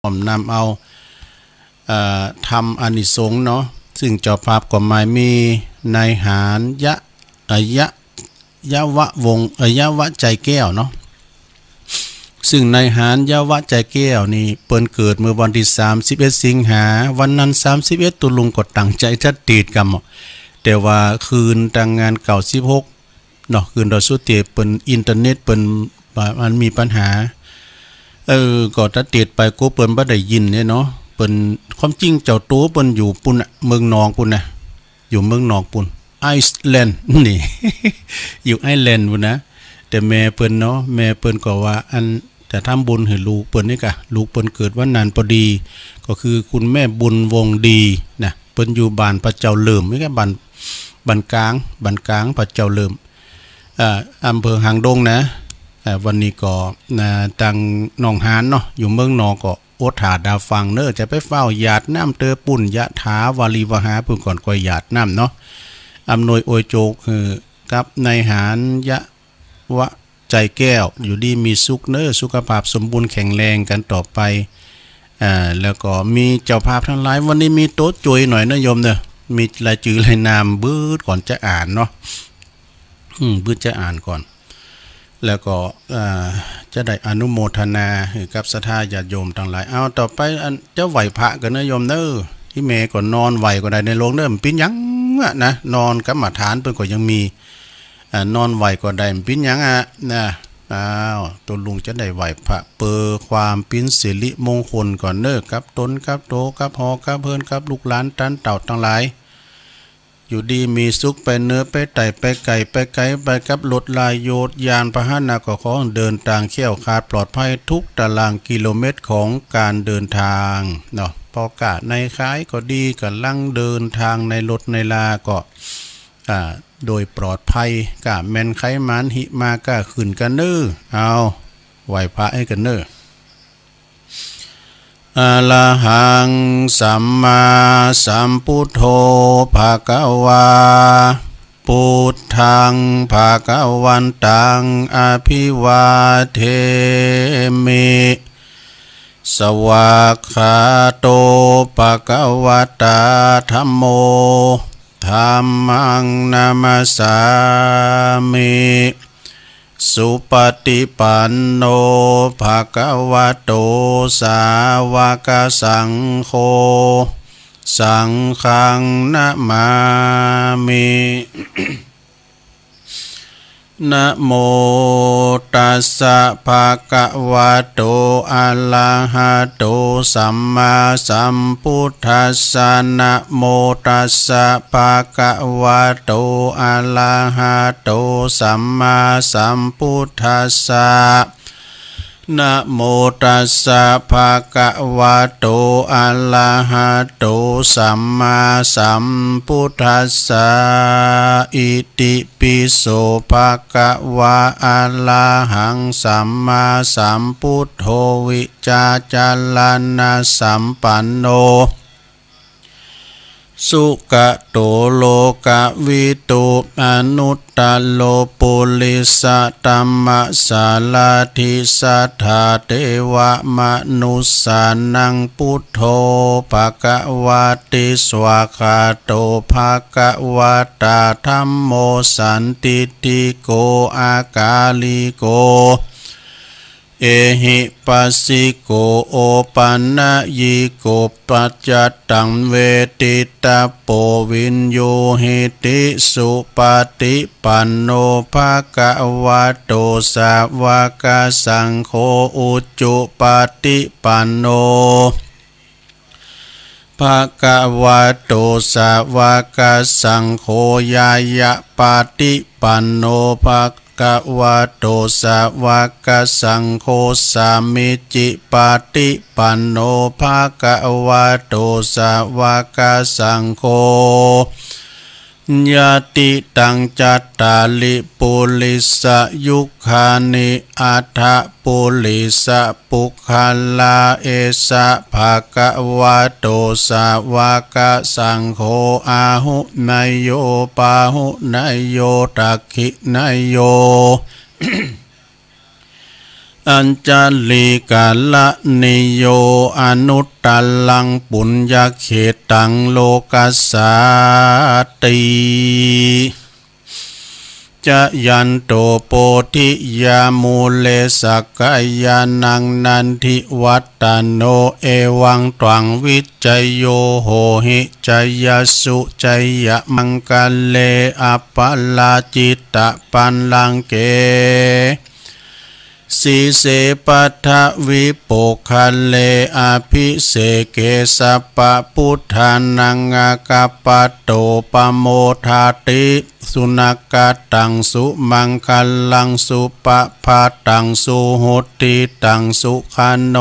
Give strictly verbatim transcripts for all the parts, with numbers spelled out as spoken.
อมนำเอา เอ่อ ธรรมอานิสงส์เนาะ ซึ่งเจ้าภาพก็หมายมีนายหารยะ เอ่อ ยะ ยวะวงศ์ เอ่อ ยวะใจแก้วเนาะ ซึ่งนายหารยวะใจแก้วนี่เปิ้นเกิดเมื่อวันที่สามสิบเอ็ดสิงหา วันนั้นสามสิบเอ็ดตุลุงก็ตั้งใจจะติดกำเนาะ แต่ว่าคืนตังงานเก้าสิบหก เนาะ คืนดาวสุเทพเปิ้นอินเทอร์เน็ตเปิ้นว่ามันมีปัญหา เออ ก็ถ้าติดไปกูเปิ้นบ่ได้ยินเนี่ยเนาะ เปิ้น ความจริงเจ้าตัวเปิ้นอยู่ปุ้นน่ะ เมืองนอกปุ้นนะ อยู่เมืองนอกปุ้น ไอร์แลนด์นี่ อยู่ไอร์แลนด์ปุ้นนะ แต่แม่เปิ้นเนาะ แม่เปิ้นก็ว่าอันจะทำบุญให้ลูกเปิ้นนี่กะ ลูกเปิ้นเกิดวันนั้นพอดี ก็คือคุณแม่บุญวงศ์ดีนะ เปิ้นอยู่บ้านพระเจ้าเหลิมนี่กะ บ้าน บ้านกลาง บ้านกลางพระเจ้าเหลิม เอ่อ อำเภอหางดงนะ เอ่อ วันนี้ก็ นะ ตังหนองหานเนาะ อยู่เมืองนอกก็อดถ่าดาฟังเนอะ จะไปฟ้าวหยาดน้ำเตอปุ้น ยะถาวาริวหาปุ้นก่อน ก็หยาดน้ำเนาะ อำนวยอวยโจกหื้อกับนายหารยะวะใจแก้ว อยู่ดีมีสุขเนอะ สุขภาพสมบูรณ์แข็งแรงกันต่อไป อ่า แล้วก็มีเจ้าภาพทั้งหลาย วันนี้มีโต๊ะจุยหน่อยนะโยมเนอะ มีรายจื่อรายนาม บืดก่อนจะอ่านเนาะ อืม บืดจะอ่านก่อน แล้วก็ อ่า จะได้อนุโมทนาให้กับศรัทธาญาติโยมทั้งหลาย เอา ต่อไปอันจะไหว้พระกันนะโยมเนอะ ที่แม่ก็นอนไหว้ก็ได้ในโรงเนอะ มันปิ้นหยังอะนะ นอนกรรมฐานเปิ้นก็ยังมี อ่า นอนไหว้ก็ได้ มันปิ้นหยังอะนะ อ้าว ตัวลุงจะได้ไหว้พระเปื้อความปิ้นสิริมงคลก่อนเนอะ กับตน กับโต กับฮอ กับเฮือน กับลูกหลานตันเต่าทั้งหลาย อยู่ดีมีสุข ไปเนินไปไต่ ไปไกลไปไกล ไปกับรถลาโยธยานพาหนะ ก็ขอเดินทางแคล้วคลาดปลอดภัยทุกตารางกิโลเมตรของการเดินทางเนาะ พ่อก้าในขายก็ดี กำลังเดินทางในรถในลาก็ อ่า โดยปลอดภัย ก้าแม่นไขหมานหิมาก้าขึ้นกันเนอ เอา ไหว้พระให้กันเนอ อะระหังสัมมาสัมพุทโธ ภะคะวา พุทธัง ภะคะวันตัง อะภิวาเทมิ สวากขาโต ภะคะวะตา ธัมโม ธัมมัง นะมัสสามิ สุปฏิปันโน ภะคะวะโต สาวกสังโฆ สังฆัง นะมามิ นะโมตัสสะ ภะคะวะโต อะระหะโต สัมมาสัมพุทธัสสะ นะโมตัสสะ ภะคะวะโต อะระหะโต สัมมาสัมพุทธัสสะ นะโมตัสสะ ภะคะวะโต อะระหะโต สัมมาสัมพุทธัสสะ อิติปิโส ภะคะวะ อะระหัง สัมมาสัมพุทโธ วิจาจารณะสัมปันโน สุกะโต โลกะวิทู อนุตตะโร ปุริสะธัมมะสาราธิ สัทธาเทวะมะนุสสานัง พุทโธ ภะคะวะติ สวากขาโต ภะคะวะตา ธัมโม สันทิฏฐิโก อะกาลิโก เอหิปัสสิโก โอปันนะยิโก ปัจจัตตัง เวทิตะโป วิญญูหิติ สุปฏิปันโน ภะคะวะโต สาวกสังโฆ อุจุปฏิปันโน ภะคะวะโต สาวกสังโฆ ญาณปฏิปันโน ภะคะวะโต สาวกสังโฆ สามีจิปฏิปันโน ภะคะวะโต สาวกสังโฆ ยะติตัง จัตตาริ ปุริสะยุคคานิ อัตถะปุริสะปุคคละ เอสะ ภะคะวะโต สาวกสังโฆ อาหุเนโย ปาหุเนโย ทักขิเนโย อัญจลิกรณีโย อนุตตรังปุญญเขตตังโลกัสสาติ จายันโตโพธิยามูเล สักกายานังนันทิวัฒโน เอวังตวังวิจโยโหหิ จายสสุจายมังคะเล อัปปะราจิตะปัลลังเก สีเสปัทวิปุคคเล อภิเสเก สัพพะพุทธานัง อาคัปปะโต ปะโมทาติ สุนัคขะตัง สุมังคะลัง สุปะพาตัง สุหุตติตัง สุขันโน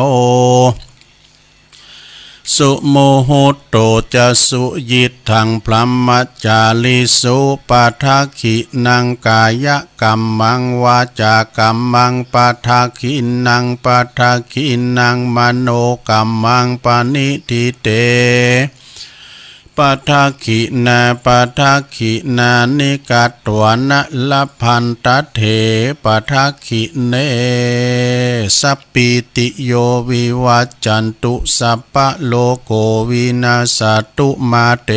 สุมุหุตโต จะสุยิตถัง พรหมจาริสุ ปะทักขิณัง กายกัมมัง วาจากัมมัง ปะทักขิณัง ปะทักขิณัง มโนกัมมัง ปะณิฏฐิเต ปะทักขิณา ปะทักขิณานิ กัตวานะ ลัพพันตะเถ ปะทักขิเณ สัพพีติโย วิวัจจันตุ สัพพะโรโก วินาสสะตุ มาเต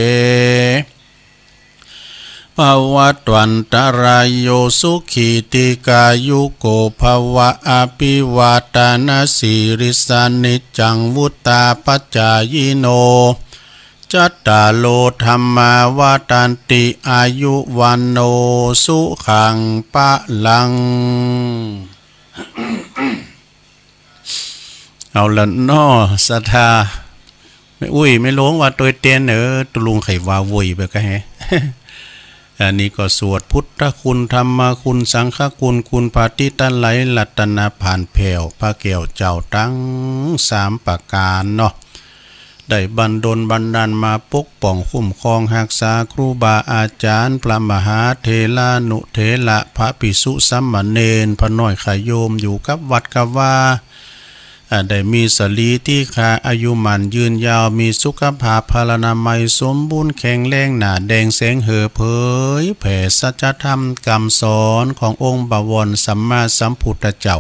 ภะวัตวันตะราโย สุขี ทีฆายุโก ภะวะ อภิวาทะนะสีลิสสะ นิจจัง วุฑฒาปะจายิโน จัตตาโร ธัมมา วัฑฒันติ อายุ วัณโณ สุขัง พะลัง เอาละเนาะ ศรัทธา แม่อุ๊ย แม่หลวงว่าตวยเตียน เออ ตุลุงไขว่าโวยไปก็แฮะ อันนี้ก็สวดพุทธคุณ ธรรมคุณ สังฆคุณ คุณพระที่ท่านไหล รัตนผ่านแผ่ว พระแก้วเจ้าทั้งสามประการเนาะ ได้บันดลบันดาลมาปกป้องคุ้มครองรักษาครูบาอาจารย์ พระมหาเถรานุเถระ พระภิกษุสามเณร พระน้อยญาติโยมอยู่กับวัดกับวา อ่า ได้มีสรีระที่คาอายุมั่นยืนยาว มีสุขภาพพลานามัยสมบูรณ์แข็งแรง หน้าแดงแสงเหือ เผยแผ่สัจธรรมคำสอนขององค์บวรสัมมาสัมพุทธเจ้า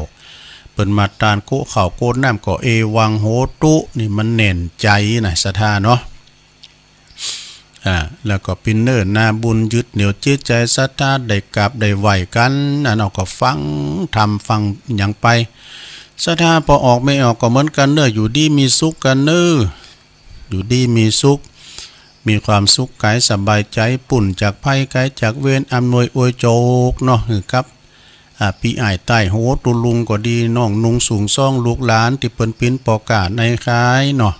เปิ้นมาต้านโกะข้าวโกะน้ำก็เอวังโหตุ นี่มันแน่นใจนะศรัทธาเนาะ อ่า แล้วก็ปิ้นเนิ่นนาบุญยึดเหนี่ยวจิตใจศรัทธาได้กราบได้ไหว้กัน อันเอาก็ฟังธรรมฟังหยังไป ศรัทธาพอออกไม่ออกก็เหมือนกันเน้อ อยู่ดีมีสุขกันเน้อ อยู่ดีมีสุข มีความสุขกายสบายใจ ปู้นจากภัยไกลจากเวร อำนวยอวยโจกเนาะ หือกับ อ่า ปี้อ้ายใต้โห ตุลุงก็ดี น้องนุ่งสูงซ่อง ลูกหลานตี้เปิ้นปิ้นปอก้าในขายเนาะ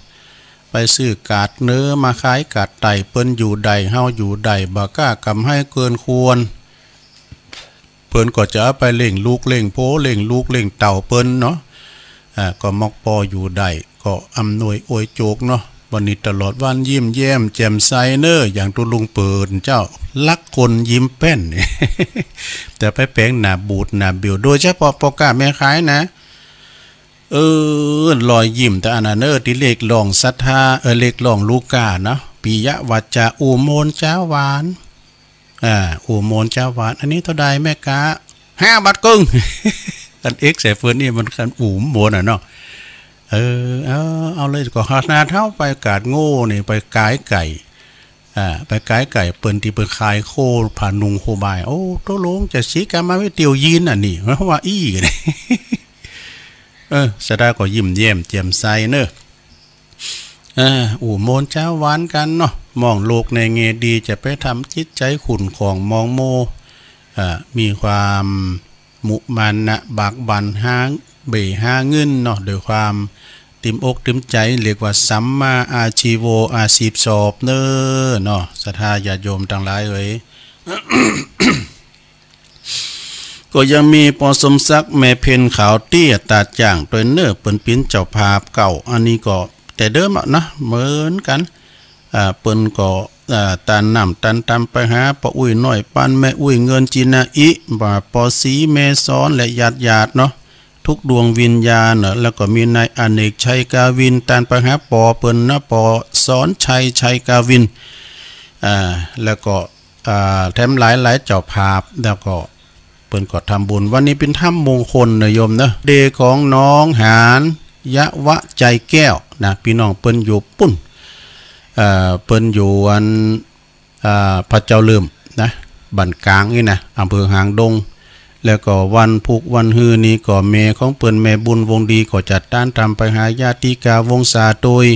ไปซื้อกาดเหนือมาขายกาดใต้ เปิ้นอยู่ได้ เฮาอยู่ได้ บ่กล้ากำไฮเกินควร เปิ้นก็จะเอาไปเลี้ยงลูกเลี้ยงโผ เลี้ยงลูกเลี้ยงเต้าเปิ้นเนาะ อ่า ก็มอกปออยู่ได้ ก็อำนวยอวยโจกเนาะ วันนี้ตลอดวันยิ้มแย้มแจ่มใสเน้อ อย่างตุลุงเปิ้นเจ้า รักคนยิ้มแป้น แต่ไปแป๋งหน้าบูดหน้าเบี้ยว โดยเฉพาะปอก้าแม่ขายนะ เออ รอยยิ้มแต่อันนั้นเน้อ ตี้เรียกร้องศรัทธา เออ เรียกร้องลูกค้าเนาะ ปิยวาจา อู้ม่วนจาหวาน อ่า อู้ม่วนจาหวาน อันนี้เท่าใดแม่ก๊า ห้าบาทครึ่ง อันเอ็กใส่เปิ้นนี่มันคันอู้ม่วนอะเนาะ เออ เอา เอาเลย ก็ขนาดเฮาไปกาดโง่นี่ ไปขายไก่ อ่า ไปขายไก่เปิ้นตี้เปิ้นขายโคผานุงโคบาย โอ้ ตกลงจะสิกรรมมาไว้เตียวยีนอันนี้ ว่าอี้ เออ ศรัทธาก็ยิ้มแย้มแจ่มใสเน้อ เออ อู้ม่วนจาหวานกันเนาะ มองโลกในแง่ดี จะไปทำจิตใจขุ่นข้องหมองมัว อ่า มีความมุมานะบากบั่นหาเบ้หาเงินเนาะ ด้วยความเต็มอกเต็มใจ เรียกว่าสัมมาอาชีโว อาชีพชอบเน้อเนาะ ศรัทธาญาติโยมทั้งหลายเอ๋ย ก็ยังมีปอสมศักดิ์ แม่เพ็ญขาวเตี้ย ตาดจ้างตวยเน้อ เปิ้นปิ้นเจ้าภาพเก่า อันนี้ก็แต่เดิมอะนะ เหมือนกัน อ่า เปิ้นก็ อ่า ตานน้ำตานตำไปหาป้ออุ๊ยน้อยปัน แม่อุ๊ยเงินจินาอิ บ่าป้อศรีแม่สอนและญาติๆ เนาะ ทุกดวงวิญญาณเนาะ แล้วก็มีนายอเนกชัยกาวิน ตานไปหาป้อเปิ้นนะ ป้อสอนชัยชัยกาวิน อ่า แล้วก็ อ่า แถมหลายๆ เจ้าภาพ แล้วก็ เปิ้นก็ทำบุญ วันนี้เป็นทำมงคลนะโยมเนอะ เดย์ของน้องหาน ยะวะ ใจแก้วนะ พี่น้องเปิ้นอยู่ปุ้น เอ่อ เปิ้นอยู่อัน อ่า พระเจ้าลืมนะ บ้านกลางนี่นะ อำเภอหางดง แล้วก็วันพุธวันฮือนี้ก็แม่ของเปิ้น แม่บุญวงศ์ดี ก็จัดต้านทำไปหาญาติกาวงศาโตย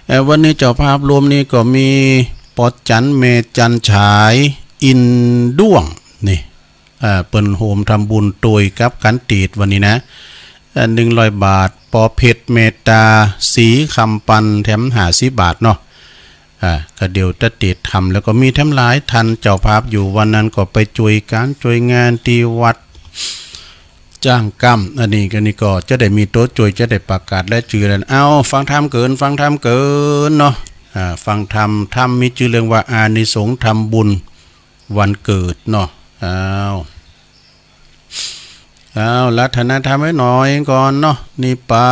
เอ่อ วันนี้เจ้าภาพรวมนี้ก็มีปอจัน แม่จันฉาย อินด้วง นี่ เอ่อ เปิ้นโฮมทำบุญโตยกับกันเตดวันนี้นะ เอ่อ หนึ่งร้อยบาท ปอเพชรเมตตา สีคำปัน แถมห้าสิบบาทเนาะ อ่า ก็เดี๋ยวจะเตดทำ แล้วก็มีแถมหลายท่านเจ้าภาพอยู่วันนั้นก็ไปช่วยกันช่วยงานที่วัดจ้างกำ อันนี้ก็ นี่ก็จะได้มีตัวช่วย จะได้ประกาศและชื่อแล้ว เอา ฟังธรรมเกิน ฟังธรรมเกินเนาะ อ่า ฟังธรรม ธรรมมีชื่อเรื่องว่าอานิสงส์ทำบุญ วันเกิดเนาะ อ้าว อ้าว อาราธนาธรรมไว้หน่อยก่อนเนาะ นิพพา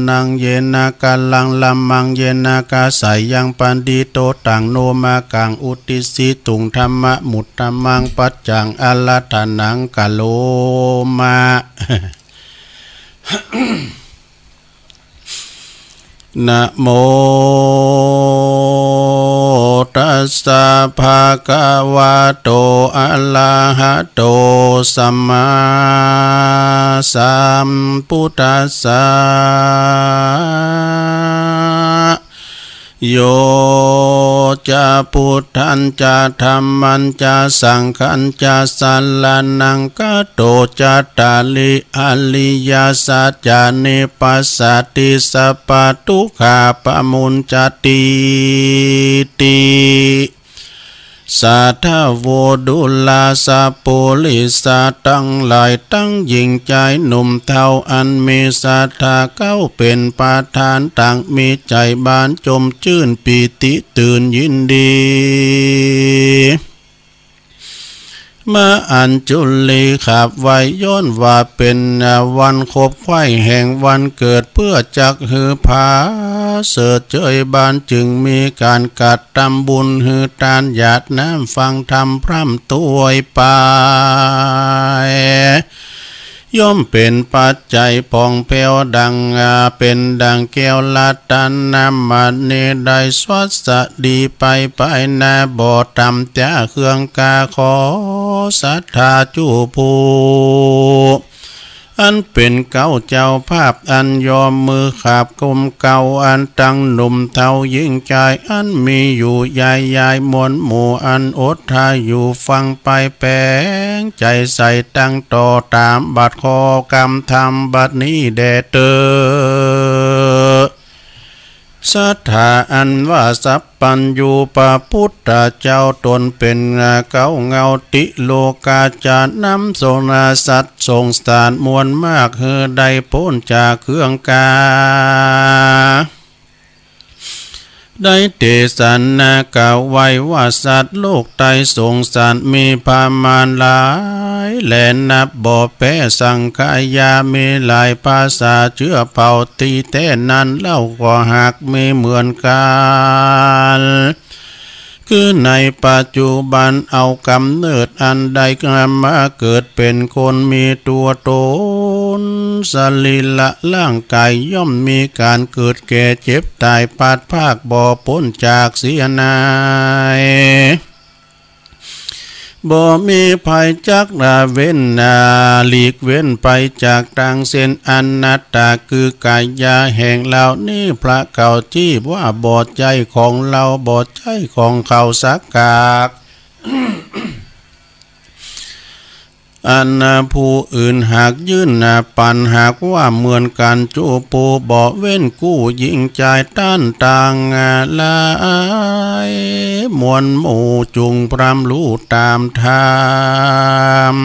นัง เยนะ กาลัง ละมัง เยนะ กาสายัง ปันทิโต ตัง โน มากัง อุตติสสิตุง ธัมมะ มุตตะมัง ปัจจัง อาราธนัง กะโรมะ นะโม ตัสสะ ภะคะวะโต อะระหะโต สัมมาสัมพุทธัสสะ โย จะ พุทธัญจะ ธัมมัญจะ สังฆัญจะ สะระณัง คัจโฉ จัตตาริ อริยสัจจานิ ปัสสัตถิ สัพพะทุกขา ปะมุญจตีติ สาธะโว ดูราสะ ปุริสะตังหลาย ตังหญิงจายหนุ่มเฒ่า อันมีศรัทธาเข้าเป๋นประธาน ตังมีใจ๋บานจมจื้น ปีติตื่นยินดี มาอัญจุลีขับไหว้ ย้อนว่าเป๋นวันขบไขว่แห่งวันเกิด เปื้อจักหื้อผาเสิดเจยบาน จึงมีก๋านกระทำบุญ หื้อตานหยาดน้ำ ฟังธรรมพร่ำถ้วยไป ย่อมเป๋นปัจจัยผ่องแผ้วดัง อ่า เป๋นดังแก้วรัตนมณี ได้สวัสดีไป ภายหน้าบ่ต่ำจากเครื่องกา ขอศรัทธาจุผู้ อันเป๋นเก๊าเจ้าภาพ อันย่อมมือขับกลมเกล้า อันตังหนุ่มเฒ่าหญิงจาย อันมีอยู่ยายยายมวลหมู่ อันอดถ้าอยู่ฟังไป แป๋งใจ๋ใส่ตั้งต่อต๋ามบัดข้อกำธรรมบัดนี้แด่เต๊อะ ศรัทธาอันว่าสัพพัญญูพระพุทธเจ้าต๋นเป๋นเก๊าเงาติโลกา จะนำสงฆ์สัตว์สงสารมวลมาก หื้อได้ป๊นจากเครื่องกา ได้เตสนากล่าวไว้ว่า สัตว์โลกใต้สงสารมีประมาณหลาย และนับบ่แพ้สังขยา มีหลายภาษาเจื้อเผ่า ตี้แต๊นั้นเล่าก็หากมีเหมือนกั๋น คือในปัจจุบันเอาก๋ำเนิดอันได้มาเกิดเป๋นคน มีตั๋วต๋นสรีระร่างก๋าย ย่อมมีก๋านเกิดแก่เจ็บต๋าย พลัดพรากบ่ป๊นจากเสียหน้า บ่มีภัยจักละเว้น อ่า หลีกเว้นไปจากตังสิ้น อนัตตา คือกายาแห่งเหล่านี้ พระเก๊าจี้ว่าบ่ใจ้ของเฮา บ่ใจ้ของเขาสักกาก อันผู้อื่นหากยื่นปันหากว่าเหมือนกั๋นจุผู้ บ่เว้นกู้หญิงจายต้านต่างหลาย มวลหมู่จุ่งพร่ำฮู้ต๋ามธรรม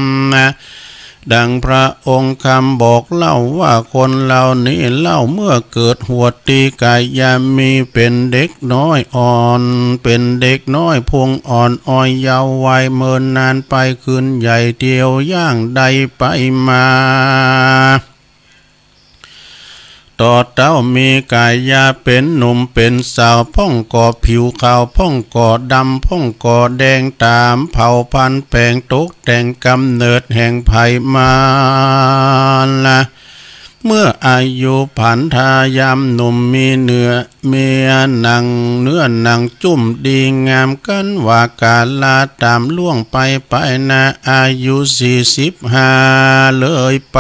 ดังพระองค์คำบอกเล่าว่า คนเหล่านี้เล่าเมื่อเกิดหัวตี้กายามี เป๋นเด็กน้อยอ่อน เป๋นเด็กน้อยพุงอ่อนอ้อยเยาว์วัย เมินนานไปขึ้นใหญ่เตียวย่างได้ไปมา ต่อเต้ามีกายาเป็นหนุ่มเป็นสาว พ่องก็ผิวขาว พ่องก็ดำ พ่องก็แดง ต๋ามเผ่าพันธุ์แปลงตกแต่งกำเนิดแห่งไผมาละ เมื่ออายุผันทายามหนุ่มมีเนื้อ มีหนัง เนื้อหนังจุ่มดีงาม กันว่ากาลาต๋ามล่วงไป ไปนาอายุสี่สิบห้าเลยไป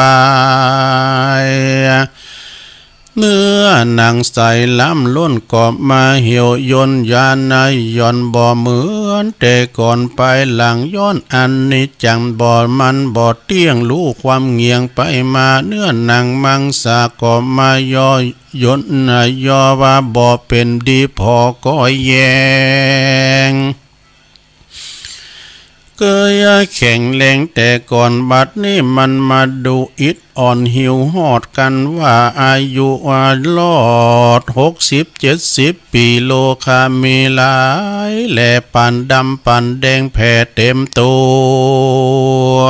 เนื้อหนังใสล้ำล้นก็มาเหี่ยวยนยานายหย่อน บ่เหมือนแต่ก่อนไปหลัง ย้อนอนิจจัง บ่มันบ่เตี้ยง รู้ความเหงี่ยงไปมา เนื้อหนังมังสาก็มาย่อยน ย่อว่าบ่เป็นดีพอก็แยง เกยแข็งแรงแต่ก่อน บัดนี้มันมาดูอิดอ่อน หิวฮอดกันว่าอายุรอดหกสิบเจ็ดสิบปี โลคามีหลาย แลปานดำปานแดงแผ่เต็มตัว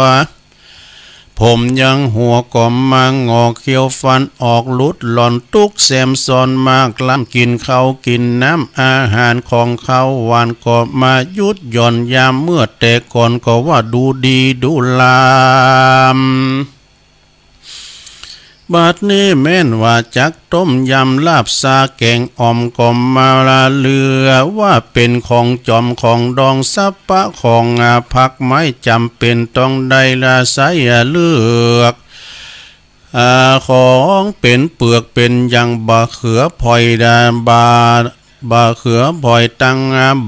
ผมยังหัวก็มางอก เขี้ยวฟันออกหลุดหล่อน ตุ๊กแซมซ้อนมากล้ำ กินข้าวกินน้ำ อาหารของข้าวหวานก็มาหยุดหย่อนยาม เมื่อแต่ก่อนก็ว่าดูดีดูลาม บัดนี้แม่นว่าจักต้มยำลาบซาแกงอ่อมก็มาละเหลือ ว่าเป็นของจอมของดองสัพพะของอา ผักไม้จำเป็นต้องได้ละใช้เลือก อ่า ของเป็นเปลือกเป็นอย่างบะเขือพลอยดา บะ บะเขือพลอยตัง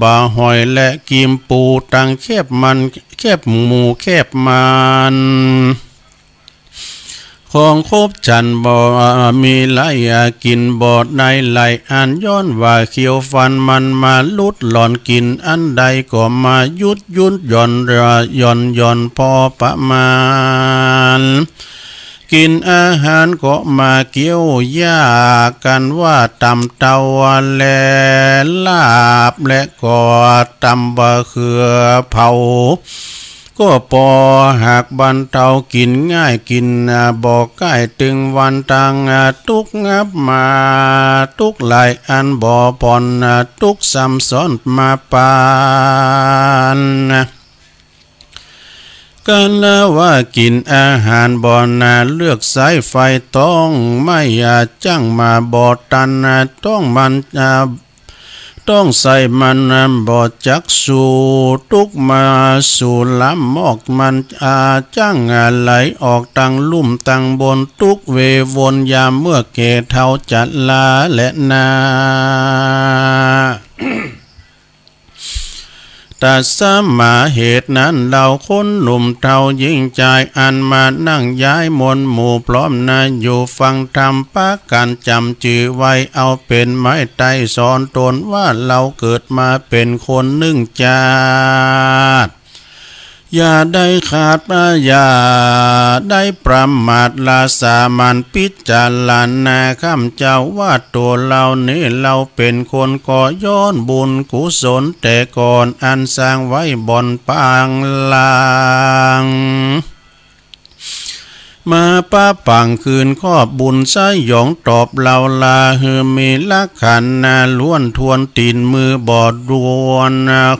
บะหอยและกิมปูตังแคบมัน แคบหมูแคบมัน ของครบฉันบ่มีหลาย กินบ่ได้หลายอัน ย้อนว่าเขี้ยวฟันมันมาหลุดหล่อน กินอันใดก็มาหยุดหยุดหย่อนหย่อนหย่อนพอประมาณ กินอาหารก็มาเคี้ยวยากกันว่าตำเต้าและลาบ และก็ตำบะเขือเผา ก็ปอหากบรรเทากินง่าย กินบ่ใกล้ตึงวันตังตุ๊กงับมาตุ๊กหลายอันบ่ผ่อนตุ๊กซ้ำซ้อนมาปาน กันว่ากินอาหารบ่นาเลือกใช้ไฟต้องไม่อาจั่งมาบ่ตันต้องมันอาต้องใช้มันบ่จักสู่ตุ๊กมาสู่ลำมอกมันอาจั่งไหลออกตังลุ่มตังบนตุ๊กเววนยามเมื่อแก่เฒ่าจะลาและนา ตัสมาเหตุนั้นเราคนหนุ่มเฒ่าหญิงชายอันมานั่งย้ายมวลหมู่พร้อมนาอยู่ฟังธรรมปะกันจำจื่อไว้เอาเป็นไม้ไต้สอนตนว่าเราเกิดมาเป็นคนหนึ่งชาติ อย่าได้ขาดอย่าได้ประมาทละสามัญพิจารณาข้ามเจ้าว่าตัวเรานี้เราเป็นคนก็ย้อนบุญกุศลแต่ก่อนอันสร้างไว้บ่อนปางลาง มาปะปังคืนครอบบุญสยองตอบเราลาหือมีลักขันนาล้วนทวนตีนมือบอดดวน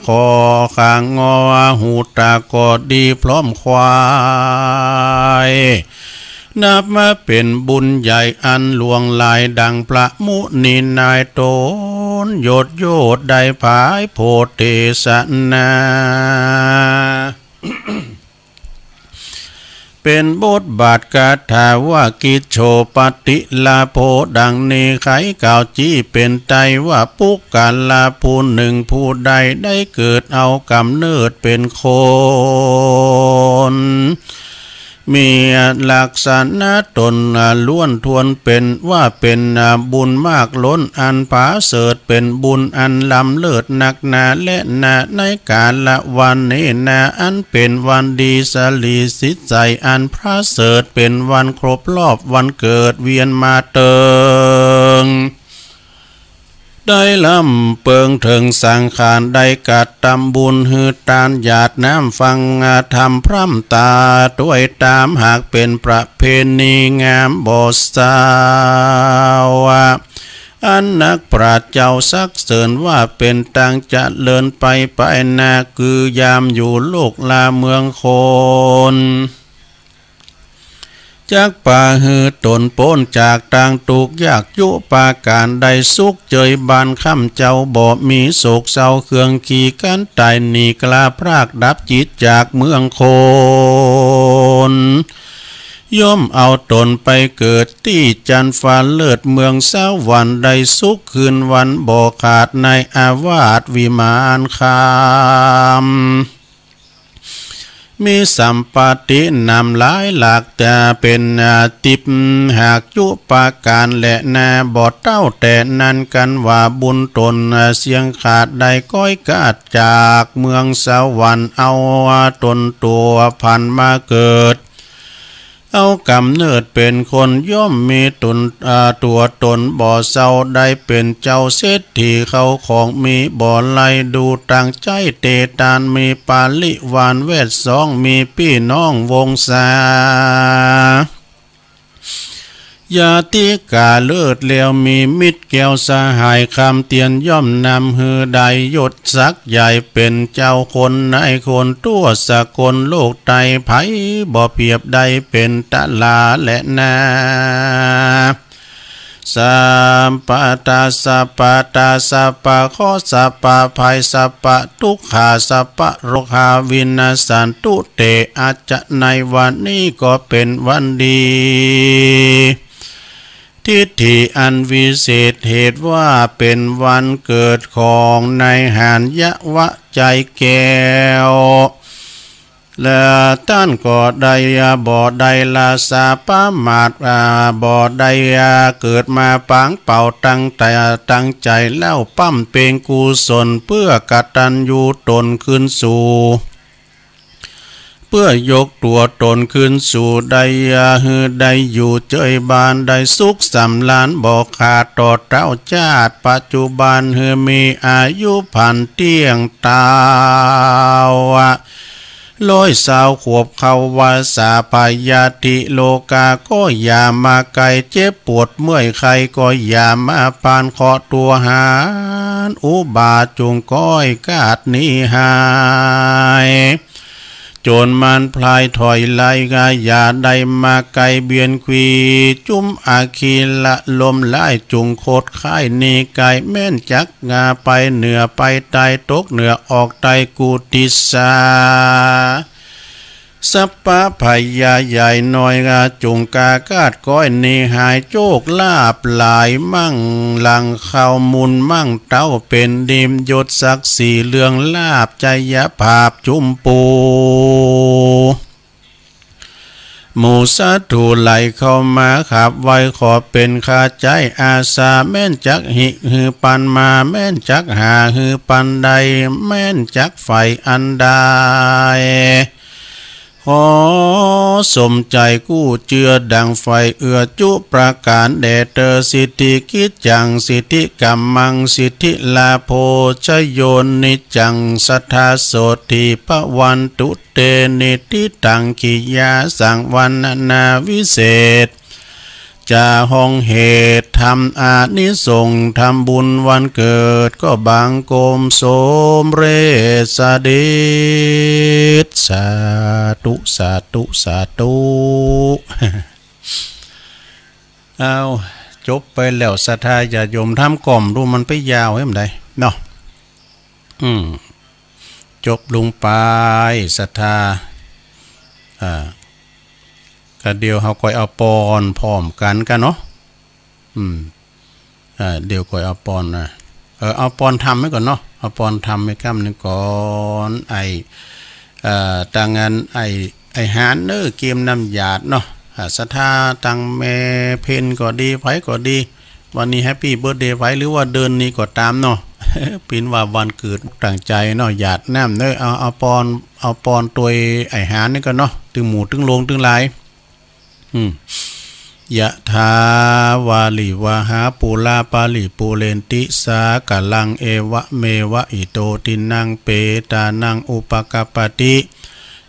ขอขางอหูตาก็ดีพร้อมควาย นับมาเป็นบุญใหญ่อันหลวงหลายดังพระมุนีนายตนโยดโยดได้ผายโพธิเทศนา เป็นบทบาทคาถาว่ากิจโฉปฏิลาโภดังนี้ไขกล่าวจี้เป็นไตว่าปุคคละผู้หนึ่งผู้ใดได้เกิดเอากำเนิดเป็นคน มีลักษณะตนล้วนทวนเป็นว่าเป็นบุญมากล้นอันผาเสริฐเป็นบุญอันล้ำเลิศนักหนาและหนาในกาละวันนี้นาอันเป็นวันดีสลีสิทธิ์ใสอันผาเสริฐเป็นวันครบรอบวันเกิดเวียนมาเติง ได้ลำเปิงเถิงสังขาร ได้กระตำบุญหื้อตานหยาดน้ำฟังธรรมพร่ำตา ด้วยตามหากเป็นประเพณีงามบ่เศร้า อันนักปราชญ์เจ้าสักเสริญว่าเป็นตังเจริญไปไปนา คือยามอยู่โลกลาเมืองคน จักปาหื้อตนป๊นจากตางตุ๊กข์ยากยุปาการ ได้สุขเจยบานค่ำเจ้า บ่มีโศกเศร้าเครื่องขีกันตายหนี กล้าพรากดับจิตจากเมืองคน ย่อมเอาตนไปเกิดตี้จันทร์ฟ้าเลิศเมืองสวรรค์ ได้สุขคืนวันบ่ขาดในอาวาสวิมานคำ มีสัมปติหนำหลายหลาก แต่เป็นอาทิพย์หากยุปาการแลนา บ่เต้าแต่นั้นกันว่าบุญตนเสียงขาด ได้ก้อยกาดจากเมืองสวรรค์ เอาตนตัวผันมาเกิด เอากำเนิดเป็นคนย่อมมีตน อ่า ตัวตนบ่เศร้า ได้เป็นเจ้าเศรษฐีเข้าของมีบ่ไหล ดูตั้งใจเตตาน มีปาริวารแวดซ้อง มีปี้น้องวงศา ญาติกาเลิศแล้ว มีมิตรแก้วสหายคำเตียน ย่อมนำหื้อได้ยศศักดิ์ใหญ่ เป็นเจ้าคนนายคนทั่วสกลโลกไต ไผบ่เปรียบได้เป็นตลาแลนา สัพพะตาสัพพะตาสัพพะเคราะห์สัพพะภัยสัพพะทุกขาสัพพะโรคาวินาสสันตุเต อาจจะในวันนี้ก็เป็นวันดี ทิฏฐิอันวิเศษเหตุว่าเป็นวันเกิดของนายหาญยวะใจแก้ว และต้านก็ได้บ่ได้ละสาประมาท อ่า บ่ได้เกิดมาปางเป่าตั้งแต่ตั้งใจแล้วบำเพ็ญกุศลเพื่อกตัญญูตนคืนสู่ เพื่อยกตัวตนคืนสู่ได้หื้อได้อยู่เจยบานได้สุขสำราญบ่ขาดต่อเต้า ชาติปัจจุบันหื้อมีอายุพันเตี้ยงตาวะ ร้อยซาวขวบเข้าวัสสา พยาธิโรคาก็อย่ามาใกล้ เจ็บปวดเมื่อยไข้ก็อย่ามาปาน เคราะห์ตัวหาญอุบาทจุ่งก้อยกาดหนีหาย จนมันพลายถอยไล่กา อย่าได้มาใกล้เบียนขี จุ่มอคิละลมร้ายจุ่งโคตรค่ายหนีไกล แม่นจักงาไปเหนือไปใต้ ตกเหนือออกใต้กุฏิสา สัพพะภัยใหญ่น้อยกาจุ่งกากาดก้อยหนีหาย โชคลาภหลายมั่งหลังเข้ามุนมั่งเต้า เป็นดีมยศศักดิ์ศรีเรืองลาภชัยภาพจุมปู หมู่สาธุไหลเข้ามาขับไหว้ขอเป็นข้าใจ๊อาสา แม่นจักหิหือปันมา แม่นจักหาหือปันได้ แม่นจักใฝ่อันใด ขอสมใจ๋กู้เจื้อดั่งใฝ่เอื้อจุประก๋านแด่เตอ สิทธิกิจจัง สิทธิกัมมัง สิทธิลาโภชโย นิจจัง สัทธาโสตถี ภวันตุ เต นิทธิตัง กิยาสังวรรณนาวิเศษ จะฮ้องเหตุทำอานิสงส์ทำบุญวันเกิดก็บังคมสมเร็จเสด็จ สาธุ สาธุ สาธุ เอา จบไปแล้ว ศรัทธาญาติโยม ทำก่อมดูมันไปยาวเฮ้ยมันได้เนาะ อืม จบลงไป ศรัทธา อ่า ก็เดี๋ยวเฮาก่อยเอาปอนพร้อมกันกันเนาะ อืม อ่า เดี๋ยวก่อยเอาปอนนะ เออ เอาปอนธรรมไว้ก่อนเนาะ เอาปอนธรรมไว้กำหนึ่งก่อน ไอ้ เอ่อ ตังอัน ไอ้ ไอ้หานเนอ เกมน้ำหยาดเนาะ อ่า ศรัทธาตังแม่เพ็ญก็ดี ไผก็ดี วันนี้แฮปปี้เบิร์ธเดย์ไผ หรือว่าเดือนนี้ก็ตามเนาะ เป็นว่าวันเกิดตั้งใจ๋เนาะ หยาดน้ำเนอ เอา เอาปอน เอาปอนตวยไอ้หานนี่ก่อนเนาะ ตึงหมู่ตึงโลงตึงหลาย อืม ยะถาวาริวหาปูราปะริปูเรนติสาคะรัง เอวะเมวะอิโตทินนังเปตานังอุปะกัปปะติ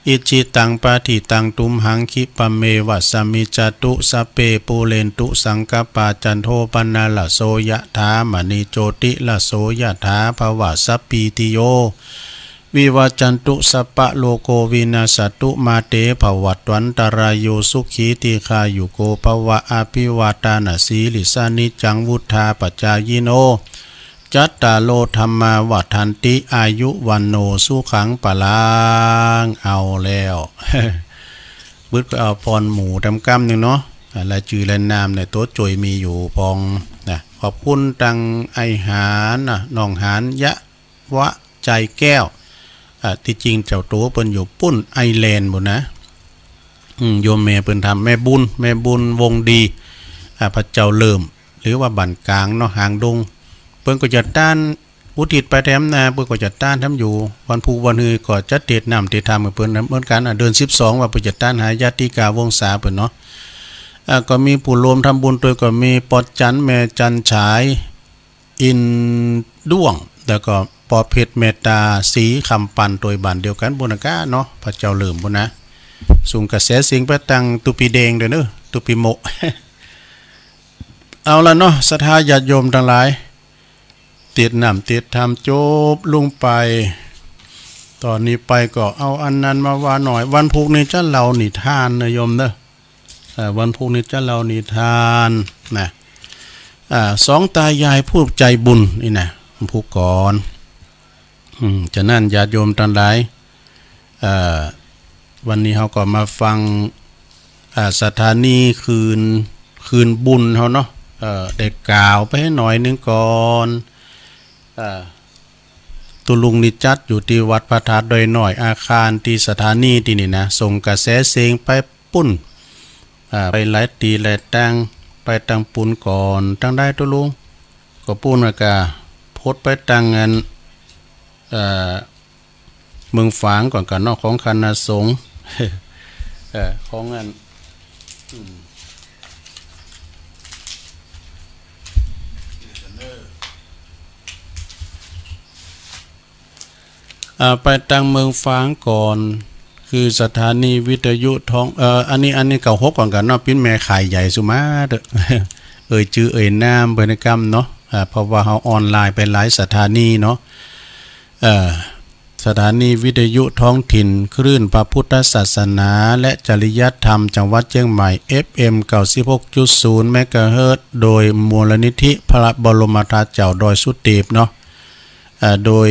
อิจฉิตังปะฏิตังตุมหังคิปะเมวะสะมิจจตุ สัพเพปูเรนตุสังกัปปา จันโทปะนะระโสยะถา มะณิโจติระโสยะถา ภะวะสัพพีติโย วิวัจจันตุ สัพพะโรโควินัสสะตุ มาเตภะวัตวันตะราโย สุขีทีฆายุโกภะวะ อะภิวาทานะสีลิสสะ นิจจังวุฑฒาปะจายิโน จัตตาโรธัมมาวัฑฒันติ อายุวัณโณสุขังพะลัง เอาแล้ว บึดก็เอาพรหมู่ตำกำหนึ่งเนาะ อ่า รายจื่อรายนามเนี่ย ตัวจ่วยมีอยู่พองนะ ขอบคุณตังไอ้หานนะ น้องหานยะวะใจแก้ว อ่า ที่จริงเจ้าตัวเปิ้นอยู่ปุ้นไอร์แลนด์บุนนะ อืม โยมแม่เปิ้นทำ แม่บุญ แม่บุญวงดี อ่า พระเจ้าเริ่ม หรือว่าบ้านกลางเนาะ หางดง เปิ้นก็จะต้านอุทิศไปแถมนา เปิ้นก็จะต้านทำอยู่ วันพุธวันฮือก็จะเตรียมน้ำเตรียมธรรมกับเปิ้นเหมือนกัน อ่ะ เดือนสิบสองว่าเปิ้นจะต้านหาญาติกาวงศาเปิ้นเนาะ อ่า ก็มีผู้ร่วมทำบุญด้วย ก็มีปอจันแม่จันฉาย อินด้วง แล้วก็ปอเพชรเมตตาสีคำปัน โดยบ้านเดียวกันบุญนะกะเนาะ พระเจ้าเริ่มบุญนะ ส่งกระแสเสียงไปตังตุปีแดงด้วยเนอะ ตุปีโมะ เอาละเนาะ ศรัทธาญาติโยมทั้งหลาย เตรียมน้ำเตรียมธรรมจบลงไป ตอนนี้ไปก็เอาอันนั้นมาว่าหน่อย วันพุธนี้จะเล่านิทานนะโยมเนอะ เอ่อ วันพุธนี้จะเล่านิทานนะ อ่า สองตายายผู้ใจบุญนี่นะ วันพุธก่อน อืม ฉะนั้นญาติโยมทั้งหลาย เอ่อ วันนี้เราก็มาฟัง อ่า สถานีคืน คืนบุญเขาเนาะ เอ่อ ได้กล่าวไปให้หน่อยหนึ่งก่อน อ่า ตุลุงนี่จัดอยู่ที่วัดพระธาตุดอยน้อย อาคารที่สถานีที่นี่นะ ส่งกระแสเสียงไปปุ้น อ่า ไปหลายตีหลายแตง ไปตังปุ้นก่อน ตังได้ตุลุง ก็ปุ้นแล้วก็พดไปตังอัน เอ่อ เมืองฝางก่อนกันเนาะ ของคณะสงฆ์ เอ่อ ของอัน อืม อ่า ไปตังเมืองฝางก่อน คือสถานีวิทยุท้อง เอ่อ อันนี้ อันนี้เก่าหกก่อนกันเนาะ ปิ้นแม่ขายใหญ่สุมาเถอะ เอ่ยจื่อเอ่ยนามเปิ้นกำเนาะ อ่า เพราะว่าเราออนไลน์ไปหลายสถานีเนาะ เอ่อ สถานีวิทยุท้องถิ่นคลื่นพระพุทธศาสนาและจริยธรรมจังหวัดเชียงใหม่ เอฟเอ็ม เก้าสิบหกจุดศูนย์ เมกะเฮิรตซ์ โดยมูลนิธิพระบรมธาตุเจ้าดอยสุเทพเนาะ อ่า โดย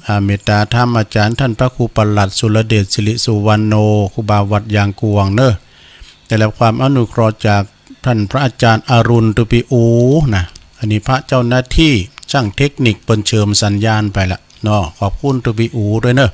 อ่า เมตตาธรรมอาจารย์ท่านพระครูประหลัดสุรเดชสิริสุวรรณโณ ครูบาวัดยางกวางเนอะ ได้รับความอนุเคราะห์จากท่านพระอาจารย์อรุณ ตุปีอูนะ อันนี้พระเจ้าหน้าที่ช่างเทคนิคเปิ้นเชิมสัญญาณไปละเนาะ ขอบคุณตุปีอูด้วยเนอะ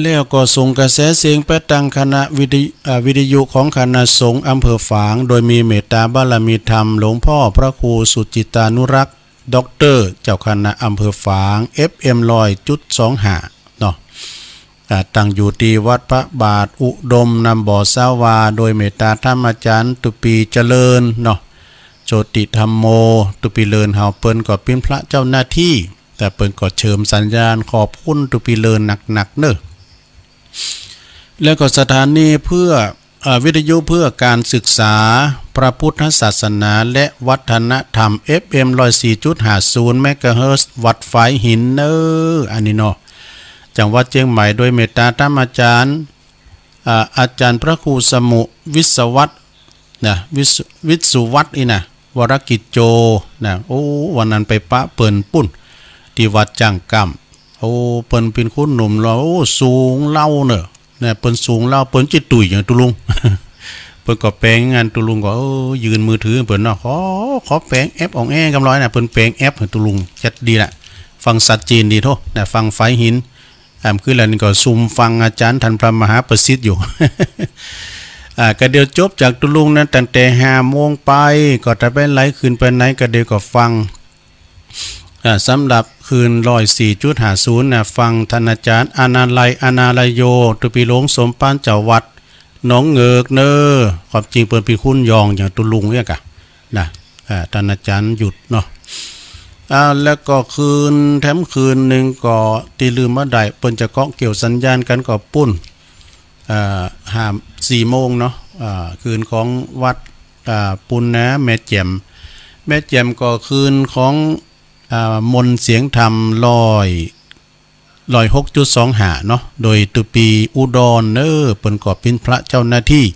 แล้วก็ส่งกระแสเสียงไปตังคณะวิทยุ อ่า วิทยุของคณะสงฆ์อำเภอฝาง โดยมีเมตตาบารมีธรรมหลวงพ่อพระครูสุจิตานุรักษ์ ด็อกเตอร์ เจ้าคณะอำเภอฝาง เอฟเอ็ม ร้อยจุดสองห้า เนาะ อ่า ตั้งอยู่ที่วัดพระบาทอุดมนำบ่อสาวา โดยเมตตาธรรมอาจารย์ตุปีเจริญเนาะ โชติธรรมโม ตุปีเลินเฮาเปิ้นก็ปิ้นพระเจ้าหน้าที่ แต่เปิ้นก็เชิมสัญญาณ ขอบคุณตุปีเลินหนักๆ เนอะ แล้วก็สถานีเพื่อ เอ่อ วิทยุเพื่อการศึกษาพระพุทธศาสนาและวัฒนธรรม เอฟเอ็ม ร้อยสี่จุดห้าศูนย์ เมกะเฮิรตซ์ วัดฝายหินเนอะ อันนี้เนาะ จังหวัดเชียงใหม่ โดยเมตตาธรรมอาจารย์ อ่า อาจารย์พระครูสมุวิศวัตร นะ วิศ- วิศวัตรนี่นะ วรกิจโจ นะ โอ้ วันนั้นไปปะเปิ้นปุ้น ที่วัดจ้างกำ โอ้ เปิ้นปิ้นคนหนุ่มหล่อ โอ้ สูงเหล้าเนอะ นะ เปิ้นสูงเหล้า เปิ้นจิตตุยอย่างตุลุง เปิ้นก็แปลงงาน ตุลุงก็ เออ ยื่นมือถือเปิ้นเนาะ ขอ ขอแปลงแอปอ่องแอ้งกำร้อยนะ เปิ้นแปลงแอปให้ตุลุง จัดดีละ ฟังสัตว์จีนดีโทษ นะ ฟังฝายหิน อ่า คือแล้วนี่ก็ซุมฟังอาจารย์ท่านพระมหาประสิทธิ์อยู่ อ่า ก็เดี๋ยวจบจากตุลุงนั้นตั้งแต่ห้าโมงไป ก็จะไปไหลขึ้นไปไหนก็เดี๋ยวก็ฟัง อ่า สำหรับคลื่นร้อยสี่จุดห้าศูนย์นะ ฟังท่านอาจารย์อนาลัย อนาลโย ตุปีหลวงสมภารเจ้าวัด หนองเงือกเนอ ความจริงเปิ้นเป็นคนยองอย่างตุลุงเนี่ยกะนะ อ่า ท่านอาจารย์หยุดเนาะ อ่า แล้วก็คืนแถมคืนหนึ่งก็ตี้ลืมบ่ได้ เปิ้นจะเกาะเกี่ยวสัญญาณกันก็ปุ้น อ่า ห้า สี่โมงเนาะ อ่า คืนของวัด อ่า ปุณณะแม่แจ่ม แม่แจ่มก็คืนของ อ่า มนต์เสียงธรรมร้อย ร้อยหกจุดสองห้าเนาะ โดยตุปีอุดรเนอ เปิ้นก็เป็นพระเจ้าหน้าที่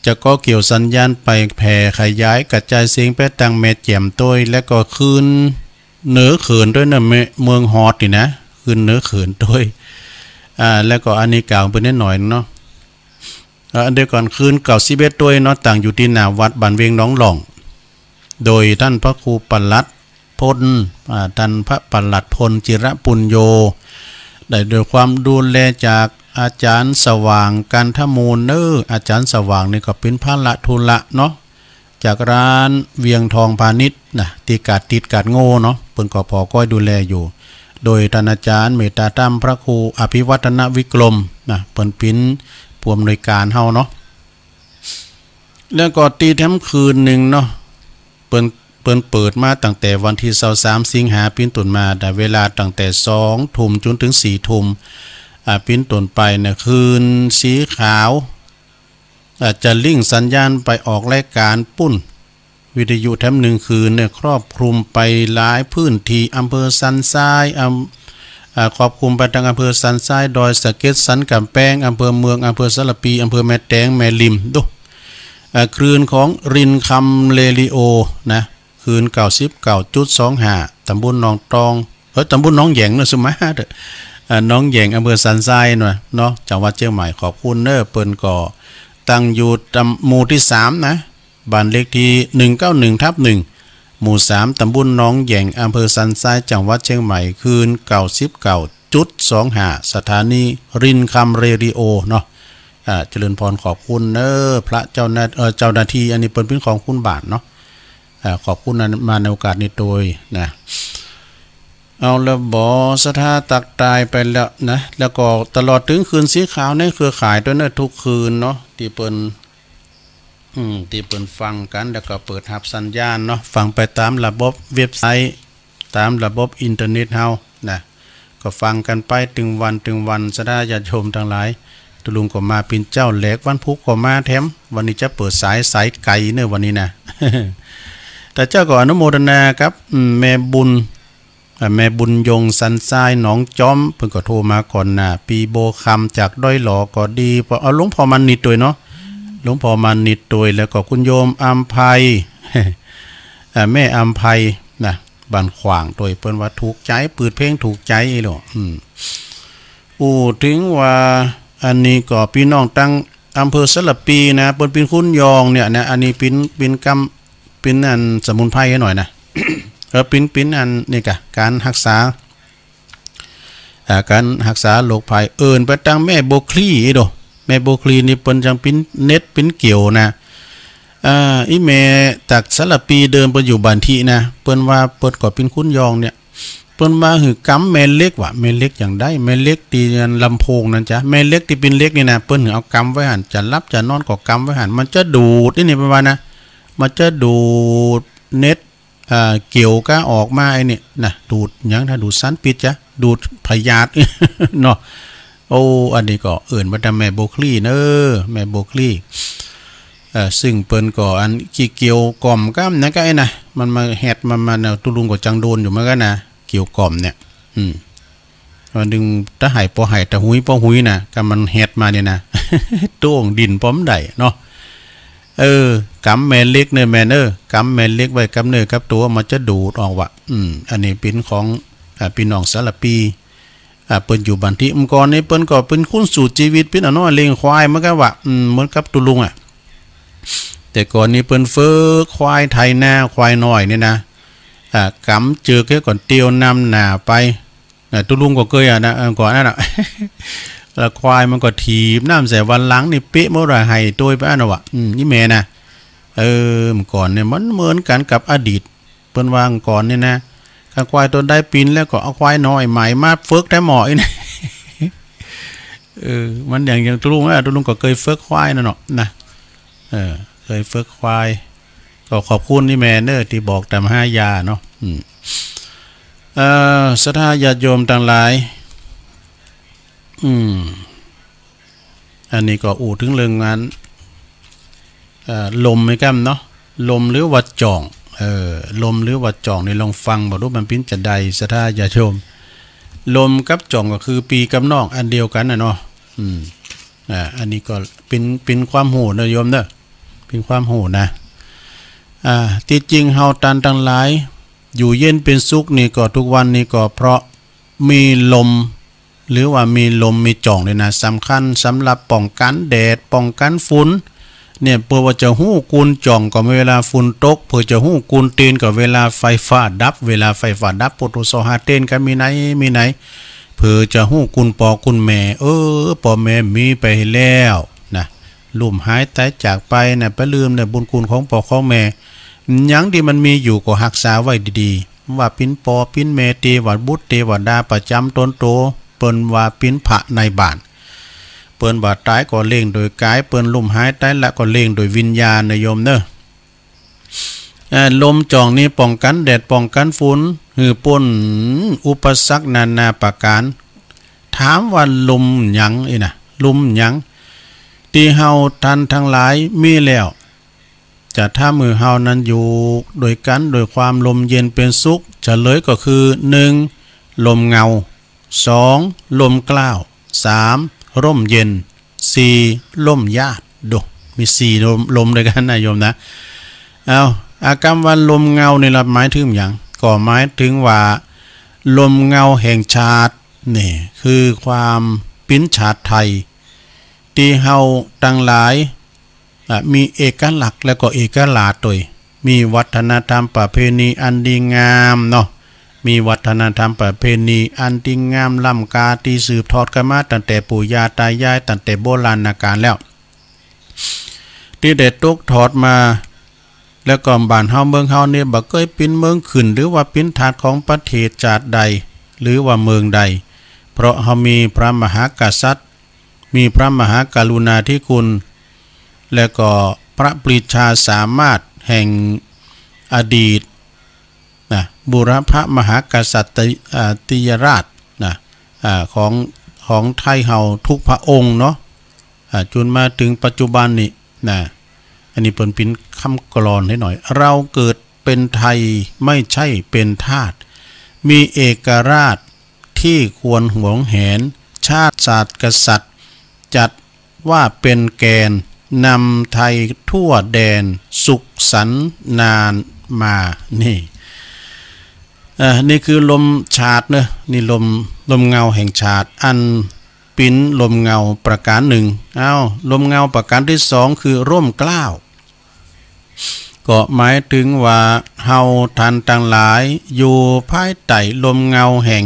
จะเกาะเกี่ยวสัญญาณไปแผ่ขยายกระจายเสียงไปตังแม่แจ่มตวย และก็คืนเหนือเขินตวยเนอ เมือง เมืองฮอดนี่นะ คืนเหนือเขินตวย อ่า แล้วก็อันนี้กล่าวเปิ้นนิดหน่อยเนาะ เอ่อ อันเดียวกันคืนเก้าสิบเอ็ดตวยเนาะ ตั้งอยู่ตี้หน้าวัดบ้านเวียงหนองหล่อง โดยท่านพระครูปลัดพล อ่า ท่านพระปลัดพลจิระปุญโญ ได้โดยความดูแลจากอาจารย์สว่างกันทมูลเนอ อาจารย์สว่างนี่ก็เป็นพระละธุระเนาะ จากร้านเวียงทองพาณิชย์นะ ตี้กาดติดกาดโง่เนาะ เปิ้นก็ผ่อก้อยดูแลอยู่ โดยท่านอาจารย์เมตตาธรรมพระครูอภิวัฒนวิกรมนะ เปิ้นเป็นผู้อำนวยการเฮาเนาะ แล้วก็ตี้แถมคืนหนึ่งเนาะ เปิ้น เปิ้นเปิดมาตั้งแต่วันที่ซาวสามสิงหาเป็นต้นมา แต่เวลาตั้งแต่สองทุ่มจนถึงสี่ทุ่ม อ่า เป็นต้นไปเนี่ย คืนสีขาว อ่า จะลิงก์สัญญาณไปออกรายการปุ้น วิทยุแถมหนึ่งคืนเนี่ย ครอบคลุมไปหลายพื้นที่ อำเภอสันทราย อำ อ่า ครอบคลุมไปตังอำเภอสันทราย ดอยสะเก็ด สันกำแพง อำเภอเมือง อำเภอสารภี อำเภอแม่แตง แม่ริม ดู อ่า คลื่นของรินคำเรดิโอนะ คลื่นเก้าสิบเก้าจุดสองห้า ตำบลหนองตอง เอ้ย ตำบลหนองแหยงเนอะ สมาร์ทเถอะ อ่า หนองแหยง อำเภอสันทรายเนอะ เนาะ จังหวัดเชียงใหม่ ขอบคุณเนอะ เปิ้นก็ตั้งอยู่ตำ หมู่ที่สามนะ บ้านเลขที่หนึ่งเก้าหนึ่งทับหนึ่ง หมู่สาม ตำบลหนองแหยง อำเภอสันทราย จังหวัดเชียงใหม่ คลื่นเก้าสิบเก้าจุดสองห้า สถานีรินคำเรดิโอเนาะ อ่า เจริญพร ขอบคุณเนอะ พระเจ้าหน้า เอ่อ เจ้าหน้าที่ อันนี้เปิ้นเป็นของคุณบาทเนาะ อ่า ขอบคุณนะ มาในโอกาสนี้โดยนะ เอาละบ่ ศรัทธาตักตายไปแล้วนะ แล้วก็ตลอดถึงคืนสีขาวในเครือข่ายด้วยเนอะ ทุกคืนเนาะ ตี้เปิ้น อืม ตี้เปิ้นฟังกัน แล้วก็เปิดฮับสัญญาณเนาะ ฟังไปตามระบบเว็บไซต์ ตามระบบอินเทอร์เน็ตเฮานะ ก็ฟังกันไปตึงวันตึงวัน ศรัทธาญาติโยมทั้งหลาย ตุลุงก็มาเป็นเจ้าแหลก วันพุธก็มาแถม วันนี้จะเปิดสาย สายไกลเนอะ วันนี้นะ แต่เจ้าก็อนุโมทนาครับ อืม แม่บุญ อ่า แม่บุญยงสันทรายหนองจอม เปิ้นก็โทรมาก่อนหน้า ปีโบคำจากดอยหลอก็ดี พอ เอาหลวงพ่อมานิตด้วยเนาะ หลวงพ่อมานิตด้วย แล้วก็คุณโยมอำไพ อ่า แม่อำไพนะ บ้านขวางด้วย เปิ้นว่าถูกใจ เปิดเพลงถูกใจอีหลี อืม อู้ ถึงว่า อันนี้ก็พี่น้องตังอำเภอสารภีนะ เปิ้นเป็นคนยองเนี่ยนะ อันนี้เป็น เป็นกำ เป็นอันสมุนไพรหน่อยนะ เออ เป็น เป็นอันนี้กะ การฮักษา อ่า การฮักษาโรคภัย เอิ้นไปตังแม่โบคลีอีโด แม่โบคลีนี่เปิ้นจังเป็นเน็ตเป็นเกี่ยวนะ อ่า อีแม่จากสารภีเดิมเปิ้นอยู่บ้านทินะ เปิ้นว่าเปิ้นก็เป็นคนยองเนี่ย เปิ้นว่าหื้อกำแม่เหล็กว่ะ แม่เหล็กอย่างใด แม่เหล็กตี้อันลำโพงนั่นจ้ะ แม่เหล็กตี้เป็นเหล็กนี่นะ เปิ้นหื้อเอากำไว้หั่น จะหลับจะนอนก็กำไว้หั่น มันจะดูด อีนี่เปิ้นว่านะ มันจะดูดเน็ต อ่า เกี่ยวก็ออกมาไอ้นี่นะ ดูดหยังนะ ดูดสารพิษจ้ะ ดูดพยาธิ เนาะ โอ้ อันนี้ก็เอิ้นว่าแต่แม่โบคลีเนอ แม่โบคลี เอ่อ ซึ่งเปิ้นก็อันขี้เกี่ยวก่อมกำนะ ก็ไอ้นะ มันมาแฮดมันมาเนี่ย ตุลุงก็จังโดนอยู่เหมือนกันนะ เกี่ยวก่อมเนี่ย อืม วันหนึ่งถ้าไห้ปอไห้ ถ้าหุยปอหุยนะ ก็มันแฮดมาเนี่ยนะ โต้งดินปอมได้เนาะ เออ กำแม่เหล็กเนอะแม่เนอะ กำแม่เหล็กไว้กับเนื้อกับตัว มันจะดูดออกว่ะ อืม อันนี้เป็นของ อ่า พี่น้องสารภี อ่า เปิ้นอยู่บ้านทิ เมื่อก่อนนี้เปิ้นก็เป็นคนสู้ชีวิต เป็นอะน้อยเลี้ยงควายเหมือนกันว่ะ อืม เหมือนกับตุลุงอะ แต่ก่อนนี้เปิ้นเฟ้อควายไถนา ควายน้อยนี่นะ อ่า กำเจิกแค่ก่อนเตียวนำหน้าไป นะ ตุลุงก็เกยอะนะ เออ ก่อนนั้นอะ แล้วควายมันก็ถีบน้ำใส่วันหลังนี่เป๊ะหมดเลย ไห้โตยไปอันน่ะว่ะ อืม นี่แม่นะ เออ เมื่อก่อนเนี่ยมันเหมือนกันกับอดีต เปิ้นว่าเมื่อก่อนเนี่ยนะ คันควายตัวใดปีนแล้วก็เอาควายน้อยใหม่มาฝึกแถมหม้ออีกนะ เออ มันอย่าง อย่างตุลุงอะ ตุลุงก็เคยฝึกควายนะเนาะ นะ เออ เคยฝึกควาย ก็ขอบคุณนี่แม่เนอะ ที่บอกตามหายาเนาะ อืม เอ่อ ศรัทธาญาติโยมทั้งหลาย อืม อันนี้ก็อู้ถึงเรื่องงาน เอ่อ ลมไหมครับเนาะ ลมหรือว่าจ่อง เอ่อ ลมหรือว่าจ่อง นี่ลองฟังบ่ดูมันปิ้นจะใด ศรัทธาญาติโยม ลมกับจ่องก็คือปีกับน้องอันเดียวกันน่ะเนาะ อืม อ่า อันนี้ก็เป็น เป็นความฮู้นะโยมเนอะ เป็นความฮู้นะ อ่า ที่จริงเฮาท่านทั้งหลาย อยู่เย็นเป็นสุขนี่ก็ทุกวันนี้ก็เพราะมีลม หรือว่ามีลมมีจ่องเลยนะ สำคัญสำหรับป้องกันแดด ป้องกันฝุ่น เนี่ย เพื่อว่าจะฮู้กุนจ่องก็เวลาฝุ่นตก เพื่อจะฮู้กุนเตนก็เวลาไฟฟ้าดับ เวลาไฟฟ้าดับ ปตส หาเตนก็มีไหน มีไหน เพื่อจะฮู้กุนปอกุนแม่ เออ ปอแม่มีไปแล้วนะ ลุ่มหายตายจากไปนะ ไปลืมในบุญคุณของปอของแม่ หยังที่มันมีอยู่ก็ฮักษาไว้ดีๆ ว่าปิ้นปอปิ้นแม่ เตวาบุตรเตวดาประจำตนโต เปิ้นว่าปิ้นพระในบ้าน เปิ้นว่าตายก็เลี้ยงโดยกาย เปิ้นลุ่มหายตายละก็เลี้ยงโดยวิญญาณนะโยมเนอะ เอ่อ ลมจ่องนี้ป้องกันแดดป้องกันฝุ่น หื้อป๊นอุปสรรคนานาประการ ถามว่าลมหยังอีนะ ลมหยัง ที่เฮาท่านทั้งหลายมีแล้ว จะทำให้เฮานั้นอยู่โดยกันโดยความลมเย็นเป็นสุข เฉลยก็คือ หนึ่ง ลมเงา สอง ลมเกล้า สาม ร่มเย็น สี่ ร่มญาติ ดู มีสี่ลม ลมด้วยกันนะโยมนะ เอา อาคำว่าลมเงานี่ละหมายถึงหยัง ก็หมายถึงว่า ลมเงาแห่งชาติ นี่คือความปิ้นชาติไทย ที่เฮาทั้งหลาย อ่ะ มีเอกลักษณ์และก็เอกราชโดย มีวัฒนธรรมประเพณีอันดีงามเนาะ มีวัฒนธรรมประเพณีอันดีงามล้ำค่าที่สืบทอดกันมาตั้งแต่ปู่ย่าตายาย ตั้งแต่โบราณกาลแล้ว ที่ได้ตกทอดมา แล้วก็บ้านเฮาเมืองเฮานี่บ่เคยปิ้นเมืองขึ้น หรือว่าปิ้นทาสของประเทศชาติใด หรือว่าเมืองใด เพราะเฮามีพระมหากษัตริย์ มีพระมหากรุณาธิคุณ และก็พระปรีชาสามารถแห่งอดีตนะ บูรพมหากษัตริย์ อ่า ติยราชนะ อ่า ของ ของไทยเฮาทุกพระองค์เนาะ อ่า จนมาถึงปัจจุบันนี้นะ อันนี้เปิ้นปิ้นคำกลอนให้หน่อย เราเกิดเป็นไทยไม่ใช่เป็นทาส มีเอกราชที่ควรหวงแหน ชาติศาสตร์กษัตริย์ จัดว่าเป็นแกน นำไทยทั่วแดน สุขสันต์นานมา นี่ เอ่อ นี่คือลมชาติเนอะ นี่ลม ลมเงาแห่งชาติ อันปิ้นลมเงาประการหนึ่ง เอ้า ลมเงาประการที่สองคือร่มเกล้า ก็หมายถึงว่าเฮาท่านทั้งหลายอยู่ภายใต้ร่มเงาแห่ง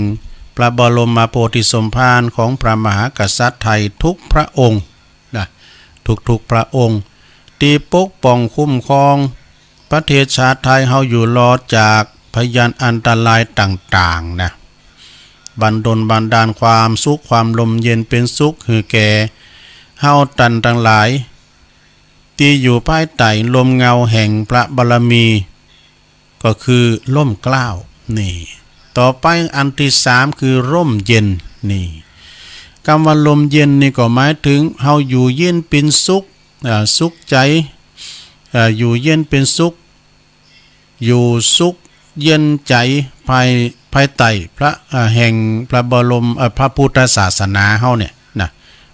พระบรมโพธิสมภารของพระมหากษัตริย์ไทยทุกพระองค์นะ ทุกๆพระองค์ ที่ปกป้องคุ้มครองประเทศชาติไทยเฮาอยู่รอดจากพยานอันตรายต่างๆนะ บันดลบันดาลความสุขความลมเย็นเป็นสุขหื้อแก่เฮาท่านทั้งหลาย ที่อยู่ภายใต้ร่มเงาแห่งพระบารมี ก็คือร่มเกล้า นี่ ต่อไปอันที่สามคือร่มเย็น นี่ กำว่าลมเย็นนี่ก็หมายถึงเฮาอยู่เย็นเป็นสุข อ่า สุขใจ อ่า อยู่เย็นเป็นสุข อยู่สุขเย็นใจภาย ภายใต้พระ เอ่อ แห่งพระบรม เอ่อ พระพุทธศาสนาเฮาเนี่ยนะ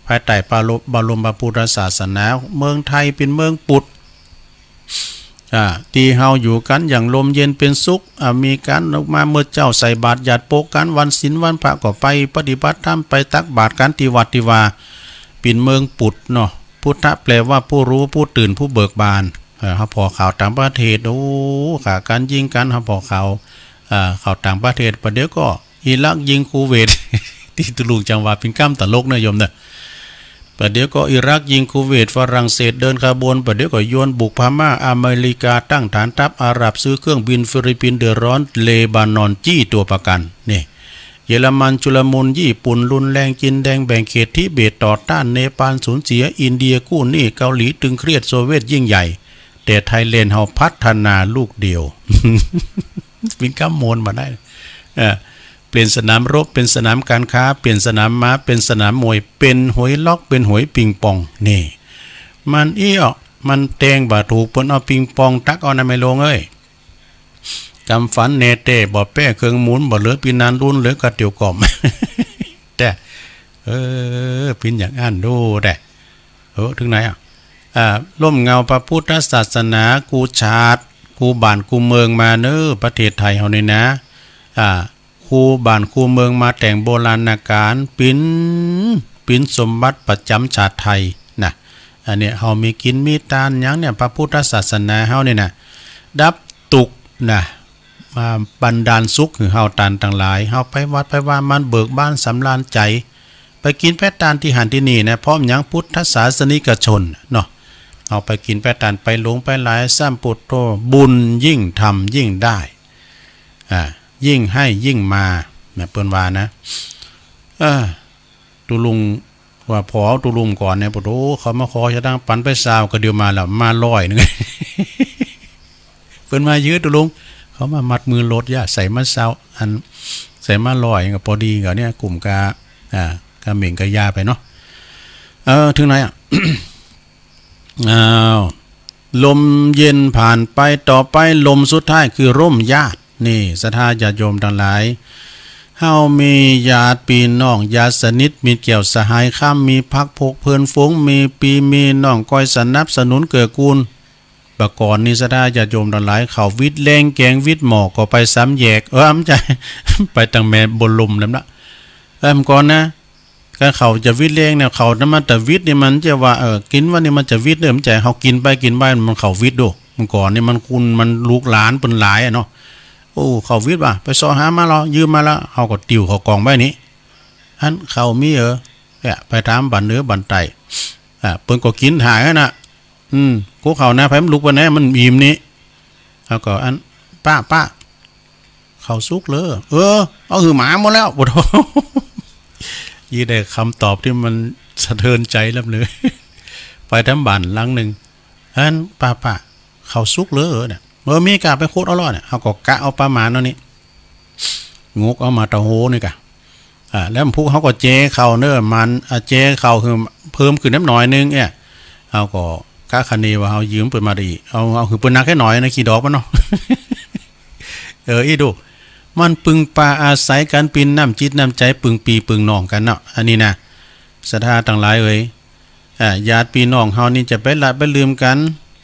ภายใต้พระบรมพุทธศาสนา เมืองไทยเป็นเมืองพุทธ อ่า ที่เฮาอยู่กันอย่างลมเย็นเป็นสุข อ่า มีการออกมาเมื่อเช้าใส่บาตรญาติโปกัน วันศีลวันพระก็ไปปฏิบัติธรรม ไปตักบาตรกันที่วัดที่วา เป็นเมืองพุทธเนาะ พุทธะแปลว่าผู้รู้ ผู้ตื่น ผู้เบิกบาน เอ่อ เฮาผ่อข่าวต่างประเทศ โอ้ ฆ่ากันยิงกัน เฮาผ่อข่าว เอ่อ ข่าวต่างประเทศ ประเดี๋ยวก็อิรักยิงคูเวต ที่ตุลุงจังหวะเป็นกำตลกนะโยมนะ ประเดี๋ยวก็อิรักยิงคูเวต ฝรั่งเศสเดินขบวน ประเดี๋ยวก็ยวนบุกพม่า อเมริกาตั้งฐานทัพ อาหรับซื้อเครื่องบิน ฟิลิปปินส์เดือดร้อน เลบานอนจี้ตัวประกัน นี่ เยอรมันชุลมุน ญี่ปุ่นรุนแรง จีนแดงแบ่งเขต ทิเบตต่อต้าน เนปาลสูญเสีย อินเดียกู้หนี้ เกาหลีตึงเครียด โซเวียตยิ่งใหญ่ แต่ไทยแลนด์เฮาพัฒนาลูกเดียว เป็นคำโมนมาได้ เอ่อ เปลี่ยนสนามรบเป็นสนามการค้า เปลี่ยนสนามม้าเป็นสนามมวย เป็นหวยล็อกเป็นหวยปิงปอง นี่ มันอี้ออก มันแตงบ่ถูก เปิ้นเอาปิงปองตักเอานะแม่หลวงเอ้ย กำฝันแน่แท้ บ่แป้เครื่องหมุน บ่เหลือปีนานรุน เหลือกระเตียวก่อม แต่ เออ ปิ้นอย่างอั้นดูแต่ เออ ถึงไหนอ่ะ อ่า ร่มเงาพระพุทธศาสนา กู้ชาติ กู้บ้านกู้เมืองมาเนอ ประเทศไทยเฮานี่นะ อ่า กู้บ้านกู้เมืองมาแต่งโบราณกาล ปิ้น ปิ้นสมบัติประจำชาติไทยนะ อันเนี้ยเฮามีกินมีตานหยังเนี่ย พระพุทธศาสนาเฮานี่นะ ดับทุกข์นะ มาบันดาลสุขหื้อเฮาตานตังหลาย เฮาไปวัดไปวา มันเบิกบานสำราญใจ ไปกินไปตานตี้หั้นตี้นี่นะ พร้อมหยังพุทธศาสนิกชนเนาะ เฮาไปกินไปตาน ไปหลวงไปหลาย สัมพุทโธ บุญยิ่งทำยิ่งได้ อ่า ยิ่งให้ยิ่งมา นะ เปิ้นว่านะ เออ ตุลุงว่า พอเอาตุลุงก่อนเนี่ย ปะโถ เขามาขอจะตั้งปันไปซาว ก็เดี๋ยวมาแล้ว มาร้อยหนึ่ง เปิ้นมายื้อตุลุง เขามามัดมือรถ ย่าใส่มาซาว อัน ใส่มาร้อยก็พอดี ก็เนี่ย กลุ่มกา อ่า กาเหม่งกายาไปเนาะ เออ ถึงไหนอ่ะ อ้าว ลมเย็นผ่านไป ต่อไปลมสุดท้ายคือร่มญาติ นี่ ศรัทธาญาติโยมตังหลาย เฮามีญาติพี่น้อง ญาติสนิท มิตรแก้วสหายคำ มีพรรคพวกเพื่อนฝูง มีปี้มีน้อง คอยสนับสนุนเกื้อกูล บ่าก่อนนี่ ศรัทธาญาติโยมตังหลาย เขาวิทย์แลงแกงวิทย์หม้อก็ไปสามแยก เออ บ่ใจ้ ไปตังแม่บรมนั่นละ เออ บ่าก่อนนะ ก็เขาจะวิทย์แลงเนี่ย เขานั้นมันจะวิทย์นี่ มันจะว่า เออ กินวันนี้มันจะวิทย์เด้อ บ่ใจ้ เฮากินไปกินไป มันเขาวิทย์โด บ่าก่อนนี่มันคุณ มันลูกหลานเปิ้นหลายอะเนาะ โอ้ เขาวิทย์ว่ะ ไปเซาะหามาลอ ยืมมาละ เฮาก็ติ้วเข้ากล่องไว้นี่ อันเขามีเออ เนี่ย ไปถามบ้านเหนือบ้านใต้ อ่า เปิ้นก็กินถ่ายหั้นน่ะ อืม กูเขานะ ไผมันลุกไปไหน มันอิ่มนี่ แล้วก็อัน ป้า ป้า เขาสุกเลย เออ เอาหื้อหมาหมดแล้ว ปะโถ ยี่ได้คำตอบที่มันสะเทือนใจล้ำเลย ไปถามบ้านหลังหนึ่ง อัน ป้า ป้า เขาสุกเลยเนี่ย เออ มีกะไปขุดเอาลอเนี่ย เฮาก็กะเอาประมาณนั้นนี่ งกเอามาตะโหนี่กะ อ่า แล้วพวกเฮาก็แจเขาเนอะ มัน อ่า แจเขาคือเพิ่มขึ้นน้ำหน่อยนึงเนี่ย เฮาก็กะคะเนว่าเฮายืมเปิ้นมาได้อีก เอา เอาคือเปิ้นหนักแค่หน่อยนะ ขี้ดอกมันเนาะ เออ อี้ดู มันปึงปาอาศัยกัน ปิ้นน้ำจิตน้ำใจ ปึงปี้ปึงน้องกันเนาะ อันนี้นะ ศรัทธาตังหลายเอ๋ย อ่า ญาติพี่น้องเฮานี่จะไปละไปลืมกัน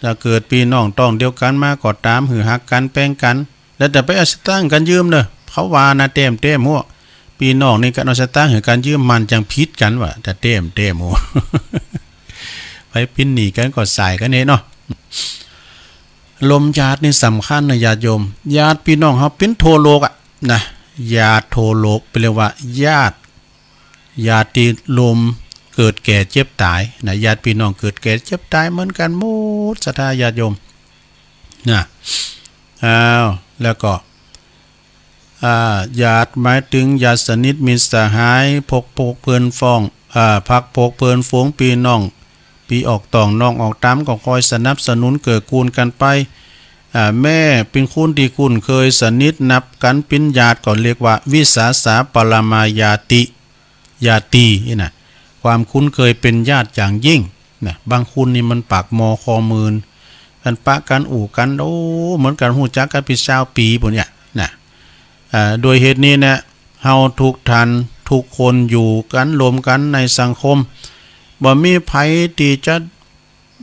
ถ้าเกิดพี่น้องท้องเดียวกันมาก็ตาม หื้อฮักกันแป้งกัน แล้วจะไปเอาสตางค์กันยืมเนอะ เขาว่านะ แต้มแต้มหัว พี่น้องนี่กันเอาสตางค์หื้อกันยืม มันจังผิดกันว่ะ แต่แต้มแต้มหัว ไปปิ้นหนี้กันก็สายกันเองเนาะ ลมญาตินี่สำคัญนะญาติโยม ญาติพี่น้องเฮาปิ้นทั่วโลกอะนะ ญาติทั่วโลก เปิ้นเรียกว่าญาติ ญาติโยมเกิดแก่เจ็บตายนะ ญาติพี่น้องเกิดแก่เจ็บตายเหมือนกันหมด ศรัทธาญาติโยมนะ อ้าว แล้วก็ อ่า ญาติหมายถึงญาติสนิทมิตรสหาย พวก พวกเพื่อนฟ้อง อ่า พรรคพวกเพื่อนฝูงพี่น้อง ปี้ออกต่องน้องออกตาม ก็คอยสนับสนุนเกื้อกูลกันไป อ่า แม้เป็นคนที่คุ้นเคยสนิทนับกันเป็นญาติ ก็เรียกว่าวิสาสาปรมาญาติ ญาตินี่นะ ความคุ้นเคยเป็นญาติอย่างยิ่งนะ บางคนนี่มันปากหม้อคอมืน อันปะกันอู้กัน โอ้ เหมือนกันฮู้จักกันเป็นซาวปี๋ปู้นเนี่ยนะ อ่า โดยเหตุนี้นะ เฮาทุกท่านทุกคนอยู่กันรวมกันในสังคม บ่มีไผที่จะ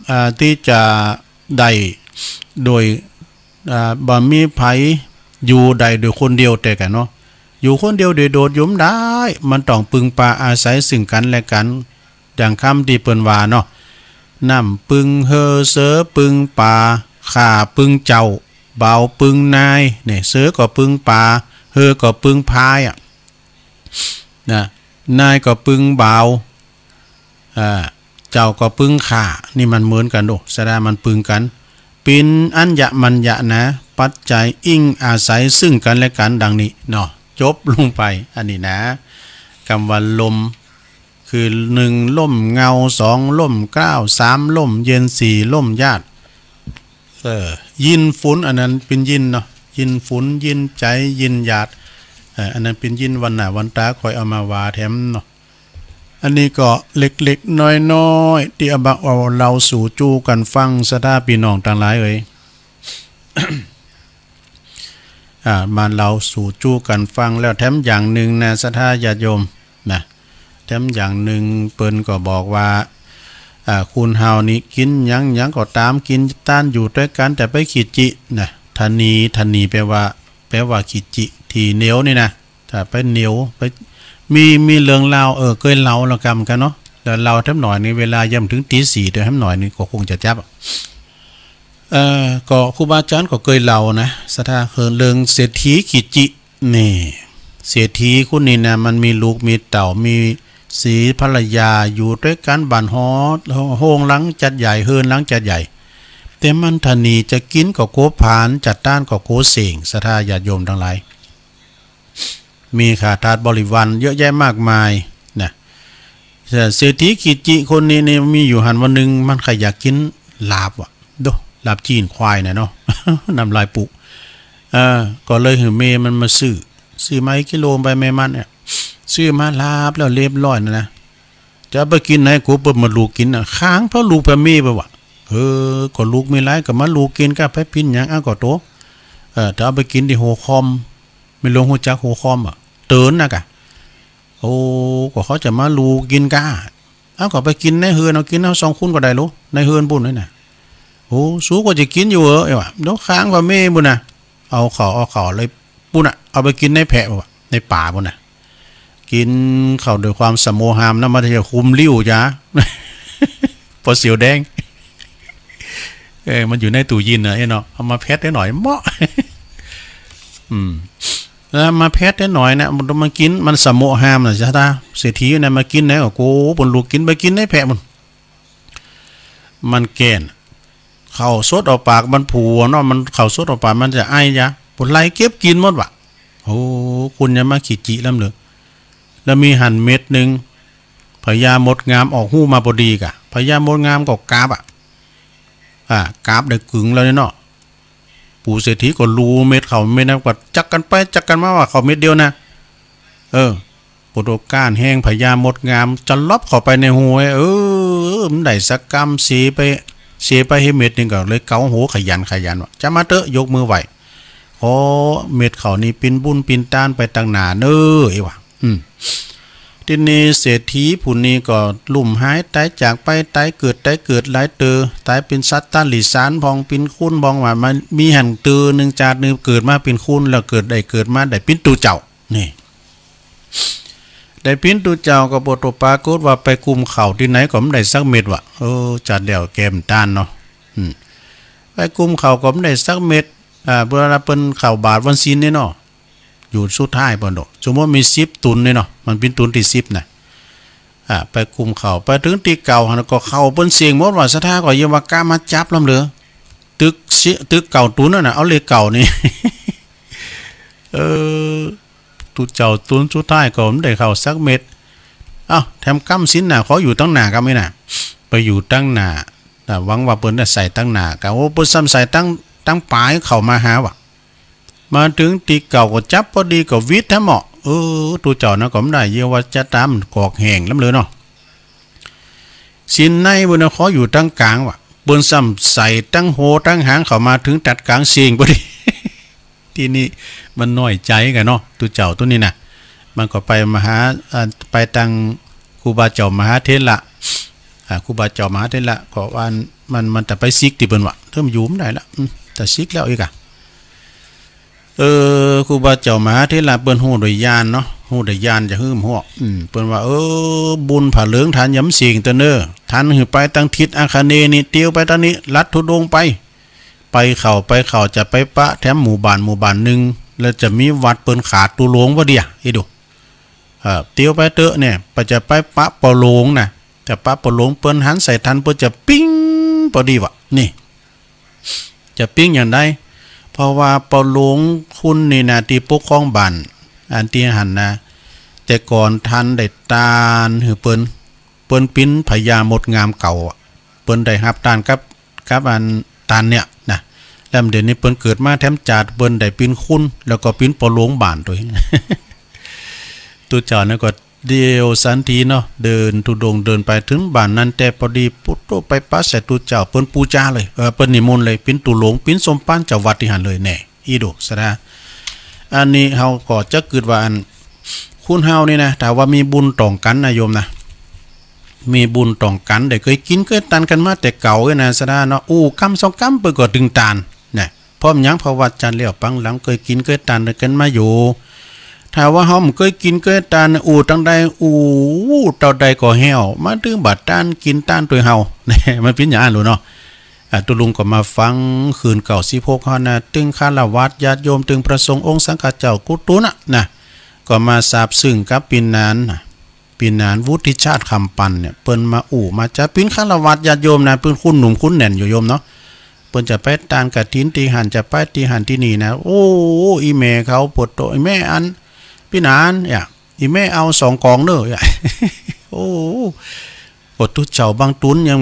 อ่า ที่จะได้โดย อ่า บ่มีไผอยู่ได้โดยคนเดียวแต่กันเนาะ อยู่คนเดียวโดดๆ อยู่บ่ได้ มันต้องปึงปาอาศัยซึ่งกันและกัน ดังคำที่เปิ้นว่าเนาะ น้ำปึงเฮือ เสือปึงป่า ข้าปึงเจ้า บ่าวปึงนาย เนี่ย เสือก็ปึงป่า เฮือก็ปึงพายอะ นะ นายก็ปึงบ่าว อ่า เจ้าก็ปึงข้า นี่มันเหมือนกันโด ศรัทธามันปึงกัน เป็นอัญญมัญญนะ ปัจจัยอิงอาศัยซึ่งกันและกันดังนี้เนาะ จบลงไป อันนี้นะ กำว่าลม คือหนึ่งลมเงา สองลมเกล้า สามลมเย็น สี่ลมหยาด เออ ยินฝุน อันนั้นเป๋นยินเนาะ ยินฝุน ยินใจ๋ ยินหยาด เออ อันนั้นเป๋นยินวันหน้าวันต๋าค่อยเอามาว่าแถมเนาะ อันนี้ก็เล็กๆ น้อยๆ ตี้เอามาเล่าสู่จู้กั๋นฟัง ศรัทธาปี้น้องตังหลายเอ๋ย อ่า มาเล่าสู่จู้กั๋นฟังแล้วแถมอย่างนึ่งนะ ศรัทธาญาติโยมนะ แถมอย่างนึ่งเปิ้นก็บอกว่า อ่า คนเฮานี่กิ๋นหยังหยังก็ต๋าม กิ๋นตานอยู่ตวยกั๋น จะไปขี้จินะ ทะนี ทะนีแปลว่า แปลว่าขี้จิ ตี้เหนียวนี่นะ ถ้าไปเหนียว ไป มี มีเรื่องเล่า เออ เกยเล่าละกำกั๋นเนาะ แล้วเล่าแถมหน่อยนึ่ง เวลายังบ่เถิงตีสี่ เดี๋ยวแถมหน่อยนึ่งก็คงจะจับอะ เอ่อ ก็ครูบาอาจ๋ารย์ก็เกยเล่านะ ศรัทธา คือเรื่องเศรษฐีขี้จิ นี่ เศรษฐีคนนี้นะ มันมีลูกมีเต้า มีสีภรรยา อยู่ตวยกั๋นบ้านฮอด โฮงหลังจัดใหญ่ เฮือนหลังจัดใหญ่ แต่มันทะนี จะกิ๋นก็กั๋วผลาญ จะตานก็กั๋วเซ็ง ศรัทธาญาติโยมตังหลาย มีข้าทาสบริวารเยอะแยะมากมายนะ เศรษฐีขี้จิคนนี้นี่ มีอยู่หั้นวันนึ่ง มันใค่อยากกิ๋นลาบว่ะ โด ลาบจีนควายน่ะเนาะ น้ำลายปู เออ ก็เลยหื้อเมย์มันมาซื้อ ซื้อมาอีกกิโลไป เมย์มันเนี่ย ซื้อมาลาบแล้วเรียบร้อยนะนะ จะเอาไปกิ๋นไหน กั๋วเปิ้นบ่ลูกกิ๋นน่ะ ค้างเผาลูกเผาเมย์ไปว่ะ เออ ก็ลูกมีหลาย ก็มาลูกกิ๋นก้า ไผเป๋นหยัง อ้าว ก็โต เออ ถ้าเอาไปกิ๋นตี้โฮคอม แม่หลวงฮู้จักโฮคอมบ่ เตินน่ะก่ะ โอ้ ก็เขาจะมาลูกกิ๋นก้า อ้าว ก็ไปกิ๋นในเฮือน เอากิ๋นเฮาสองคนก็ได้โล ในเฮือนปู้นนี่น่ะ โอ้ สูก็จะกิ๋นอยู่เหรอ เอ้ยว่ะ เดี๋ยวค้างเผาเมย์ปู้นน่ะ เอาเข้า เอาเข้าเลยปู้นน่ะ เอาไปกิ๋นในแผะว่ะ ในป่าปู้นน่ะ กิ๋นเข้าด้วยความสะโมหามนะ มันจะคุมลิ้วจ้า ปอเสียวแดง เออ มันอยู่ในตู้เย็นน่ะ เอ้ยเนาะ เอามาแพ็คได้หน่อย เหมาะ อืม แล้วมาแพ็คได้หน่อยนะ มันมากิ๋น มันสะโมหามน่ะ ศรัทธา เศรษฐีน่ะ มากิ๋นไหนก็ โอ้ เปิ้นลูกกิ๋น ไปกิ๋นในแผะปู้น มันแก่น เข้าสดเอาปากมันผัวเนาะ มันเข้าสดเอาปากมันจะไอ้ยะ ปู้นไล่เก็บกิ๋นหมดว่ะ โอ้ คนอย่ามาขี้จิล้ำเลย แล้วมีหั้นเม็ดนึ่ง พญามดงามออกฮูกมาพอดีก่ะ พญามดงามก็กราบอะ อ่า กราบได้กึ่งแล้วเนี่ยเนาะ ปู่เศรษฐีก็ลูเม็ดเข้าเม็ดนั้น ก็จักกั๋นไปจักกั๋นมาว่าเข้าเม็ดเดียวนะ เออ ปวดโอก้านแฮง พญามดงามจะล็อบเข้าไปในฮูก เออ มันได้สักกำ เสียไป เสียไปหื้อเม็ดนึ่ง ก็เลยเกาหัวขยันขยันว่า จะมาเต๊อะ ยกมือไหว้ ขอเม็ดเข้านี่เป๋นบุญเป๋นตานไปตังหน้าเน้อ เอ้ยว่ะ อืม ทีนี้เศรษฐีผู้นี้ก็ลุ่มหายต๋ายจากไป ต๋ายเกิด ต๋ายเกิดหลายเตื้อ ต๋ายเป๋นสัตว์ต๋าริสานพ่อง เป๋นคนพ่อง ว่ามันมีหั้นเตื้อนึ่ง จาตินึ่งเกิดมาเป๋นคน แล้วเกิดได้ เกิดมาได้เป๋นตุ๊เจ้า นี่ ได้เป๋นตุ๊เจ้าก็ปรากฏว่าไปกุมข้าวตี้ไหนก็บ่ได้สักเม็ดว่ะ เออ จัดแล้วแกมต้านเนาะ อืม ไปกุมข้าวก็บ่ได้สักเม็ด อ่า เวลาเปิ้นเข้าบาตรวันศีลนี่เนาะ อยู่สุดท้ายเปิ้นโด สมมุติมีสิบตุนนี่เนาะ มันเป๋นตุนตี้สิบน่ะ อ่า ไปกุมข้าว ไปเถิงตี้เก่าหั้นก็ข้าวเปิ้นเสี้ยงหมดว่ะ ศรัทธาก็ยังว่ากล้ามาจับล้ำเหลือ ตึกสิ ตึกเก่าตุนนั่นน่ะ เอาเลขเก่านี่ เออ ตุ๊เจ้าตุนสุดท้ายก็บ่ได้ข้าวสักเม็ด เอ้า แถมกำศีลน่ะ ขออยู่ตังหน้ากำนี่น่ะ ไปอยู่ตังหน้า น่ะ หวังว่าเปิ้นจะใส่ตังหน้ากำ โอ้ เปิ้นซ้ำใส่ตัง ตังป๋ายเข้ามาหาว่ะ มาเถิงตี้เก่าก็จับพอดีก็หวิดแถมเหมาะ เออ ตุ๊เจ้าน่ะก็บ่ได้ เยียะว่าจะต๋ามกอกแห้งล้ำเหลือเนาะ ศีลในเปิ้นน่ะขออยู่ตังก๋างว่ะ เปิ้นซ้ำใส่ตังหัวตังหางเข้ามาเถิงตัดก๋างเสี้ยงพอดี ทีนี้มันน้อยใจ๋ก่ะเนาะ ตุ๊เจ้าตุ๊นี้น่ะ มันก็ไปมาหา อ่า ไปตังครูบาเจ้ามหาเถระ อ่า ครูบาเจ้ามหาเถระก็ว่ามัน มันจะไปสิกตี้เปิ้นว่ะ เทิมอยู่บ่ได้ละ อืม จะสิกแล้วอีกอะ เออ ครูบาเจ้ามหาเถระเปิ้นฮู้ด้วยญาณเนาะ ฮู้ด้วยญาณจะหื้มฮวก อืม เปิ้นว่า เออ บุญผาเหลืองทานยำเสียงเตอเนอ ทานหื้อไปตังทิศอาคเนย์นี่ เตียวไปตังนี้ ลัดธุดงค์ไป ไปเข้า ไปเข้าจะไปปะแถมหมู่บ้าน หมู่บ้านนึ่ง แล้วจะมีวัดเปิ้นขาดตุ๊โลงว่าเดีย อีดู เออ เตียวไปเต๊อะเนี่ย ไปจะไปปะปอโลงน่ะ จะปะปอโลง เปิ้นหันใส่ทัน เปิ้นจะปิ๊งปอดีว่ะ นี่ จะปิ๊งอย่างใด เพราะว่าปอโลงคนนี่น่ะ ตี้ปกครองบ้าน อันตี้หั้นนะ แต่ก่อนท่านได้ตานหื้อเปิ้น เปิ้นปิ้นพญามดงามเก่าอะ เปิ้นได้ฮับตานกับ กับอันตานเนี่ยนะ แล้วเดี๋ยวนี้เปิ้นเกิดมาแถมจาดเปิ้นได้ปิ้นคุณ แล้วก็ปิ้นปอหลวงบ้านตัวย ตุ๊เจ้านั้นก็เดี่ยวสันทีเนาะ เดินธุดงค์เดินไปถึงบ้านนั้น แต่ปอดีปุ๊บโตไปปะใส่ตุ๊เจ้า เปิ้นปู๋จาเลย เออ เปิ้นนิมนต์เลย ปิ้นตุ๊หลวง ปิ้นสมภารเจ้าวัดตี้หั้นเลยแน่ อีโดสะดา อันนี้เฮาก็จะกึ๊ดว่าอัน คนเฮานี่นะ ถ้าว่ามีบุญต่อกันนะโยมนะ มีบุญต่อกัน ได้เกยกิ๋นเกยตานกันมาแต่เก่าเอ้ยนะสะดาเนาะ อู้กำสองกำเปิ้นก็ตึงตานนะ เพราะหยัง เพราะว่าจัดแล้วปังหลังเกยกิ๋นเกยตานกันมาอยู่ ถ้าว่าเฮาบ่เกยกิ๋นเกยตาน อู้ตังใด อู้เต้าใดก็แห้ว มาตึงบ่ตานกิ๋นตานตัวยเฮา มันเป๋นอย่างนั้นลูกเนาะ อ่า ตุ๊ลุงก็มาฟังคืนเก้าสิบหกเฮานะ ตึงฆราวาสญาติโยม ตึงพระสงฆ์องค์สังฆเจ้ากู้ตุ๊น่ะนะ ก็มาซาบซึ้งกับปี้หนานนะ ปี้หนานวุฒิชาติ คำปันเนี่ย เปิ้นมาอู้มาจ๋า เป๋นฆราวาสญาติโยมนะ เป๋นคนหนุ่มคนแน่นอยู่โยมเนาะ เปิ้นจะไปตานกฐินตี้หั้น จะไปตี้หั้นตี้นี่นะ โอ้ อีแม่เขาปวดโต อีแม่อัน ปี้หนาน อย่า อีแม่เอาสองกองเน้อ อย่า โอ้ ก็ตุ๊เจ้าบางตุ๊นยัง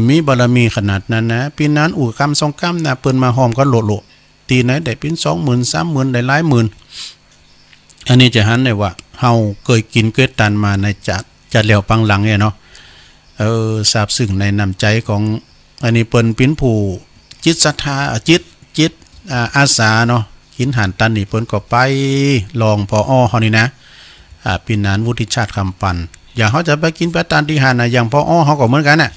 มีบารมีขนาดนั้นนะ ปี้หนานอู้กำสองกำนะ เปิ้นมาฮอมกันโละๆ ตี้ไหนได้เป๋นสองหมื่น สามหมื่น ได้หลายหมื่น อันนี้จะหันได้ว่า เฮาเกยกิ๋นเกยตานมาในจัด จัดแล้วปังหลังเนี่ยเนาะ เออ ซาบซึ้งในน้ำใจ๋ของ อันนี้เปิ้นเป๋นผู้จิตศรัทธา อ่า จิต จิต อ่า อาสาเนาะ กิ๋นหั้นตานนี่เปิ้นก็ไปลอง ผอ.เฮานี่นะ อ่า ปี้หนานวุฒิชาติ คำปัน อย่างเฮาจะไปกิ๋นไปตานตี้หั้นนะ อย่าง ผอ.เฮาก็เหมือนกั๋นน่ะ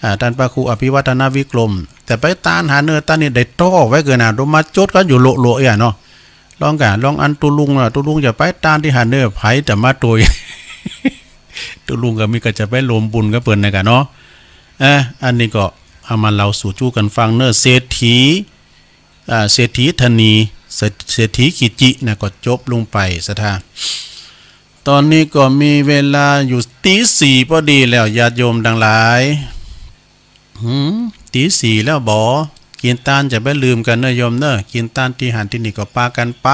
อ่า ต้านพระครูอภิวัฒนวิกรม แต่ไปตานหั้นเน้อตานนี่ได้ต่อไว้เกินน่ะ โดนมาจดกันอยู่โละๆ เอี้ยเนาะ ลองก่ะ ลองอันตุ๊ลุงน่ะ ตุ๊ลุงจะไปตานตี้หั้นเน้อ ไผจะมาตวย ตุ๊ลุงก็มีก็จะไปรวมบุญกับเปิ้นนะก่ะเนาะ เออ อันนี้ก็เอามาเล่าสู่จู้กั๋นฟังเน้อ เศรษฐี อ่า เศรษฐีธนี เศรษ- เศรษฐีกิจจินะ ก็จบลงไปศรัทธา ตอนนี้ก็มีเวลาอยู่ตีสี่พอดีแล้ว ญาติโยมตังหลาย หืม ตีสี่แล้วบ่ กิ๋นตานจะไปลืมกั๋นเน้อโยมเน้อ กิ๋นตานตี้หั้นตี้นี่ก็ปากั๋นไป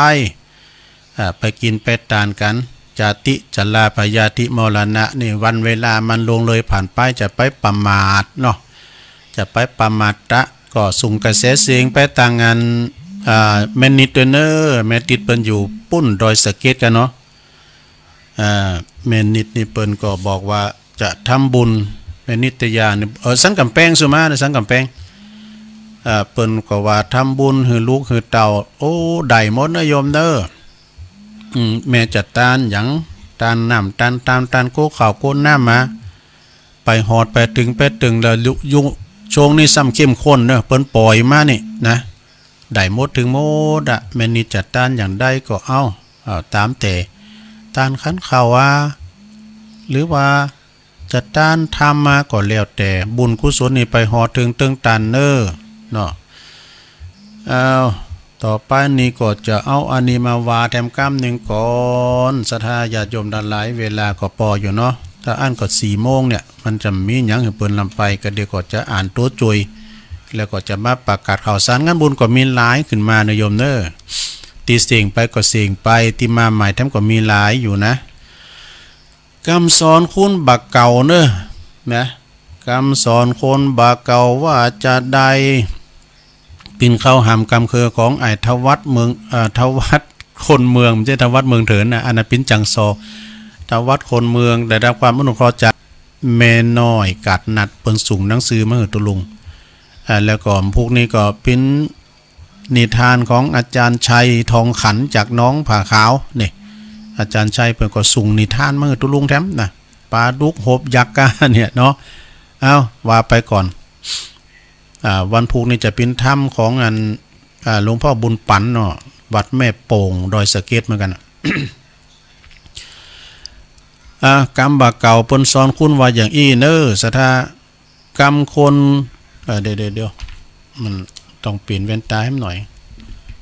อ่า ไปกิ๋นไปตานกั๋น จาติ ชรา พยาธิ มรณะ นี่วันเวลามันล่วงเลยผ่านไป จะไปประมาทเนาะ จะไปประมาทตะ ก็ส่งกระแสเสียงไปตางอัน อ่า แม่นิดตวยเน้อ แม่นิดเปิ้นอยู่ปุ้นดอยสะเก็ดก่ะเนาะ อ่า แม่นิดนี่เปิ้นก็บอกว่าจะทำบุญ แม่นิตยานี่ เออ สันก๋ำแปงสุมานะ สันก๋ำแปง อ่า เปิ้นก็ว่าทำบุญหื้อลูกหื้อเต้า โอ้ ได้หมดเน้อโยมเน้อ อืม แม่จะตานหยัง ตานน้ำ ตาน ตาน ตานโก้ข้าวโก้น้ำมา ไปฮอดไปตึงไปตึงแล้ว ยุ- ยุ- ช่วงนี้ซ้ำเข้มข้นเน้อ เปิ้นปล่อยมานี่นะ ได้หมดเถิงหมดอะ แม่นิดจะตานอย่างใดก็เอา เอาต๋ามแต่ ตานขันข้าวอะ หรือว่าจะตานธรรมมาก็แล้วแต่ บุญกุศลนี่ไปฮอดเถิงเติงตานเน้อ เนาะ เอา ต่อไปนี้ก็จะเอาอันนี้มาว่าแถมกำหนึ่งก่อน ศรัทธาญาติโยมตังหลาย เวลาก็ปออยู่เนาะ ถ้าอั้นก็สี่โมงเนี่ย มันจะมีหยังหื้อเปิ้นลำไป ก็เดี๋ยวก็จะอ่านตั๋วโจย แล้วก็จะมาประกาศข่าวสารงานบุญก็มีหลายขึ้นมานะโยมเน้อ ตี้เสี้ยงไปก็เสี้ยงไป ตี้มาใหม่แถมก็มีหลายอยู่นะ กำสอนคนบ่าเก่าเน้อ นะ กำสอนคนบ่าเก่าว่าจะได้ เป๋นข้าวหามกำเคือของไอ้ทวัชเมือง เอ่อ ทวัชคนเมือง บ่ใจ้ทวัชเมืองเถินนะ อันนั้นเป๋นจังซอ ทวัชคนเมือง ได้รับความอนุเคราะห์จากแม่น้อยกาดนัด เปิ้นส่งหนังสือมาหื้อตุ๊ลุง อ่า แล้วก็พวกนี้ก็เป๋น นิทานของอาจารย์ชัยทองขันจากหนองผาขาวนี่ อาจารย์ชัยเปิ้นก็ส่งนิทานมาหื้อตุ๊ลุงแถมนะ ปลาดุกหบยักษ์ก้าเนี่ยเนาะ เอา ว่าไปก่อน อ่า วันพุธนี่จะเป๋นธรรมของอัน อ่า หลวงพ่อบุญปั๋นเนาะ วัดแม่โป่ง ดอยสะเก็ดเหมือนกั๋นน่ะ อ่า กำบ่าเก่าเปิ้นสอนคนว่าอย่างอี้เน้อ ศรัทธา กำคน เอ่อ เดี๋ยว เดี๋ยว เดี๋ยว มันต้องเปลี่ยนแว่นตาให้มันหน่อย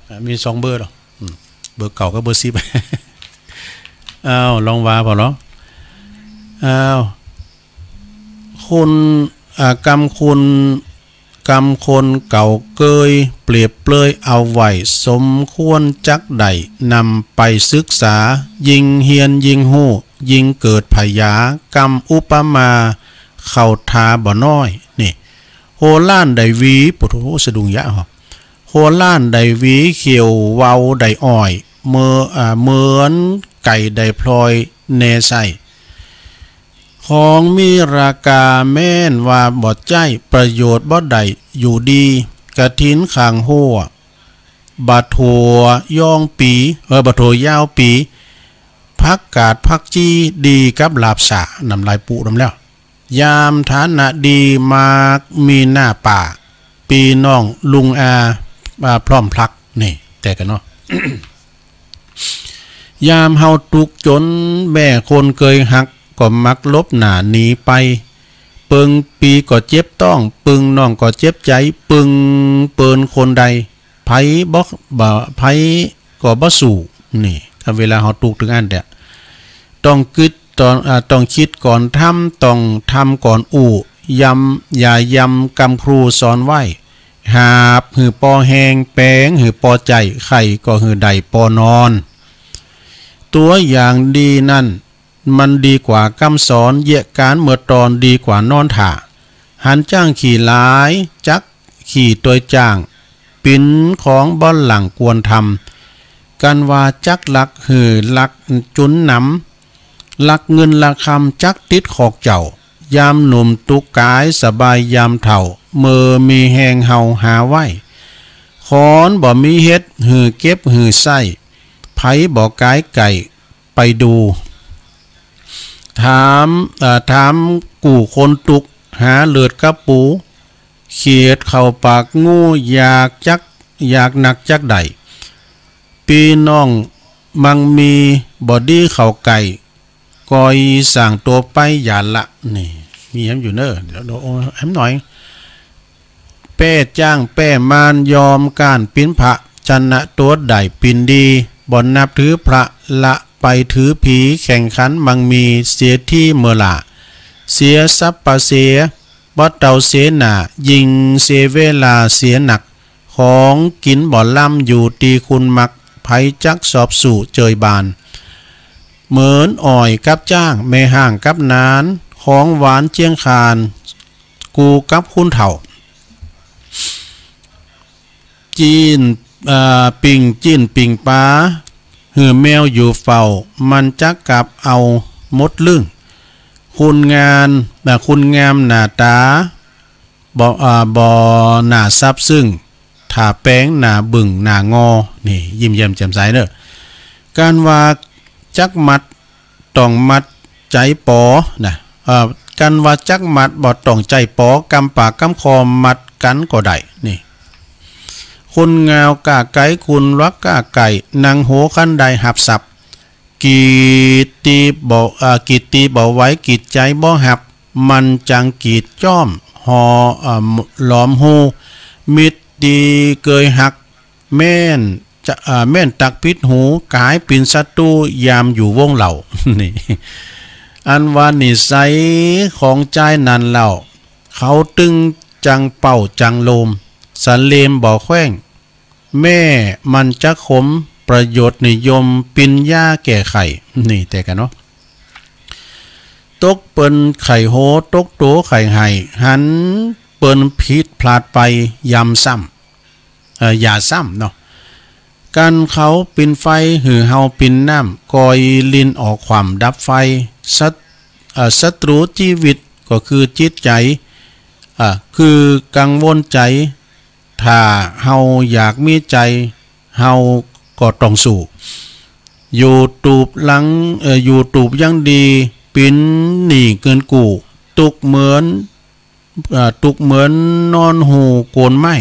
อ่ะ มีสองเบอร์เหรอ อืม เบอร์เก่ากับเบอร์สิบ อ้าว ลองว่าพอเหรอ อ้าว คน อ่า กำคน กำคนเก่าเกยเปรียบเปรยเอาไว้ สมควรจักได้นำไปศึกษา ยิ่งเฮียนยิ่งฮู้ ยิ่งเกิดผยา กำอุปมาเข้าท่าบ่น้อย นี่ โหร้านได้หวี โอ้โห สะดุ้งยะหอ โหร้านได้หวี เขี้ยววาวได้อ้อย เมื่อ อ่า เหมือนไก่ได้พลอยแน่ไส้ ของมีราคาแม้นว่าบ่ใจ้ ประโยชน์บ่ได้อยู่ดี กระถินข้างฮั้ว บ่าถั่วยาวปี๋ เออ บ่าถั่วยาวปี๋ ผักกาดผักจี่ดีกับลาบซ่า น้ำลายปูดำแล้ว ยามฐานะดีมักมีหน้าป่า พี่น้องลุงอา อ่า พร้อมพลัก นี่ แต่กันเนาะ ยามเฮาทุกข์จน แม่คนเคยฮัก ก็มักลบหน้าหนีไป เปิงพี่ก็เจ็บต๊อง เปิงน้องก็เจ็บใจ๋ เปิงเปิ้นคนใด ไผบ่ บ่ ไผก็บ่สู้ นี่ ถ้าเวลาเฮาทุกข์เถิงอั้นแต๊ ต้องกึ๊ดตอน อ่า ต้องคิดก่อนทำ ต้องทำก่อนอู้ ยำ อย่ายำกำครูสอนไว้ หาบหื้อปอแฮง แป๋งหื้อปอใจ๋ ไข้ก็หื้อได้ปอนอน ตัวอย่างดีนั้น มันดีกว่ากำสอน เยียะก๋านเมิดตอน ดีกว่านอนถ่า หันจ้างขี้หลาย จักขี้ตวยจ้าง ปิ๋นของบ่หลังควรทำ กันว่าจักลักหื้อลักจุนหนำ ลักเงินลักคำจักติดขอกเจ้า ยามหนุ่มตุ๊กกายสบายยามเฒ่า เมื่อมีแฮงเฮาหาไว้ ขอนบ่มีเฮ็ดหื้อเก็บหื้อใซ้ ไผบ่กายไก่ไปดู ถาม เอ่อ ถามกู้คนตุ๊กข์ หาเลือดกับปู เขียดเข้าปากงู อยากจัก อยากนักจักใด พี่น้องมังมีบ่ดีเข้าใกล้ ก่อยสั่งตัวไปอย่าละ นี่ มีแหมอยู่เน้อ เดี๋ยวดูแหมหน่อย แป้จ้างแป้มารยอมก้านปิ๋นพระ ชนะตัวได้ปิ๋นดี บ่นับถือพระละไปถือผี แข่งขันมังมีเสียทีเมื่อหล้า เสียสัพพะเสีย บ่เต้าเสนา ยิ่งเสียเวลาเสียนัก ของกิ๋นบ่ล้ำอยู่ตี้คุณมัก ไผจักสอบสู้เจยบาน เหมือนอ้อยกับจ้าง แม่ฮ้างกับหนาน ของหวานเจียงคาน กูกับคุณเฒ่า จีน เอ่อ ปิ้งจีนปิ้งปลา หื้อแมวอยู่เฝ้า มันจักกับเอาหมดลึ่ง คุณงาน เอ่อ คุณงามหน้าตา บ่ อ่า บ่หน้าซับซึ้ง ถ้าแป๋งหน้าบึ้งหน้างอ นี่ ยิ้มแย้มแจ่มใสเน้อ การว่าจักมัดต้องมัดใจ๋ปอนะ เอ่อ กันว่าจักมัดบ่ต้องใจ๋ปอ กำปากกำคอมัดกั๋นก็ได้ นี่ คุณงาวก้าไก๋ คุณหลวกก้าไก่ นั่งโหคันไดหับสับ กีดตี้บ่ อ่า กีดตี้บ่ไหว กีดใจ๋บ่ฮับ มันจังกีดจ้อม หอ อ่า หลอมฮู มิตรตี้เกยฮัก แม่นจะ อ่า แม่นตักปิดหู ก๋ายปิ๋นศัตรู ยามอยู่วงเหล้า นี่ อันว่านิสัยของจายนั้นเล่า เขาตึงจังเป้าจังโลม สะเลมบ่แคว้ง แม้มันจะขม ประโยชน์นิยม ปิ๋นยาแก้ไข้ นี่แต่กันเนาะ ตกเปิ้นไข้โห ตกโตไข้ไห้ หันเปิ้นผิดพลาดไป ยำซ้ำ เอ่อ อย่าซ้ำเนาะ กันเขาปิ๋นไฟ หื้อเฮาปิ๋นน้ำ ก่อยลิ้นออกความดับไฟ ศัต เอ่อ ศัตรูชีวิตก็คือจิตใจ๋ อ่า คือกังวลใจ๋ ถ้าเฮาอยากมีใจ๋ เฮาก็ต้องสู้ อยู่ตูบหลัง เอ่อ อยู่ตูบยังดี ปิ๋นหนี้เงินกู้ ตุ๊กเหมือน เอ่อ ตุ๊กเหมือนนอนฮู้โกนไม้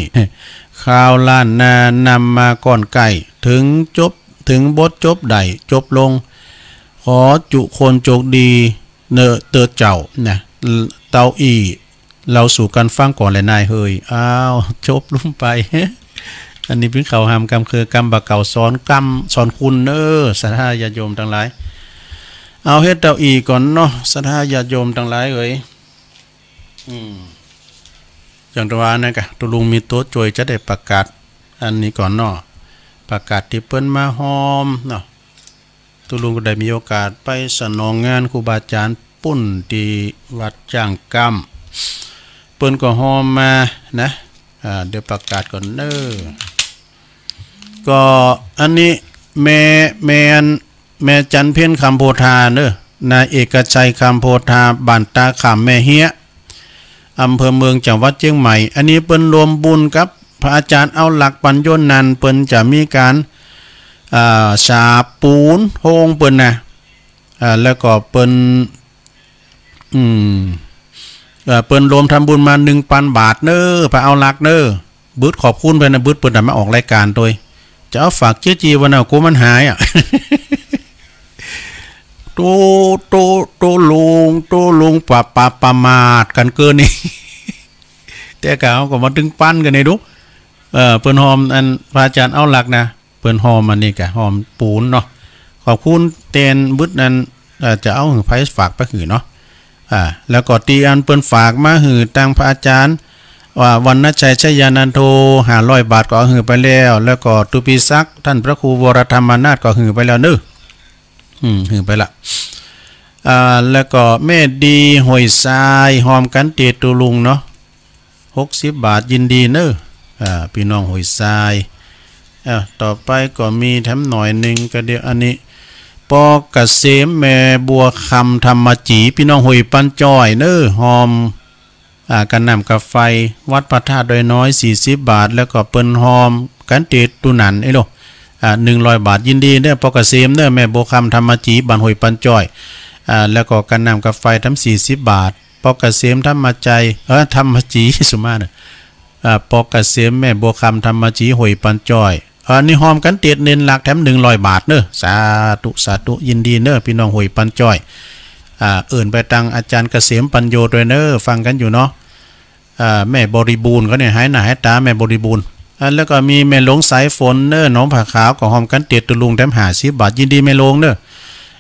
ข่าวล้านนานำมาก่อนใกล้ ถึงจบ ถึงบทจบได้จบลง ขอจุคนโจคดี เนอะเติดเจ้านะ เต้าอี้ เล่าสู่กันฟังก่อนแหละนายเฮย อ้าว จบลงไป อันนี้เปิ้นเขาห้ามกำ คือกำบ่าเก่าสอนกำ สอนคุณเน้อ ศรัทธาญาติโยมตังหลาย เอาเฮ็ดเต้าอี้ก่อนเนาะ ศรัทธาญาติโยมตังหลายเอ๋ย อืม อย่างที่ว่านะกะ ตุ๊ลุงมีตัวช่วยจะได้ประกาศอันนี้ก่อนเนาะ ประกาศตี้เปิ้นมาฮอมเนาะ ตุ๊ลุงก็ได้มีโอกาสไปสนองงานครูบาอาจารย์ปุ้นตี้วัดจ้างกำ เปิ้นก็ฮอมมานะ อ่า เดี๋ยวประกาศก่อนเน้อ ก็อันนี้แม่ แม่อัน แม่จันเพ็ญคำโพธาเน้อ นายเอกชัยคำโพธา บ้านตาขามแม่เฮีย อำเภอเมือง จังหวัดเชียงใหม่ อันนี้เปิ้นรวมบุญกับพระอาจารย์เอาหลักปัญโยนันท์ เปิ้นจะมีการ อ่า ฉาบปูนโฮงเปิ้นนะ อ่า แล้วก็เปิ้น อืม เอ่อ เปิ้นรวมทำบุญมาหนึ่งปันบาทเน้อ พระเอาหลักเน้อ บึดขอบคุณเปิ้นนะ บึดเปิ้นน่ะมาออกรายการโดย จะเอาฝากเจ๊จีวันน่ะ กูมันหายอ่ะ โต โต โตลุง โตลุง ปะ ปะ ประมาทกันเกินนี่ แต่กะเฮาก็มาตึงปันกันนี่ดู เอ่อ เปิ้นฮอมอันพระอาจารย์เอาหลักนะ เปิ้นฮอมอันนี้กะฮอมปูนเนาะ ขอบคุณแตนบึดนั้น เอ่อ จะเอาหื้อไผฝากไปหื้อเนาะ อ่า แล้วก็ตี้อันเปิ้นฝากมาหื้อตังพระอาจารย์ ว่า วรรณชัย ชยานันโท ห้าร้อยบาทก็เอาหื้อไปแล้ว แล้วก็ตุปีศักดิ์ ท่านพระครูวรธรรมนาถก็หื้อไปแล้วเน้อ อืม หื้อไปละ อ่า แล้วก็แม่ดีห้วยทราย ฮอมกันเตะตุลุงเนาะ หกสิบบาท ยินดีเน้อ อ่า พี่น้องห้วยทราย อ่า ต่อไปก็มีแถมหน่อยหนึ่งก็เดี๋ยวอันนี้ ปอเกษม แม่บัวคำ ธรรมจี พี่น้องห้วยปันจ้อยเน้อ ฮอม อ่า กะน้ำกะไฟ วัดพระธาตุดอยน้อย สี่สิบบาท แล้วก็เปิ้นฮอมกันเตะตุนันไอ้โล อ่า หนึ่งร้อยบาท ยินดีเน้อ ปอเกษมเน้อ แม่บัวคำ ธรรมจี บ้านห้วยปันจ้อย อ่า แล้วก็กะน้ำกะไฟทั้ง สี่สิบบาท ปอเกษม ธรรมใจ เออ ธรรมจี สุมาเน้อ อ่า ปอเกษม แม่บัวคำ ธรรมจี ห้วยปันจ้อย อันนี้ฮอมกันเตะเน้นหลักแถมหนึ่งร้อยบาทเน้อ สาธุ สาธุ ยินดีเน้อ พี่น้องห้วยปันจ้อย อ่า เอิ้นไปตังอาจารย์เกษมปัญโยด้วยเน้อ ฟังกันอยู่เนาะ อ่า แม่บริบูรณ์เขาเนี่ย หายหน้าหายตา แม่บริบูรณ์ อ่า แล้วก็มีแม่หลวงสายฝนเน้อ หนองผาขาว ก็ฮอมกันเตะตุลุงแถมห้าสิบบาท ยินดีแม่หลวงเน้อ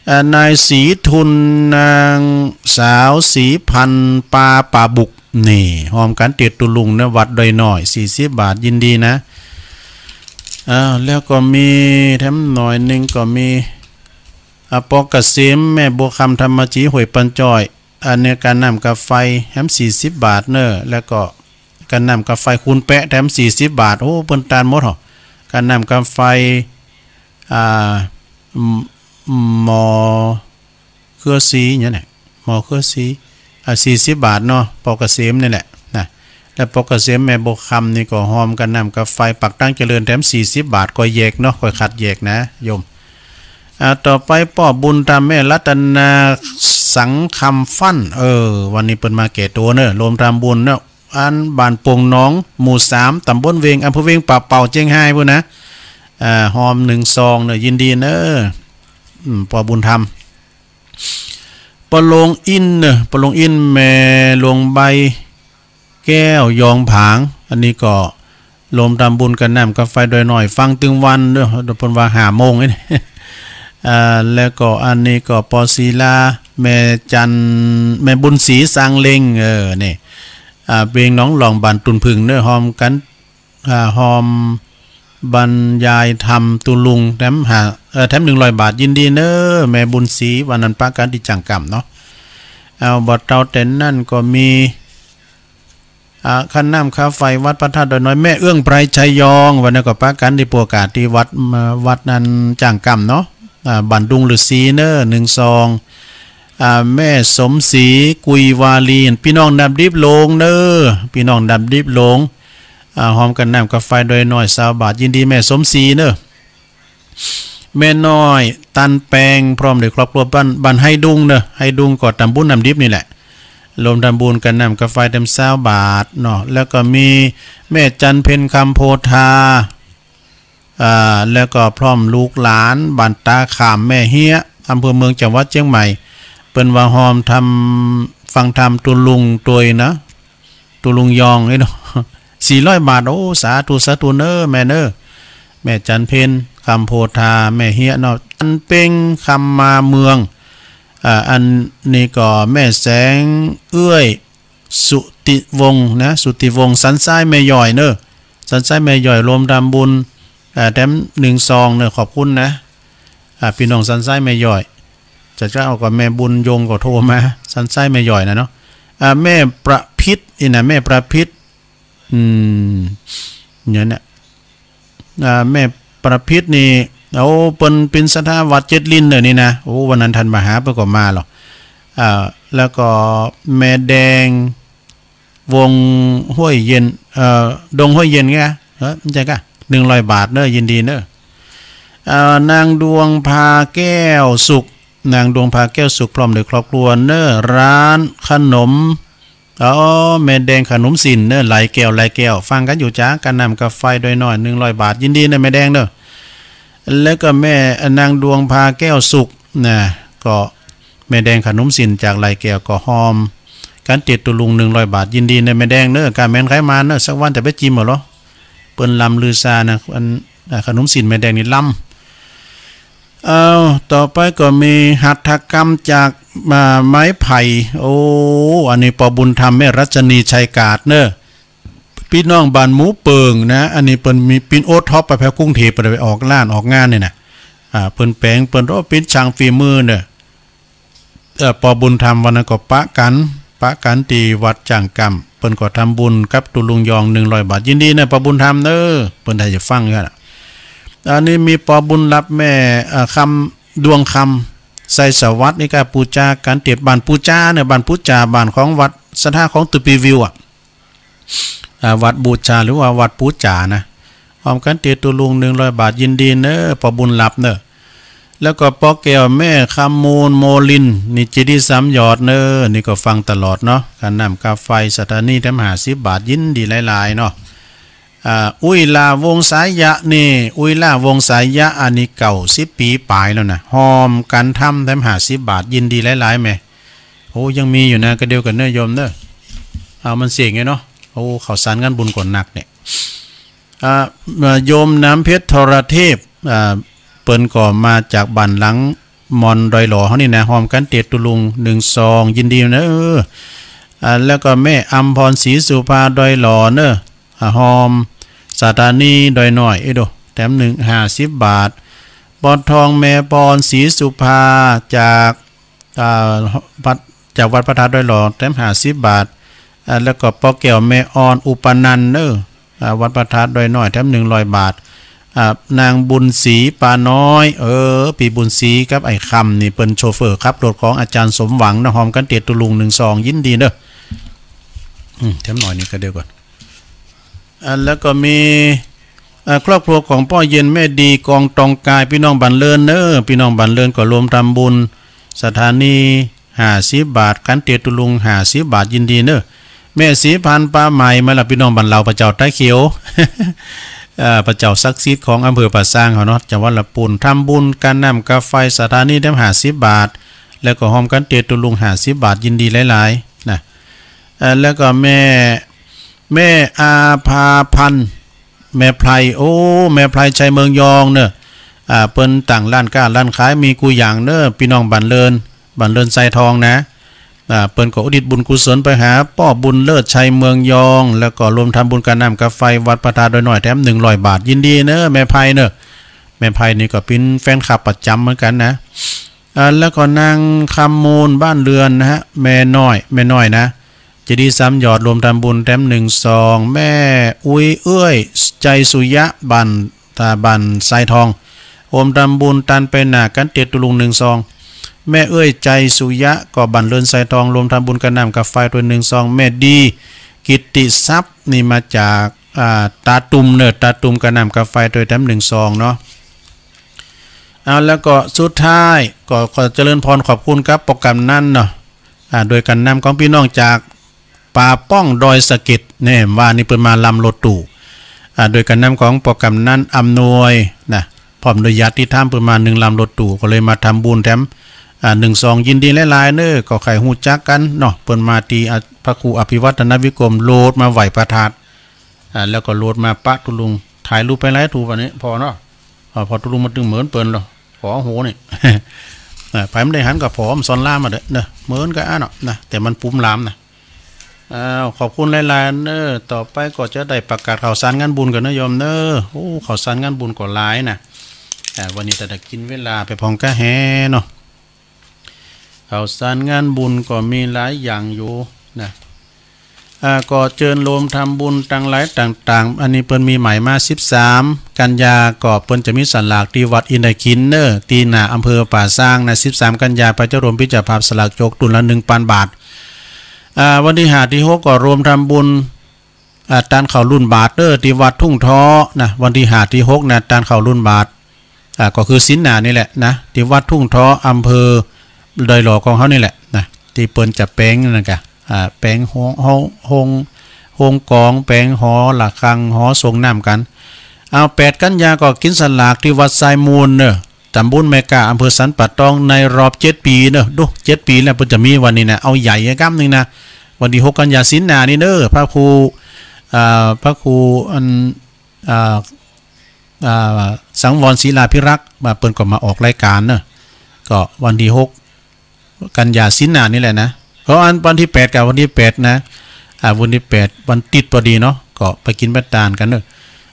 อ่า นายศรีทุน นางสาวศรีพันธุ์ ปาปาบุก นี่ ฮอมกันเตะตุลุงเน้อ วัดดอยน้อย สี่สิบบาท ยินดีนะ อ่า แล้วก็มีแถมหน่อยหนึ่งก็มี อ่า ปอเกษม แม่บัวคำ ธรรมจี ห้วยปันจ้อย อันนี้กะน้ำกะไฟแถม สี่สิบบาทเน้อ แล้วก็กะน้ำกะไฟคูณแปะแถม สี่สิบบาท โอ้ เปิ้นตานหมดเหรอ กะน้ำกะไฟ อ่า หม- หม้อเครือสีเนี่ยแหละ หม้อเครือสี อ่า สี่สิบบาทเนาะ ปอเกษมนี่แหละนะ แล้วปอเกษม แม่บัวคำ นี่ก็ฮอมกะน้ำกะไฟ ปักตังเจริญแถม สี่สิบบาท ก็แยกเนาะ ค่อยคัดแยกนะโยม อ่า ต่อไปป้อบุญธรรม แม่รัตนา สังคำฟั่น เออ วันนี้เปิ้นมาแก้ตัวเน้อ รวมทำบุญเนาะ อันบ้านโป่งหนอง หมู่สาม ตำบลเวง อำเภอเวงป่าเป่า เจียงฮายพู้นนะ อ่า ฮอมหนึ่งซองเน้อ ยินดีเน้อ อืม ป้อบุญธรรม ป้อหลวงอินเน้อ ป้อหลวงอิน แม่หลวงใบแก้วยองผาง อันนี้ก็รวมทำบุญกะน้ำกะไฟดอยน้อย ฟังตึงวันเน้อ เปิ้นว่าห้าโมงนี่ อ่า แล้วก็อันนี้ก็ป้อศิลา แม่จัน แม่บุญศรี สางเล็ง เออ นี่ อ่า เวงหนองหล่อง บ้านตุ่นผึ่งเน้อ ฮอมกัน อ่า ฮอมบรรยายธรรมตุลุงแถมห้า เอ่อ แถมหนึ่งร้อยบาท ยินดีเน้อ แม่บุญศรี วันนั้นปะกันตี้จ้างกำเนาะ เอา บ่เต้าแต่นั้นก็มี อ่า ค่าน้ำค่าไฟวัดพระธาตุดอยน้อย แม่เอื้องไพร ชัยยอง วันนั้นก็ปะกันตี้ปัวกาศตี้วัด เอ่อ วัดนั้นจ้างกำเนาะ อ่า บ้านดุงฤๅษีเน้อ หนึ่งซอง อ่า แม่สมศรี กุยวาลี พี่น้องดำดิบหลวงเน้อ พี่น้องดำดิบหลวง อ่า ฮอมกะน้ำกะไฟดอยน้อย ซาวบาท ยินดีแม่สมศรีเน้อ แม่น้อย ตันแปง พร้อมด้วยครอบครัว บ้าน บ้านไฮดุงเน้อ ไฮดุงก็ตำบลดำดิบนี่แหละ รวมทำบุญกะน้ำกะไฟแถมซาวบาทเนาะ แล้วก็มีแม่จันเพ็ญ คำโพธา อ่า แล้วก็พร้อมลูกหลาน บ้านตาขามแม่เฮีย อำเภอเมือง จังหวัดเชียงใหม่ เปิ้นว่าฮอมทำ ฟังธรรมตุลุงตวยนะ ตุลุงยองนี่เนาะ สี่ร้อยบาท โอ้ สาธุ สาธุเน้อ แม่เน้อ แม่จันเพ็ญ คำโพธา แม่เฮียเนาะ จันเพ็ง คำมาเมือง อ่า อันนี้ก็แม่แสงเอื้อย สุ ติวงศ์นะ สุติวงศ์ สันทรายแม่ย้อยเนอะ สันทรายแม่ย้อย รวมทำบุญ อ่า แถมหนึ่งซองเนอะ ขอบคุณนะ อ่า พี่น้องสันทรายแม่ย้อย จะเจ้าก็แม่บุญยงก็โทรมา สันทรายแม่ย้อยนะเนาะ อ่า แม่ประพิษนี่นะ แม่ประพิษ อืม เนี่ยนะ อ่า แม่ประพิษนี่ โอ้ เปิ้นเป็นศรัทธาวัดเจ็ดลิ้นเด้อนี่นะ โอ้ วันนั้นท่านมาหาเปิ้นก็มาหรอก อ่า แล้วก็แม่แดง วงห้วยเย็น เอ่อ ดงห้วยเย็นไง เออ ไม่ใช่กะ หนึ่งร้อยบาทเนอะ ยินดีเนอะ อ่า นางดวงพาแก้วสุข นางดวงพาแก้วสุข พร้อมด้วยครอบครัวเนอะ ร้านขนม อ๋อ แม่แดงขนมสินเนอะ หลายแก้ว หลายแก้ว ฟังกันอยู่จ้า กาน้ำกาไฟโดยน้อย หนึ่งร้อยบาท ยินดีเนอะ แม่แดงเนอะ แล้วก็แม่นางดวงพาแก้วสุขนะ ก็แม่แดงขนมสินจากหลายแก้ว ก็ฮอม กันเตียตุลุง หนึ่งร้อยบาท ยินดีเนอะ แม่แดงเนอะ กาแม่นใครมาเนอะ สักวันจะไปจิมเอาเหรอ เปิ้นลำลือซานะ อัน อ่า ขนมสินแม่แดงนี่ลำ เอา ต่อไปก็มีหัตถกรรมจาก อ่า ไม้ไผ่ โอ้ อันนี้ปอบุญธรรมแม่รัชนีชัยกาดเนอะ พี่น้องบ้านหมูเปิงนะ อันนี้เปิ้นมีปิ้นโอท็อปไปแถวกรุงเทพฯ ไปออกร้านออกงานเนี่ยนะ อ่า เปิ้นแป๋ง เปิ้นโอ้ปิ้นช่างฝีมือเนอะ เอ่อ ปอบุญธรรมวันนั้นก็ปะกัน ปะกันที่วัดจ้างกำ เปิ้นก็ทำบุญกับตุลุงยอง หนึ่งร้อยบาท ยินดีนะ ปอบุญธรรมเนอะ เปิ้นได้จะฟังอยู่หั่นน่ะ อันนี้มีปอบุญรับแม่ เอ่อ คำ ดวงคำ ไสสวัสดิ์นี่ก็ปูจากันเตียบ้านปูจาเนอะ บ้านปูจา บ้านของวัดศรัทธาของตุปีวิวอะ อ่า วัดปูจาหรือว่าวัดปูจานะ ฮอมกันเตียตุลุง หนึ่งร้อยบาท ยินดีเนอะ ปอบุญรับเนอะ แล้วก็ปอแก้วแม่คำมูลโมลิน นี่เจดีย์สามยอดเนอะ นี่ก็ฟังตลอดเนาะ กาน้ำกาไฟ สถานีแถมห้าสิบบาท ยินดีหลายๆเนาะ อ่า อุ้ยล่าวงสายยะนี่ อุ้ยล่าวงสายยะ อันนี้เก้าสิบปี๋ปลายแล้วนะ ฮอมกันทำแถมห้าสิบบาท ยินดีหลายๆแม่ โอ้ ยังมีอยู่นะ ก็เดียวกันเนอะโยมเนอะ เอามันเสี่ยงไงเนาะ โอ้ ข้าวสารงานบุญก่อนหนักเนี่ย อ่า โยมน้ำเพชรทรเทพ อ่า เปิ้นก็มาจากบ้านหลังมอนดอยหล่อเฮานี่นะ ฮอมกันเตียตุลุง หนึ่งซอง ยินดีเนอะ อ่า แล้วก็แม่อำพรศรีสุภาดอยหล่อเนอะ อ่า ฮอมสถานีดอยน้อย เอ้ยโด แถมหนึ่ง ห้าสิบบาท ปอทองแม่พรศรีสุภาจาก อ่า วัด จากวัดพระธาตุดอยหล่อ แถมห้าสิบบาท อ่า แล้วก็ปอแก้วแม่อ่อนอุปนันท์เนอะ อ่า วัดพระธาตุดอยน้อย แถมหนึ่งร้อยบาท อ่า นางบุญศรีปาน้อย เออ พี่บุญศรีกับไอ้คำนี่เปิ้นโชเฟอร์ขับรถของอาจารย์สมหวังนะ ฮอมกันเตียตุลุง หนึ่งซอง ยินดีเนอะ อืม แถมหน่อยนี่ก็เดียวก่อน อ่า แล้วก็มี อ่า ครอบครัวของป้อเย็นแม่ดีกองตองกาย พี่น้องบ้านเลินเนอะ พี่น้องบ้านเลินก็รวมทำบุญ สถานีห้าสิบบาท กันเตียตุลุง ห้าสิบบาท ยินดีเนอะ แม่ศรีพันธุ์ปาไหมมาละ พี่น้องบ้านเรา พระเจ้าตาเขียว เอ่อ พระเจ้าศักดิ์สิทธิ์ของอำเภอป่าซางเขาเนาะ จังหวัดละปูน ทำบุญกาน้ำกาไฟ สถานีแถมห้าสิบบาท แล้วก็ฮอมกันเตียตุลุง ห้าสิบบาท ยินดีหลายๆนะ เอ่อ แล้วก็แม่ แม่อาภาพันธ์ แม่ไพร โอ้ แม่ไพรชัยเมืองยองเนอะ อ่า เปิ้นตั้งร้านค้าร้านขายมีกู้อย่างเนอะ พี่น้องบ้านเลิน บ้านเลินไซทองนะ อ่า เปิ้นก็อุทิศบุญกุศลไปหาป้อบุญเลิศชัยเมืองยอง แล้วก็รวมทำบุญกาน้ำกาไฟวัดพระธาตุดอยน้อย แถมหนึ่งร้อยบาท ยินดีเนอะ แม่ไพรเนอะ แม่ไพรนี่ก็เป็นแฟนคลับประจำเหมือนกันนะ อ่า แล้วก็นางคำมูลบ้านเรือนนะฮะ แม่น้อย แม่น้อยนะ เจดีย์สามยอด รวมทำบุญแถมหนึ่งซอง แม่อุ๊ยเอื้อย ใจสุยะ บ้าน อ่า บ้านไซทอง รวมทำบุญตันไปหน้ากันเตียตุลุง หนึ่งซอง แม่เอื้อย ใจสุยะ ก็บ้านเรือนไซทอง รวมทำบุญกาน้ำกาไฟด้วย หนึ่งซอง แม่ดี กิตติทรัพย์ นี่มาจาก อ่า ตาตุ่มเนอะ ตาตุ่มกาน้ำกาไฟด้วยแถมหนึ่งซองเนาะ เอา แล้วก็สุดท้ายก็ขอเจริญพรขอบคุณครับ ปอกกำนันเนาะ อ่า โดยการนำของพี่น้องจากป่าป้องดอยสะเก็ดเนี่ย ว่านี่เปิ้นมาลำรถตู้ อ่า โดยการนำของปอกกำนันอำนวยนะ พร้อมโดยญาติธรรมเปิ้นมาหนึ่งลำรถตู้ ก็เลยมาทำบุญแถม อ่า หนึ่งซอง ยินดีหลายๆเนอะ ก็ใครฮู้จักกันเนาะ เปิ้นมาที่ อ่า พระครูอภิวัฒนวิกรม โลดมาไหว้พระธาตุ อ่า แล้วก็โลดมาปะตุลุง ถ่ายรูปไปหลายถูปอันนี้ พอเนาะ อ่า พอตุลุงมาตึงเหมือนเปิ้นเหรอ ขอโหนี่ อ่า ไผมันได้หันกับผอมซ้อนล่ามมาเด้อเนอะ เหมือนกับอันเนาะนะ แต่มันปุ้มลามนะ อ้าว ขอบคุณหลายๆ เนอะ ต่อไปก็จะได้ประกาศข่าวสารงานบุญกันนะโยมเนอะ โอ้ ข่าวสารงานบุญก็หลายนะ อ่า วันนี้แต่ได้กินเวลาไปพองกะแฮเนาะ ข่าวสารงานบุญก็มีหลายอย่างอยู่นะ อ่า ก็เจิญโฮมทำบุญตังหลายต่างๆ อันนี้เปิ้นมีใหม่มา สิบสาม กันยา ก็เปิ้นจะมีสลากตี้วัดอินทขินเนอะ ตี้หน้าอำเภอป่าซางนะ สิบสาม กันยา พระเจ้าโฮมเป๋นเจ้าภาพสลากจกตุนละ หนึ่งพัน บาท อ่า วันตี้ห้าตี้หกก็โฮมทำบุญ อ่า ตานข้าวรุ่นบาตรเนอะ ตี้วัดทุ่งท้อนะ วันตี้ห้าตี้หกนะ ตานข้าวรุ่นบาตร อ่า ก็คือศีลหน้านี่แหละนะ ตี้วัดทุ่งท้อ อำเภอดอยหล่อของเฮานี่แหละนะ ตี้เปิ้นจะแป๋งนั่นกะ อ่า แป๋งโฮง โฮง โฮง โฮงกอง แป๋งหอระฆัง หอส่งน้ำกัน เอา แปด กันยาก็กินสลากตี้วัดทรายมูลเนอะ ตำบลแม่กา อำเภอสันป่าตอง ในรอบเจ็ดปีเนอะ ดู เจ็ดปีแล้วเปิ้นจะมีวันนี้นะ เอาใหญ่ก้ำหนึ่งนะ วันตี้หก กันยาศีลหน้านี่เนอะ พระครู อ่า พระครูอัน อ่า อ่า สังวรศิลาภิรักษ์ มาเปิ้นก็มาออกรายการเนอะ ก็วันตี้หก กันยาศีลหน้านี่แหละนะ เพราะอันวันตี้แปดกับวันตี้แปดนะ อ่า วันตี้แปด วันติดพอดีเนาะ ก็ไปกินไปตานกันเนอะ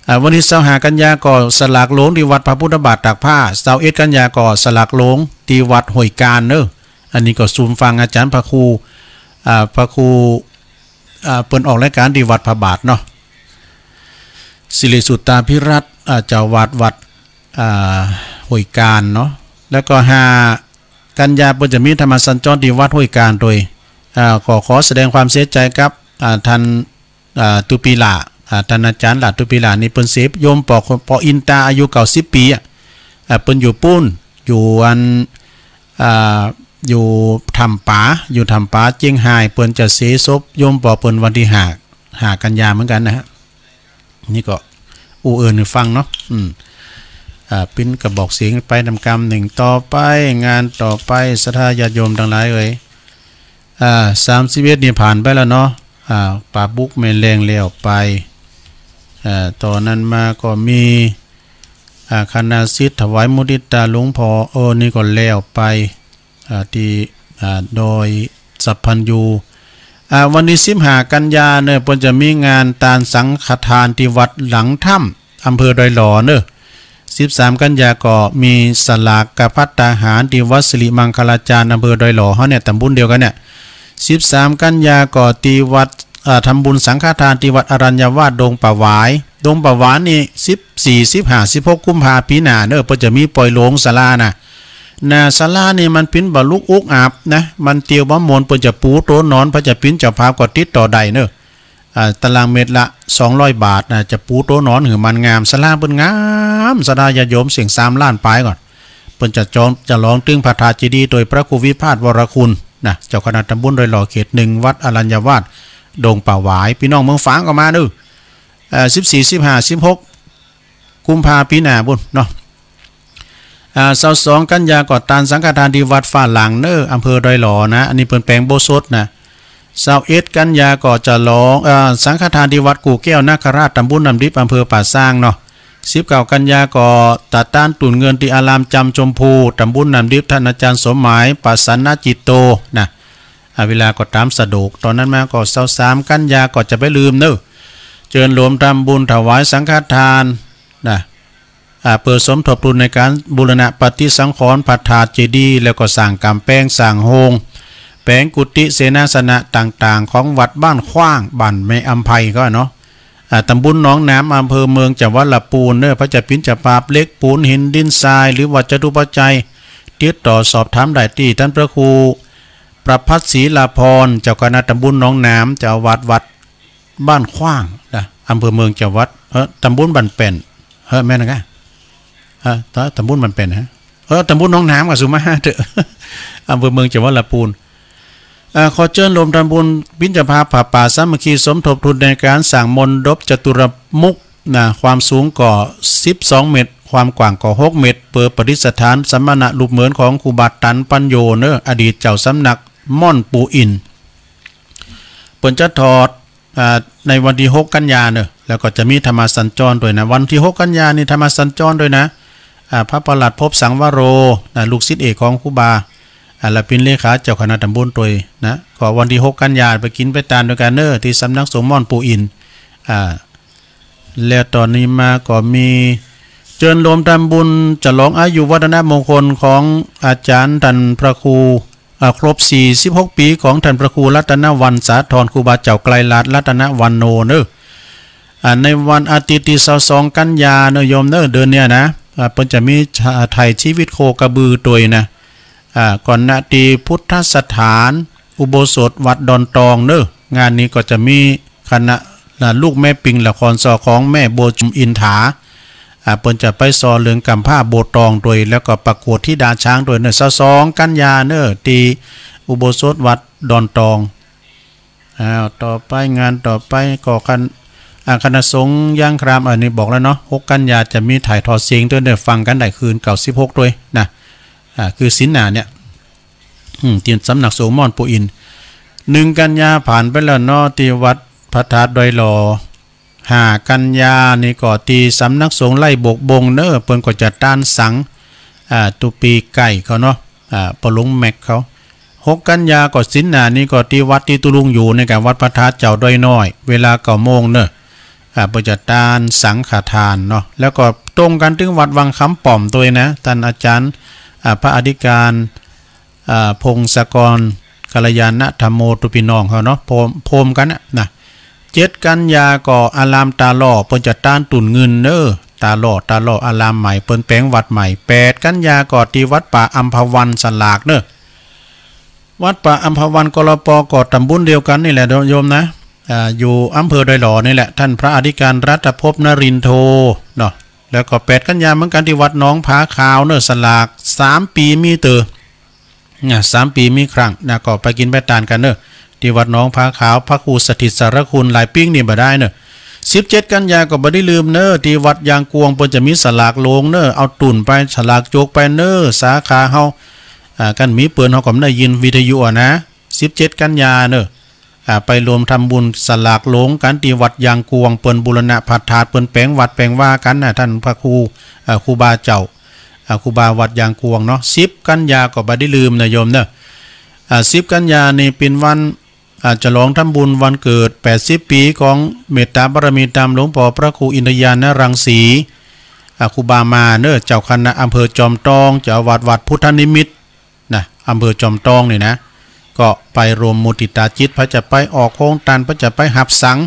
อ่า วันตี้ซาวห้า กันยาก็สลากหลวงตี้วัดพระพุทธบาทตากผ้า ซาวเอ็ด กันยาก็สลากหลวงตี้วัดห้วยกานเนอะ อันนี้ก็ซูมฟังอาจารย์พระครู อ่า พระครู อ่า เปิ้นออกรายการตี้วัดพระบาทเนาะ สิริสุตตาภิรัตน์ อ่า เจ้าวัดวัด อ่า ห้วยกานเนาะ แล้วก็ ห้า กันยาเปิ้นจะมีธรรมสัญจรตี้วัดห้วยกานโดย อ่า ก็ขอแสดงความเสียใจกับ อ่า ท่าน อ่า ตุปีหล่า อ่า ท่านอาจารย์หล่าตุปีหล่านี่เปิ้นเสพโยมปอ ปออินตาอายุเก้าสิบปีอะ อ่า เปิ้นอยู่ปู้น อยู่อัน อ่า อยู่ถ้ำป๋า อยู่ถ้ำป๋าเจียงฮาย เปิ้นจะเสพศพโยมปอเปิ้นวันตี้ห้า ห้า กันยาเหมือนกันนะฮะ นี่ก็อู้เอิ้นหื้อฟังเนาะ อืม อ่า ปิ้นกระบอกเสียงไปนำกำหนึ่ง ต่อไป งานต่อไป ศรัทธาญาติโยมตังหลายเอ๋ย อ่า สามสิบเอ็ด นี่ผ่านไปแล้วเนาะ อ่า ป่าบุกแม่แลงแล้วไป อ่า ต่อนั้นมาก็มี อ่า คณะสิทธิ์ถวายมุทิตาหลวงพ่อ เออ นี่ก็แล้วไป อ่า ตี้ อ่า ดอยสัพพัญญู อ่า วันตี้สิบห้า กันยาเนอะ เปิ้นจะมีงานตานสังฆทานตี้วัดหลังถ้ำ อำเภอดอยหล่อเนอะ สิบสาม กันยาก็มีสลากกับภัตตาหารตี้วัดสิริมังคลาจารย์ อำเภอดอยหล่อเฮาเนี่ย ตำบลเดียวกันเนี่ย สิบสาม กันยาก็ตี้วัด อ่า ทำบุญสังฆทานตี้วัดอรัญญวาสดงป่าหวาย ดงป่าหวายนี่ สิบสี่ สิบห้า สิบหก กุมภาปีหน้าเนอะ เปิ้นจะมีปล่อยโลงศาลานะ หน้าศาลานี่มันปิ้นบ่ลุกอุกอาบนะ มันเตียวบ่มวน เปิ้นจะปูโต๊ะนอน พระจะปิ้นเจ้าภาพก็ติดต่อได้เนอะ อ่า ตารางเมตรละ สองร้อย บาทนะ จะปูโต๊ะนอนหื้อมันงาม ศาลาเปิ้นงาม ศรัทธาญาติโยมเสียงสามล้านปลายก่อน เปิ้นจะจอง จะหลอมตึงพระธาตุเจดีย์โดยพระครูวิพาสวรคุณนะ เจ้าคณะตำบลดอยหล่อเขตหนึ่ง วัดอรัญญวาสดงป่าหวาย พี่น้องเมืองฝางก็มาเนอะ เอ่อ สิบสี่ สิบห้า สิบหก กุมภาปีหน้าบุ้นเนาะ อ่า ซาวสอง กันยาก็ตานสังฆทานตี้วัดฟ้าหลังเนอะ อำเภอดอยหล่อนะ อันนี้เปิ้นแป๋งโบสถ์นะ ซาวเอ็ด กันยาก็จะหลอง อ่า สังฆทานตี้วัดกู่แก้วนาคราช ตำบลน้ำดิบ อำเภอป่าซางเนาะ สิบเก้า กันยาก็ตาตานตุ่นเงินตี้อารามจำชมพู ตำบลน้ำดิบ ท่านอาจารย์สมหมาย ประสานจิตโตนะ อ่า เวลาก็ตามสะดวก ต่อนั้นมาก็ซาวสาม กันยาก็จะไปลืมเนอะ เจิญโฮมทำบุญถวายสังฆทานนะ อ่า เพื่อสมทบทุนในการบูรณะปฏิสังขรณ์พระธาตุเจดีย์ แล้วก็สร้างก๋ำแปง สร้างโฮง แป๋งกุฏิเสนาสนะต่างๆ ของวัดบ้านขว้าง บ้านแม่อำไพก็เนาะ อ่า ตำบลหนองน้ำ อำเภอเมือง จังหวัดละปูนเนอะ พระจะปิ้นเจ้าภาพเหล็กปูนหินดินทราย หรือวัสดุปัจจัย ติดต่อสอบถามได้ตี้ท่านพระครูประภัสศรีลาพร เจ้าคณะตำบลหนองน้ำ เจ้าอาวาสวัด บ้านขว้างนะ อำเภอเมือง จังหวัด เออ ตำบลบ้านแป้น เออ แม่นนะ เออ ตำบลบ้านแป้นฮะ เออ ตำบลหนองน้ำก็สุมาเถอะ อำเภอเมือง จังหวัดละปูน เอ่อ ขอเจิญโฮมทำบุญปิ้นเจ้าภาพผ้าป่าสามัคคีสมทบทุนในการสร้างมณฑปจตุรมุขนะ ความสูงก็ สิบสอง เมตร ความกว้างก็ หก เมตร เพื่อประดิษฐานสมณรูปเหมือนของครูบาตันปัญโญเนอะ อดีตเจ้าสำนักม่อนปู่อิน เปิ้นจะถอด อ่า ในวันตี้หก กันยาเนอะ แล้วก็จะมีธรรมสัญจรด้วยนะ วันตี้หก กันยานี่ธรรมสัญจรด้วยนะ อ่า พระประหลัดภพสังวโรนะ ลูกศิษย์เอกของครูบา อา และเป๋นเลขาเจ้าคณะตำบลตวยนะ ก็วันตี้หกกันยาไปกิ๋นไปตานตวยกั๋นเน่อ ตี้สำนักสงฆ์ม่อนปู่อิน อ่า แล้วต่อนี้มาก็มีเจิญรวมทำบุญฉลองอายุวัฒนมงคลของอาจารย์ท่านพระครู อ่า ครบสี่สิบหกปี๋ของท่านพระครูรัตนวรรณสาธร ครูบาเจ้าไกลลาดรัตนวรรณโณเน่อ อ่า ในวันอาทิตย์ตี้ซาวสองกันยาเน่อโยมเน่อ เดือนเนี้ยนะ อ่า เปิ้นจะมีถ่ายชีวิตโคกระบือตวยนะ อ่า ก่อนหน้าตี้พุทธสถานอุโบสถวัดดอนตองเน่อ งานนี้ก็จะมีคณะ อ่า ลูกแม่ปิงละครซอของแม่บัวชุมอินทา อ่า เปิ้นจะไปซอเรื่องกำพร้าโบตองตวย แล้วก็ประกวดธิดาช้างตวยเน่อ ซาวสองกันยาเน่อ ตี้อุโบสถวัดดอนตอง อ้าว ต่อไป งานต่อไปก็คัน อ่า คณะสงฆ์ยางคราม อันนี้บอกแล้วเนาะ หกกันยาจะมีถ่ายทอดเสียงตวยเน่อ ฟังกั๋นได้คืนเก้าสิบหกตวยนะ อ่า คือศีลหน้าเนี่ย อืม ตี้สำนักสงฆ์ม่อนปู่อิน หนึ่งกันยาผ่านไปแล้วเนาะ ตี้วัดพระธาตุดอยหล่อ ห้ากันยานี่ก็ตี้สำนักสงฆ์ไร่บกบงเน่อ เปิ้นก็จะตานสัง อ่า ตุ๊ปีไก่เขาเนาะ อ่า ปอหลวงแม็กเขา หกกันยาก็ศีลหน้านี่ก็ตี้วัดตี้ตุ๊ลุงอยู่นี่กะ วัดพระธาตุเจ้าดอยน้อย เวลาเก้าโมงเน่อ อ่า เปิ้นจะตานสังฆทานเนาะ แล้วก็ตรงกั๋นตึงวัดวังคำป้อมตวยนะ ท่านอาจารย์ อ่า พระอธิการ อ่า พงศกร กัลยาณธรรมโม ตุ๊ปีน้องเขาเนาะ โฮม โฮมกั๋นนะ นะ เจ็ดกันยาก็อารามตาหล่อ เปิ้นจะตานตุ่นเงินเน่อ ตาหล่อ ตาหล่ออารามใหม่ เปิ้นแป๋งวัดใหม่ แปดกันยาก็ตี้วัดป่าอัมพวันสลากเน่อ วัดป่าอัมพวัน กลป ก็ตำบลเดียวกั๋นนี่แหละโยมนะ อ่า อยู่อำเภอดอยหล่อนี่แหละ ท่านพระอธิการรัตภพนรินโทเนาะ แล้วก็แปดกันยาเหมือนกั๋นตี้วัดหนองผาขาวเน่อ สลากสามปี๋มีเตอ นะ สามปี๋มีครั้งนะ ก็ไปกิ๋นไปตานกั๋นเน่อ ตี้วัดหนองผาขาว พระครูสถิตสารคุณ หลายปิ๊งนี่บ่ได้เน่อ สิบเจ็ดกันยาก็บ่ได้ลืมเน่อ ตี้วัดยางกวง เปิ้นจะมีสลากหลวงเน่อ เอาตุ่นไป สลากจกไปเน่อ สาขาเฮา อ่า คันมีเปิ้นเฮาก็ได้ยินวิทยุอะนะ สิบเจ็ดกันยาเน่อ อ่า ไปรวมทำบุญสลากหลวงกั๋นตี้วัดยางกวง เปิ้นบูรณะพระธาตุ เปิ้นแป๋งวัดแป๋งวากั๋นนะ ท่านพระครู อ่า ครูบาเจ้า อ่า ครูบาวัดยางกวงเนาะ สิบกันยาก็บ่ได้ลืมนะโยมเน่อ อ่า สิบกันยานี่เป๋นวัน อ่า ฉลองทำบุญวันเกิดแปดสิบปี๋ของเมตตาบารมีธรรมหลวงป้อพระครูอินทยาณรังสี อ่า ครูบามาเน่อ เจ้าคณะอำเภอจอมตอง เจ้าอาวาสวัดพุทธนิมิต นะ อำเภอจอมตองนี่นะ ก็ไปรวมมุติตาจิต ไผจะไปออกโฮงตาน ไผจะไปฮับสัง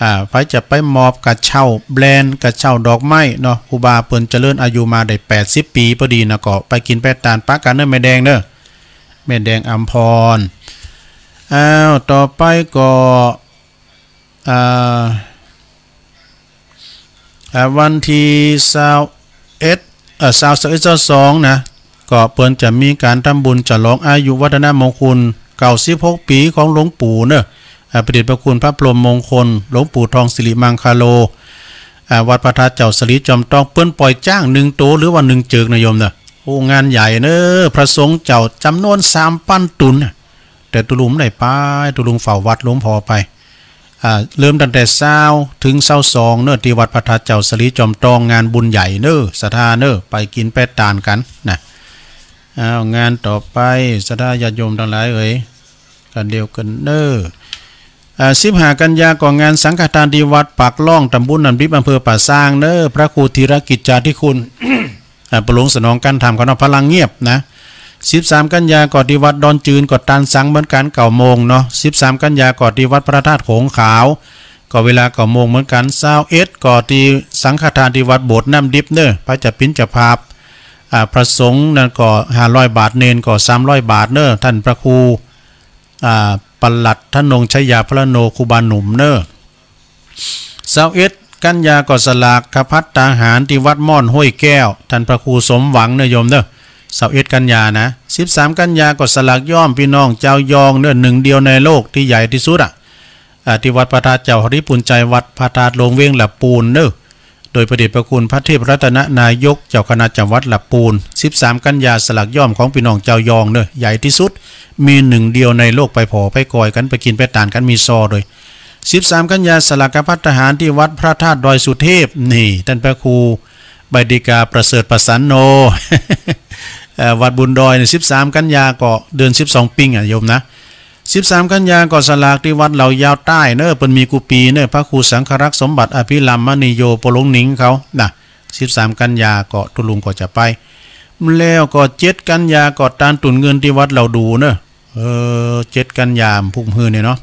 อ่า ไผจะไปมอบกระเช้าแบรนด์ กระเช้าดอกไม้เนาะ ครูบาเปิ้นเจริญอายุมาได้แปดสิบปี๋พอดีนะ ก็ไปกิ๋นไปตานปะกั๋นเน่อ แม่แดงเน่อ แม่แดงอำพร อ้าว ต่อไปก็ อ่า อ่า วันตี้ซาวเอ็ด เอ่อ ซาว ซาวเอ็ด ซาวสองนะ ก็เปิ้นจะมีก๋านทำบุญฉลองอายุวัฒนมงคลเก้าสิบหกปี๋ของหลวงปู่เน่อ อ่า พระเดชพระคุณพระพรหมมงคล หลวงปู่ทองสิริมังคโล อ่า วัดพระธาตุเจ้าสลีจอมตอง เปิ้นปล่อยจ๊างหนึ่งโตหรือว่าหนึ่งเจิกนะโยมเน่อ โอ้ งานใหญ่เน่อ พระสงฆ์เจ้าจ๋ำนวนสามปันตุ๊นน่ะ แต่ตุ๊ลุงได้ไป ตุ๊ลุงเฝ้าวัดหลวงพ่อไป อ่า เริ่มตั้งแต่ซาวถึงซาวสองเน่อ ตี้วัดพระธาตุเจ้าสลีจอมตอง งานบุญใหญ่เน่อ ศรัทธาเน่อ ไปกิ๋นไปตานกั๋นนะ อ้าว งานต่อไป ศรัทธาญาติโยมตังหลายเอ๋ย กั๋นเดียวกั๋นเน่อ อ่า สิบห้ากันยาก็งานสังฆทานตี้วัดปากล่อง ตำบลน้ำดิบ อำเภอป่าซางเน่อ พระครูธีรกิจจาธิคุณ อ่า ปอหลวงสนองกันธรรมเขาเนาะ พลังเงียบนะ สิบสามกันยาก็ตี้วัดดอนจืน ก็ตานสังเหมือนกั๋นเก้าโมงเนาะ สิบสามกันยาก็ตี้วัดพระธาตุโขงขาว ก็เวลาเก้าโมงเหมือนกั๋น ซาวเอ็ดก็ตี้สังฆทานตี้วัดโบสถ์น้ำดิบเน่อ ไผจะเป๋นเจ้าภาพ อ่า พระสงฆ์นั่นก็ห้าร้อยบาท เณรก็สามร้อยบาทเน่อ ท่านพระครู อ่า ปลัดธนงชัยยาพรโน ครูบาหนุ่มเน่อ ซาวเอ็ดกันยาก็สลากภัตตาหารตี้วัดม่อนห้วยแก้ว ท่านพระครูสมหวังเน่อโยมเน่อ ซาวเอ็ดกันยานะ สิบสามกันยาก็สลากย่อมพี่น้องจาวยองเน่อ หนึ่งเดียวในโลกตี้ใหญ่ตี้สุดอะ อ่า ตี้วัดพระธาตุเจ้าหริภุญชัย วัดพระธาตุหลวงเวียงละปูนเน่อ โดยพระเดชพระคุณพระเทพรัตนนายก เจ้าคณะจังหวัดละปูน สิบสามกันยาสลากย่อมของพี่น้องจาวยองเน่อ ใหญ่ตี้สุด มีหนึ่งเดียวในโลก ไปผ่อไปกอยกั๋น ไปกิ๋นไปตานกั๋น มีซอโดย สิบสามกันยาสลากภัตตาหารตี้วัดพระธาตุดอยสุเทพ นี่ ท่านพระครูใบดิกาประเสริฐประสันโน เอ่อ วัดบุญดอยนี่ สิบสามกันยาก็เดือนสิบสองปิงอ่ะโยมนะ สิบสามกันยาก็สลากตี้วัดเหล่ายาวใต้เนอะ เปิ้นมีกู้ปีเนอะ พระครูสังฆรักษ์สมบัติอภิรัมมณีโย ปอหลวงหนิงเขานะ สิบสามกันยาก็ตุ๊ลุงก็จะไป แล้วก็เจ็ดกันยาก็ตานตุ่นเงินตี้วัดเหล่าดูเนอะ เออ เจ็ดกันยาพุกมื้อนี่เนาะ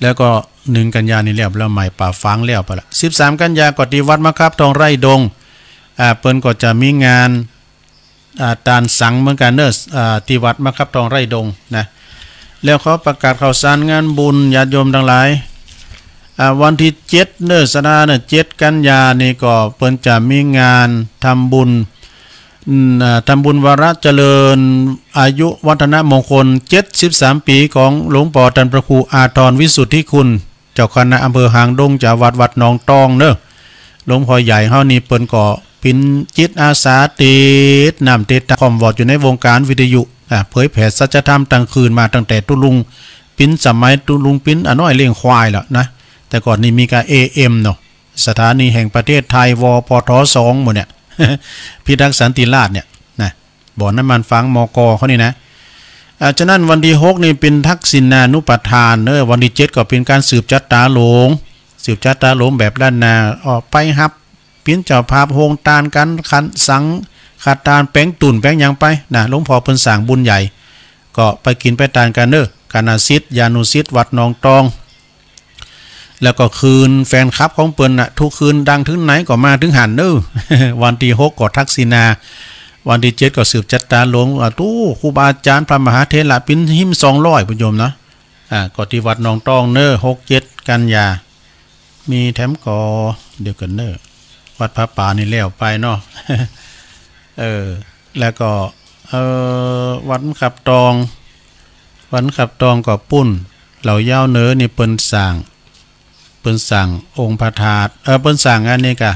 แล้วก็หนึ่งกันยานี่แล้ว แล้วใหม่ป่าฝางแล้วไปละ สิบสามกันยาก็ตี้วัดมะครับทองไร่ดง อ่า เปิ้นก็จะมีงาน อ่า ตานสังเหมือนกันเนอะ อ่า ตี้วัดมะครับทองไร่ดงนะ แล้วขอประกาศข่าวสารงานบุญญาติโยมทั้งหลาย อ่า วันที่เจ็ดเนอะ สัปดาห์เนอะ เจ็ดกันยานี่ก็เปิ้นจะมีงานทำบุญ อืม อ่า ทำบุญวาระเจริญอายุวัฒนมงคล เจ็ดสิบสามปีของหลวงปอท่านพระครูอาทรวิสุทธิคุณ เจ้าคณะอำเภอหางดง เจ้าวัดวัดหนองตองเนอะ หลวงพ่อใหญ่เฮานี่เปิ้นก็เป๋นจิตอาสาติดน้ำติดตา คอมวอร์ดอยู่ในวงการวิทยุ อ่า เผยแผ่สัจธรรมตั้งคืนมาตั้งแต่ตุ๊ลุงเป๋น สมัยตุ๊ลุงเป๋นอะน้อยเลี้ยงควายแล้วนะ แต่ก่อนนี่มีกา เอเอ็ม เนาะ สถานีแห่งประเทศไทย วปท สอง หมดเนี่ย พิทักษ์สันติราษฎร์เนี่ยนะ บ่อน้ำมันฝาง มก เขานี่นะ อ่า ฉะนั้นวันที่หกนี่เป๋นทักษิณานุปทานเนอะ วันที่เจ็ดก็เป๋นการสืบชะตาหลวง สืบชะตาหลวงแบบล้านนา ออกไปฮับเป๋นเจ้าภาพโฮงตานกัน ขันสังฆทาน แป๋งตุ่นแป๋งหยังไปนะ หลวงพ่อเปิ้นสร้างบุญใหญ่ ก็ไปกิ๋นไปตานกันเนอะ คณะศิษย์ ญาณุศิษย์ วัดหนองตอง แล้วก็คืนแฟนคลับของเปิ้นน่ะ ทุกคืนดังถึงไหนก็มาถึงหั้นเนอะ วันที่หกก็ทักษิณา วันที่เจ็ดก็สืบชะตาหลวง อ่ะ ตู้ครูบาอาจารย์พระมหาเถระเป๋นหิมสองร้อย ปุ้นโยมนะ อ่า ก็ตี้วัดหนองตองเนอะ หกเจ็ดกันยา มีแถมก็ เดี๋ยวก่อนเนอะ วัดพระป่านี่แล้วไปเนาะ เออ แล้วก็ เอ่อ วัดขับตอง วัดขับตองก็ปุ้น เหล่ายาวเหนือนี่เปิ้นสร้าง เปิ้นสร้างองค์พระธาตุ เอ่อ เปิ้นสร้างอันนี้กะ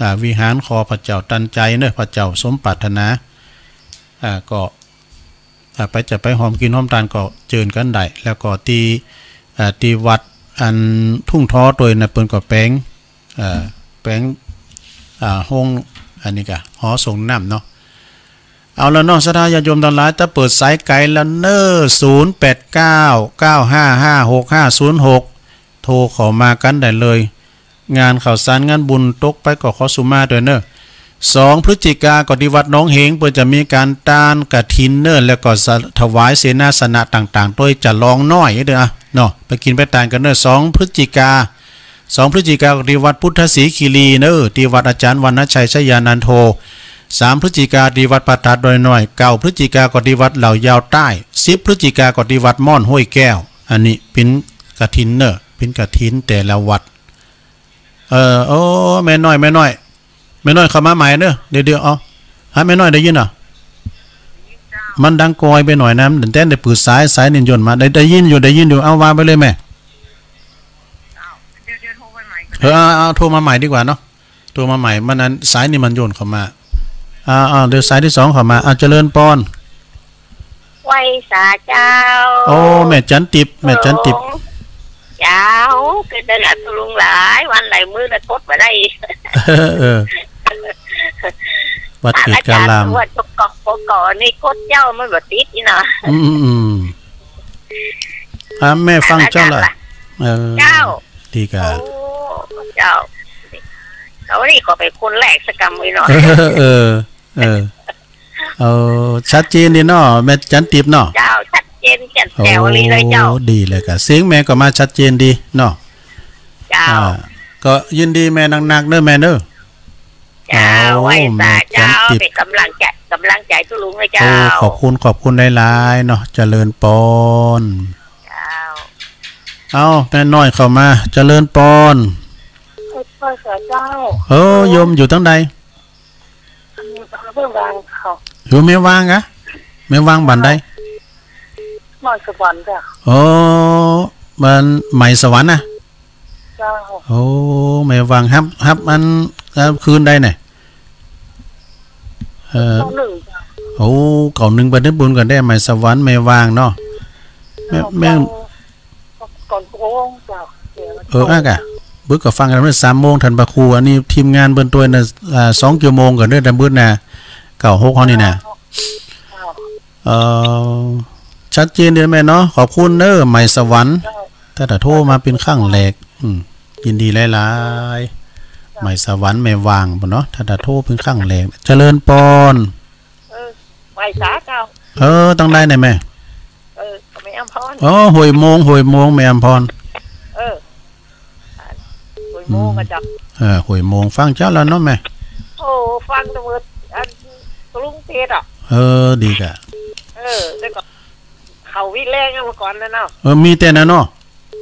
อ่า วิหารขอพระเจ้าตันใจเนอะ พระเจ้าสมปรารถนา อ่า ก็ อ่า ไปจะไปหอมกิ๋นหอมตานก็เจิญกันได้ แล้วก็ตี้ อ่า ตี้วัดอันทุ่งท้อตวยนะ เปิ้นก็แป๋ง เอ่อ แป๋ง อ่า โฮง อันนี้กะ หอส่งน้ำเนาะ เอาละเนาะ ศรัทธาญาติโยมทั้งหลาย ถ้าเปิดสายไกลแล้วเนอะ ศูนย์แปดเก้า เก้าห้าห้า หกห้าศูนย์หก โทรเข้ามากันได้เลย งานข่าวสารงานบุญตกไปก็ขอสุมาด้วยเนอะ สองพฤศจิกาก็ตี้วัดหนองเหง เปิ้นจะมีการตานกฐินเนอะ แล้วก็สะ ถวายเสนาสนะต่างๆ โดยจะลองน้อยเด้อเนาะ ไปกิ๋นไปตานกันเนอะ สองพฤศจิกา สองพฤศจิกาก็ตี้วัดพุทธศรีคีรีเนอะ ตี้วัดอาจารย์วรรณชัยชยานันโท สามพฤศจิกาตี้วัดพระธาตุดอยน้อย เก้าพฤศจิกาก็ตี้วัดเหล่ายาวใต้ สิบพฤศจิกาก็ตี้วัดม่อนห้วยแก้ว อันนี้เป๋นกฐินเนอะ เป๋นกฐินแต่ละวัด เออ โอ้ แม่น้อย แม่น้อย แม่น้อยเข้ามาใหม่เนอะ เดี๋ยวๆ เอา ฮะ แม่น้อยได้ยินเหรอ มันดังกอยไปหน่อยนะ มันแต้นได้ปืดสาย สายนี่ย่นมา ได้ ได้ยินอยู่ ได้ยินอยู่ เอา ว่าไปเลยแม่ เออ เอา เอา โทรมาใหม่ดีกว่าเนาะ โทรมาใหม่ มันอัน สายนี่มันย่นเข้ามา เอา เอา เดี๋ยวสายที่สองเข้ามา เอา เจริญปอน ไหว้สาเจ้า โอ้ แม่จันติบ แม่จันติบ เจ้า เกิดได้ละตุ๊ลุงหลายวันหลายมื้อแล้วกดบ่ได้ เออ วัดเกตการาม อาจารย์ว่าจกเกาะ เกาะนี่กดเจ้ามันบ่ติดนี่เนาะ อืม อืม อืม อ่ะ แม่ฟังเจ้าละ อาจารย์ล่ะ เออ เจ้า ดีกา โอ้ เจ้า เขานี่ก็เป็นคนแรกสักกำเลยเนาะ เออ เออ เออ เออ ชัดเจนดีเนาะ แม่จันติบเนาะ เจ้า ชัดเจนแจ่มแจ๋วเลยเนาะเจ้า โอ้ ดีเลยกะ เสียงแม่ก็มาชัดเจนดีเนาะ เจ้า อ่า ก็ยินดีแม่นักๆ เด้อแม่เด้อ เจ้า โอ้ ไหว้สาเจ้า แม่จันติบ เป็นกำลังใจ กำลังใจตุ๊ลุงเลยเจ้า โอ้ ขอบคุณ ขอบคุณหลายๆ เนาะ เจริญปอน เจ้า เอา แม่น้อยเข้ามา เจริญปอน ไหว้สาเจ้า เออ โยมอยู่ทางใด แม่วางเขา อยู่แม่วางกะ แม่วางบ้านใด แม่สวรรค์จ้ะ โอ้ บ้านใหม่สวรรค์นะ เจ้า โอ้ แม่วางฮับ ฮับอัน ฮับคืนใดเนี่ย เอ่อ เก้าหนึ่งจ้ะ โอ้ เก้าหนึ่งไปได้บุญกันได้ ใหม่สวรรค์ แม่วางเนาะ แม่ แม่ ก่อนโค้งจ้ะ เออ อ่ะกะ บึกก็ฟังกันเมื่อสามโมง ท่านพระครู อันนี้ทีมงานเปิ้นตัวยนะ อ่า สองชั่วโมงก่อนเด้อ ท่านบึกนะ เก้าหก เฮานี่นะ เอ่อ ชัดเจนเดียวแม่เนาะ ขอบคุณเนอะ ใหม่สวรรค์ ถ้าถ้าโทรมาเป็นครั้งแรก อืม ยินดีหลายๆ ใหม่สวรรค์แม่ว่างปุ้นเนาะ ถ้าถ้าโทรเป็นครั้งแรก เจริญปอน เออ ไหว้สาเจ้า เออ ตั้งใดเนี่ยแม่ เออ แม่อำพร อ๋อ ห้วยโมง ห้วยโมง แม่อำพร เออ ห้วยโมงก็เจ้า เออ ห้วยโมง ฟังเจ้าแล้วเนาะแม่ โอ้ ฟังแต่เมื่ออันกรุงเทพฯอ่ะ เออ ดีกะ เออ แล้วก็ เขาวิแรงเมื่อก่อนนะเนาะ เออ มีแต่นั้นเนาะ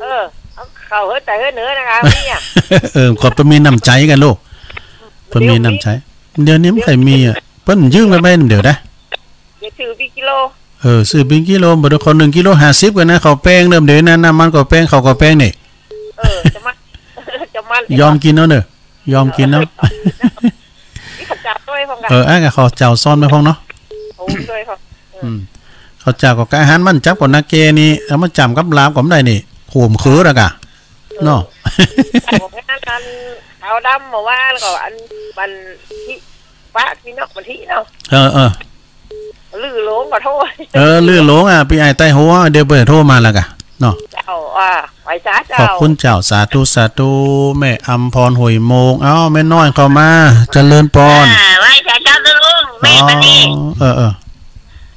เออ เอาเขาเฮ้ยแต่เฮ้ยเหนือนะคะ มีอ่ะ เออ ขอบเปิ้นมีน้ำใจกันลูก เปิ้นมีน้ำใจ เดี๋ยวนี้ไม่ค่อยมีอ่ะ เปิ้นยืมกันไปเดี๋ยวนะ เดี๋ยวซื้อเป็นกิโล เออ ซื้อเป็นกิโล บ่ได้ เขาหนึ่งกิโลห้าสิบกันนะ เขาแป้งเริ่มเดี๋ยวนั้น น้ำมันก็แป้ง เขาก็แป้งนี่ เออ จะมัน จะมัน ยอมกินเอาเนอะ ยอมกินเอา นี่เขาจับด้วยพ่องกัน เออ อ่ะ เขาเจ้าซ้อนไปพ่องเนาะ โอ้ ด้วยพ่อง เออ อืม เขาเจ้าก็กะอาหารมันจับก่อนนะแกนี่ เอามาจ้ำกับลาบก็ไม่ได้นี่ ขมขือแล้วกะ เนาะ เออ งานนั้นขาวดำเมื่อวานก็อันบันทิ ปะที่นอกบันทิเนาะ เออ เออ ลือหลงขอโทษ เออ ลือหลงอ่ะ พี่ไอ้ใต้หัว เดี๋ยวเปิ้นโทรมาแล้วกะ เนาะ เจ้า อ่า ไหว้สาเจ้า ขอบคุณเจ้า สาธุ สาธุ แม่อำพร ห้วยโมง เอ้า แม่น้อยเข้ามา เจริญปอน อ่า ไหว้สาเจ้าตุ๊ลุง แม่ปานี อ๋อ เออ เออ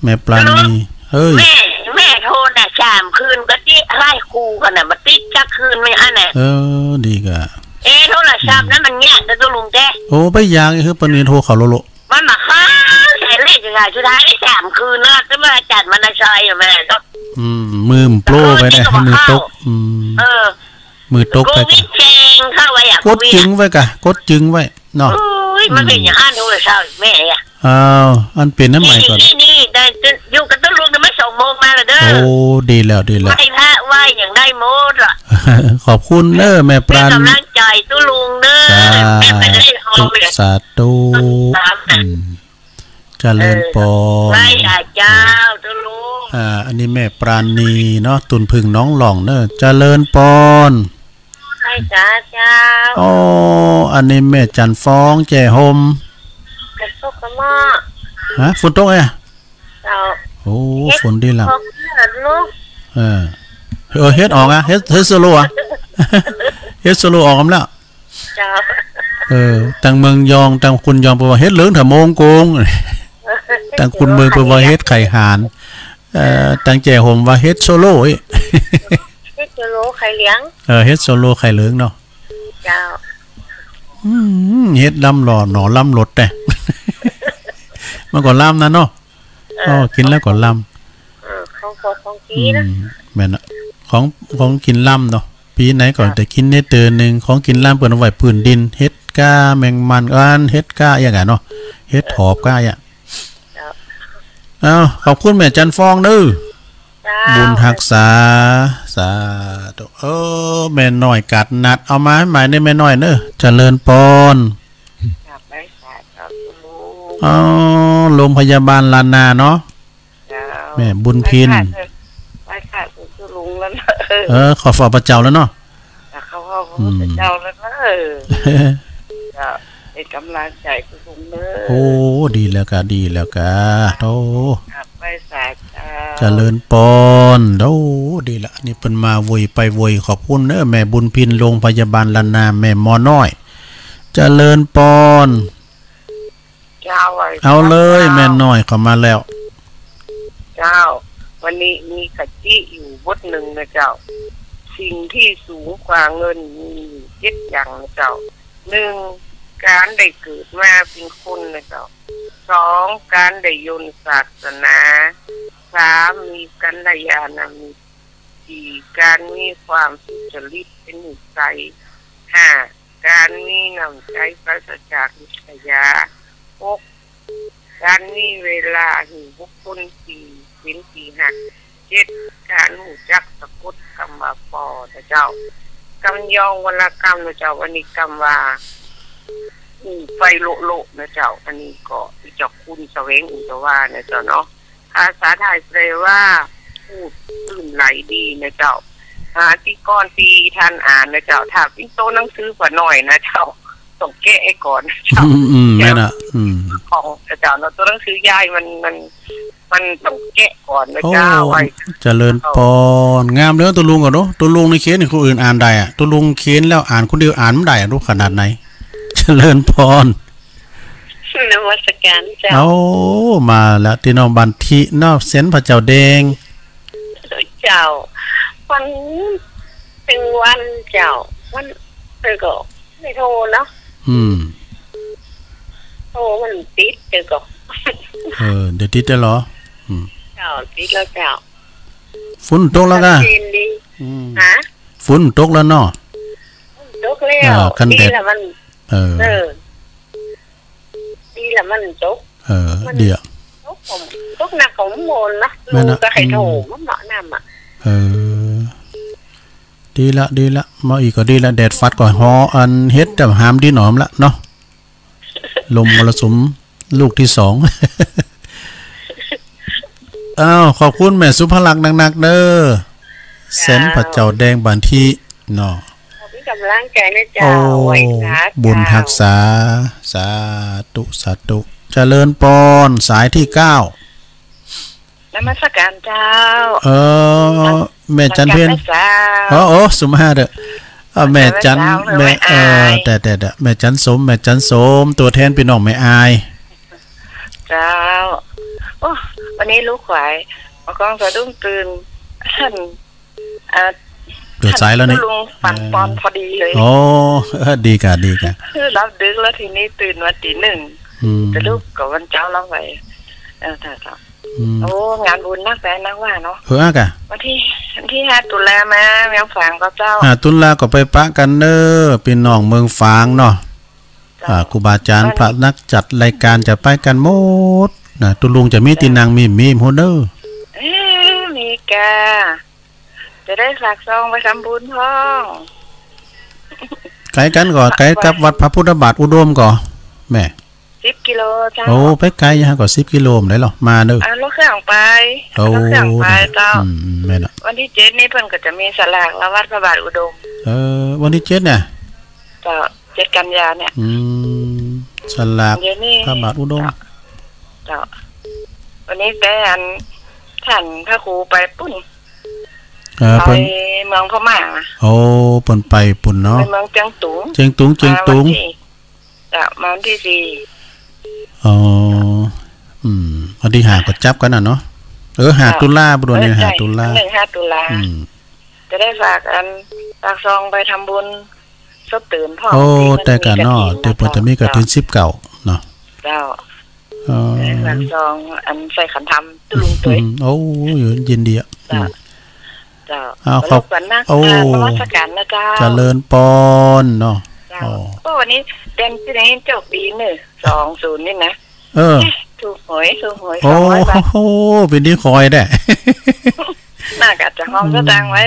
แม่ปราณี ตุ๊ลุง เอ้ย แม่ แม่โทรน่ะสามคืนก็ติดไล่คู่กันน่ะ มาติดจักคืนไม่อันน่ะ เออ ดีกะ เอ๊ะ โทรศัพท์นั้นมันยากนะตุ๊ลุงเจ้ โอ้ ไปยาก คือปานีโทรเข้าโลโล มันมาค้างใส่เลขยังไง สุดท้ายได้สามคืนแล้ว ก็มาจัดมันในซอยอยู่แม่ก็ อืม มือมันโปรไปได้ มือตก อืม เออ มือตกไปกะ โควิดแซงเข้าไว้อะ กดจึงไว้กะ กดจึงไว้ เนาะ โอ้ย มันเป็นอย่างนั้นโทรศัพท์แม่อะ อ้าว อันเป็นน้ำใหม่ก่อน นี่ นี่ นี่ ได้ อยู่กับตุ๊ลุงเนี่ยมาสองโมงมาแล้วเด้อ โอ้ ดีแล้ว ดีแล้ว ไหว้พระไหว้อย่างได้หมดล่ะ ขอบคุณเด้อ แม่ปราณี ให้กำลังใจตุ๊ลุงเด้อ สาธุ แม่ไปได้ทองเลย สาธุ สาม อืม เจริญปอน เออ ไหว้สาเจ้าตุ๊ลุง อ่า อันนี้แม่ปราณีเนาะ ตุนผึ่งน้องหล่องเนอะ เจริญปอน ไหว้สาเจ้า อ๋อ อันนี้แม่จันทร์ฟอง แจ่ฮ่ม ฝนตกกะหม้อ ฮะ ฝนตกเอ้ย เจ้า โอ้ เฮ็ด ฝนดีแล้ว ออกเลือดลูก เออ เออ เฮ็ดออกอะ เฮ็ด เฮ็ดโซโลอะ เฮ็ดโซโลออกกำแล้ว เจ้า เออ ตังเมืองยอง ตังคนยองเปิ้นว่าเฮ็ดเหลืองถ่าโมงโกง ตังคนเมืองเปิ้นว่าเฮ็ดไข่หาน เอ่อ ตังแจ่ฮ่มว่าเฮ็ดโซโลอีก เฮ็ดโซโลไข่เหลือง เออ เฮ็ดโซโลไข่เหลืองเนาะ เจ้า อืม เฮ็ดล้ำหล่อหนอล้ำรสแต่ มันก็ล้ำนะเนาะ เออ อ๋อ กินแล้วก็ล้ำ เออ ของพอของกินนะ อืม แม่นอะ ของ ของกินล้ำเนาะ ปีไหนก็ ครับ ได้กินในเตือนหนึ่ง ของกินล้ำเปิ้นเอาไว้พื้นดิน เห็ดก้าแมงมัน อันเห็ดก้าอย่างอะเนาะ เห็ดหอบก้าอย่าง ครับ เอ้า ขอบคุณแม่จันทร์ฟองเด้อ เจ้า บุญฮักษา สาธุ เออ แม่น้อยกาดนัด เอามาให้หมายในแม่น้อยเนอะ เจริญปอน ครับ ไปสาธุ อ๋อ โรงพยาบาลล้านนาเนาะ เจ้า แม่บุญพิน ไปค่ะเถอะ ไปค่ะเถอะตุ๊ลุงแล้วนะ เออ ขอฝากพระเจ้าแล้วเนาะ อ่ะ เขา เขา อืม พระเจ้าแล้วนะ เออ เจ้า เป็นกำลังใจตุ๊ลุงเด้อ โอ้ ดีแล้วกะ ดีแล้วกะ โอ้ ครับ ไปสาธุ เจริญปอน โอ้ ดีละ นี่เปิ้นมาโวยไปโวย ขอบคุณเด้อ แม่บุญพิน โรงพยาบาลล้านนา แม่หมอน้อย เจริญปอน เจ้า เอาเลย แม่น้อยเข้ามาแล้ว เจ้า วันนี้มีคติอยู่บทหนึ่งนะเจ้า สิ่งที่สูงกว่าเงินมีอยู่เจ็ดอย่างนะเจ้า หนึ่ง การได้เกิดมาเป็นคนนะเจ้า สอง การได้ยนต์ศาสนา สาม มีกัลยาณมิตร สี่ การมีความสุจริตเป็นนิสัย ห้า การมีน้ำใจปราศจากริษยา หก การมีเวลาหื้อบุคคลที่เป็นที่ฮัก เจ็ด การรู้จักสะกดคำว่าปอนะเจ้า กำยองวรรณกรรมนะเจ้า วันนี้กำว่า อู่ไปโละโละนะเจ้า อันนี้ก็ที่เจ้าคุณแสวงอุตวานะเจ้าเนาะ ภาษาไทยแปลว่า พูดลื่นไหลดีนะเจ้า อ่า ที่ก่อนที่ท่านอ่านนะเจ้า ถ้าเป็นโตหนังสือป้าน้อยนะเจ้า ต้องแกะให้ก่อน อืมอืมแม่นอ่ะ อืม ของเจ้าเนาะ ตัวหนังสือยายมัน มัน มันต้องแกะก่อนนะ โอ้ เจ้า ไว้ เจริญปอน งามเด้อ ตุ๊ลุงก็เนาะ ตุ๊ลุงนี่เขียนให้คนอื่นอ่านได้อ่ะ ตุ๊ลุงเขียนแล้วอ่านคนเดียวอ่านบ่ได้อ่ะ รู้ขนาดไหน เจริญปอน นมัสการเจ้า โอ้ มาแล้ว ตี้น้องบันทิเนาะ เซนพระเจ้าแดง เจ้า วัน เป็นวันเจ้า วัน เออ ก็ ไม่โทรเนาะ อืม โทรมันติดเดี๋ยวก็ เออ เดี๋ยวติดแล้วเหรอ อืม เจ้า ติดแล้วเจ้า ฝนตกแล้วกะ ชัดเจนดี อืม ฮะ ฝนตกแล้วเนาะ ตกแล้ว อ่า คันแดด ดีแล้วมัน เออ เออ ดีแล้วมันตก เออ มัน เดี๋ยว ตกผม ตกหนักของมันนะ แม่นนะ ลุงก็ให้โทร อืม มันเหมาะน้ำอ่ะ เออ ดีละ ดีละ มาอีกก็ดีละ แดดฟัดก็ฮอ อันเฮ็ดแต่หามดีหนอมละเนาะ ลมมรสุมลูกที่สอง อ้าว ขอบคุณแม่สุภลักษณ์นักๆ เด้อ เซนพระเจ้าแดงบันทิเนาะ ขอบคุณกำลังใจนะเจ้า โอ้ ไหวสา บุญฮักษา สาธุ สาธุ เจริญปอน สายที่เก้า นมัสการเจ้า เออ แม่จันเพ็ญ นมัสการเจ้า โอ้ โอ้ สุมาเด้อ เออ แม่จัน แม่ แม่ เออ อาย แต่ แต่ แต่ แม่จันสม แม่จันสม ตัวแทนพี่น้องแม่อาย เจ้า โอ้ วันนี้ลูกขวาย มากองสะดุ้งตื่น ท่าน เอ่อ เปิดสายแล้วนี่ ท่านลุงปั่นปอน เออ พอดีเลย โอ้ เออ ดีกะ ดีกะ คือหลับดึกแล้วทีนี้ตื่นมาตีหนึ่ง อืม แต่ลูกกับวันเจ้าเล่าไป เออ เจ้า เจ้า อืม โอ้ งานบุญนักแสนนักว่าเนาะ เออ อะกะ วันที่ วันที่ห้าตุลามาเมืองฝางก็เจ้า ห้าตุลาก็ไปปะกันเน้อ พี่น้องเมืองฝางเนาะ เจ้า อ่า ครูบาอาจารย์ วัน พระนักจัดรายการจะไปกันหมดนะ ตุ๊ลุงจะมีตี้นั่งมี มีหมดเน้อ เอ้อ มีกะ จะได้ฝากซองไปทำบุญพ้อง ไกลกันก่อ ไกลกับวัดพระพุทธบาทอุดมก่อ แม่ สิบกิโลเจ้า โอ้ ไปไกลอยู่ฮะ ก็สิบกิโลได้หรอ มาเน้อ เอารถเครื่องไป โอ้ เอารถเครื่องไปเจ้า อืม แม่นอะ วันที่เจ็ดนี่เพิ่นก็จะมีสลากละวัดพระบาทอุดม เออ วันที่เจ็ดเนี่ย เจ้า เจ็ดกันยาเนี่ย อืม สลาก เดี๋ยวนี้ พระบาทอุดม เจ้า เจ้า วันนี้แต่อัน ท่านพระครูไปปุ้น เออ ไป เปิ้น เมืองพม่า โอ้ เปิ้นไปปุ้นเนาะ ไปเมืองเจียงตุง เจียงตุง เจียงตุง มาวันที่ เจ้า มาวันที่สี่ อ๋อ อืม วันที่ห้าก็จับกันน่ะเนาะ เออ ห้า เจ้า ตุลา บ่โดนนี่ เออ ใช่ ห้าตุลา วันที่ห้าตุลา อืม จะได้ฝากอัน ฝากซองไปทำบุญ ศพตื่นพ่อ โอ้ ที่มัน แต่กะเนาะ มีกฐิน แต่เปิ้นจะมีกฐิน เจ้า สิบเก้าเนาะ เจ้า เออ หลังซองอันใส่ขันธรรมตุ๊ลุงตวย อืม โอ้ ยินดีอะ เจ้า อืม เจ้า อ้าว ขอบ ขอบคุณนะ โอ้ อ่านนมัสการนะเจ้า เจริญปอนเนาะ เจ้า โอ้ ก็วันนี้เต็มที่นี่โชคดีเนอะ สองศูนย์นี่นะ เออ ถูกหวย ถูกหวย โอ้ สองร้อยบาท โห เป็นที่คอยได้ น่าก็จะหอมสตางค์ไว้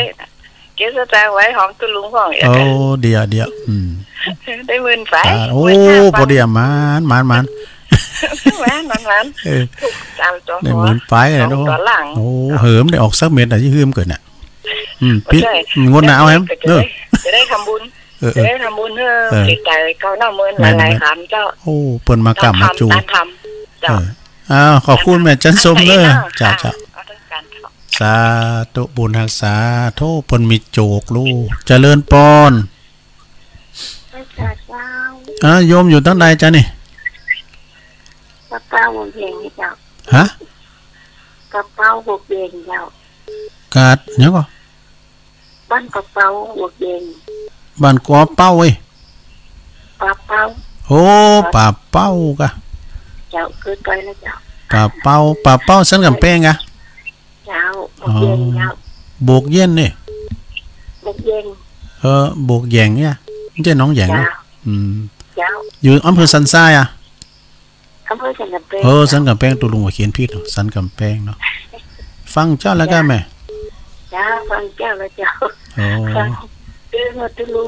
เก็บสตางค์ไว้หอมตุ๊ลุงพ่อง โอ้ เดี๋ยว เดี๋ยว อืม ได้หมื่นปลาย อ่า โอ้ หมื่นห้าพัน พอดีอะ หมาน หมาน หมาน หมาน หมาน หมาน เออ ถูกสามตัว ได้หมื่นปลายเลยเนาะ สองตัวหลัง โอ้ เหิมได้ออกสักเม็ดอะ ที่หืมเกินอะ อืม โอ้ ปี ใช่ งวดหน้าเอาแฮม จะได้ เออ จะได้ทำบุญ เออ เออ จะได้ทำบุญเพื่อ เออ เสียใจเขาเนาะ เมิน แม่น หลายๆ แม่น คำเจ้า โอ้ เปิ้นมากำมาจู ตามธรรม เจ้า เออ อ้าว ขอบคุณแม่จันสมเนอะ เจ้า เจ้า เอาด้วยกันเถาะ สาธุ บุญฮักษา โธ่ เปิ้นมีโจกลูก เจริญปอน เจ้า เจ้า อ่า โยมอยู่ทางใดจ๊ะนี่ ปะเป้าบวกแยงเจ้า ฮะ ปะเป้าบวกแยงเจ้า กาดหยังก่อ บ้านปะเป้าบวกแยง บ้านกอเป้าเว้ย ปะเป้า โอ้ ปะเป้ากะ เจ้า คือไปแล้วเจ้า ปะเป้า ปะเป้าสันกำแพงกะ เจ้า บวกแยงเจ้า อ๋อ บวกเย็นนี่ บวกแยง เออ บวกแยงเนี่ย ไม่ใช่หนองแยงเนาะ เจ้า อืม เจ้า อยู่อำเภอสันทรายอะ อำเภอสันกำแพง เออ เจ้า สันกำแพง ตุ๊ลุงว่าเขียนผิดเนาะ สันกำแพงเนาะ ฟังเจ้าแล้วกะแม่ เจ้า ฟังเจ้าแล้วเจ้า โอ้ ฟัง ตื่นมาตุ๊ลุง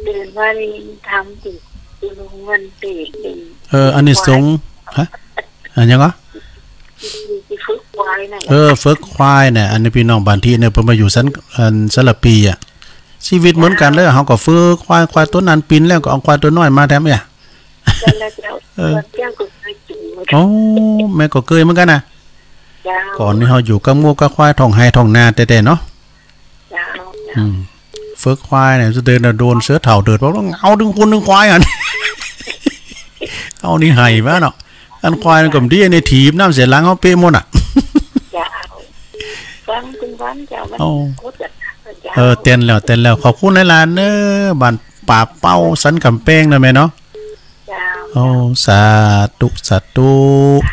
ตื่นมานี่ทำสิ ตุ๊ลุงมันเตะเอง เออ อันนี้สง ฮะ อันหยังก่อ สิ สิฝึกควายนั่นแหละ เออ ฝึกควายเนี่ย อันนี้พี่น้องบ้านที่เนี่ย เปิ้นมาอยู่สัน อันสารพีอะ ชีวิตเหมือนกันเลย เฮาก็ฝึกควาย ควายตัวนั้นปิ้นแล้วก็เอาควายตัวน้อยมาแถมเนี่ย เจ้า เออ ส่วนเจ้าก็เคยกิน โอ้ แม่ก็เคยเหมือนกันนะ เจ้า ก่อนนี้เฮาอยู่กับงัวกับควายท้องไฮ่ท้องนาแต๊ๆ เนาะ เจ้า อืม ฝึกควายเนี่ย จะเดินน่ะโดนเสือเฒ่าเดิน บอกว่าเอาดึงคนดึงควายอ่ะ เอานี่ไห้บ้าเนาะ อันควายมันก็บ่ดี อันนี้ถีบน้ำเสียหลังเฮาเป๊ะหมดอ่ะ เจ้า ฟังคุณวันเจ้า มัน โอ้ โคตรจะ เออ เต้นแล้ว เต้นแล้ว ขอบคุณหลายๆ เด้อ บ้านป่าเป้า สันกำแพงนะแม่เนาะ เจ้า โอ้ สาธุ สาธุ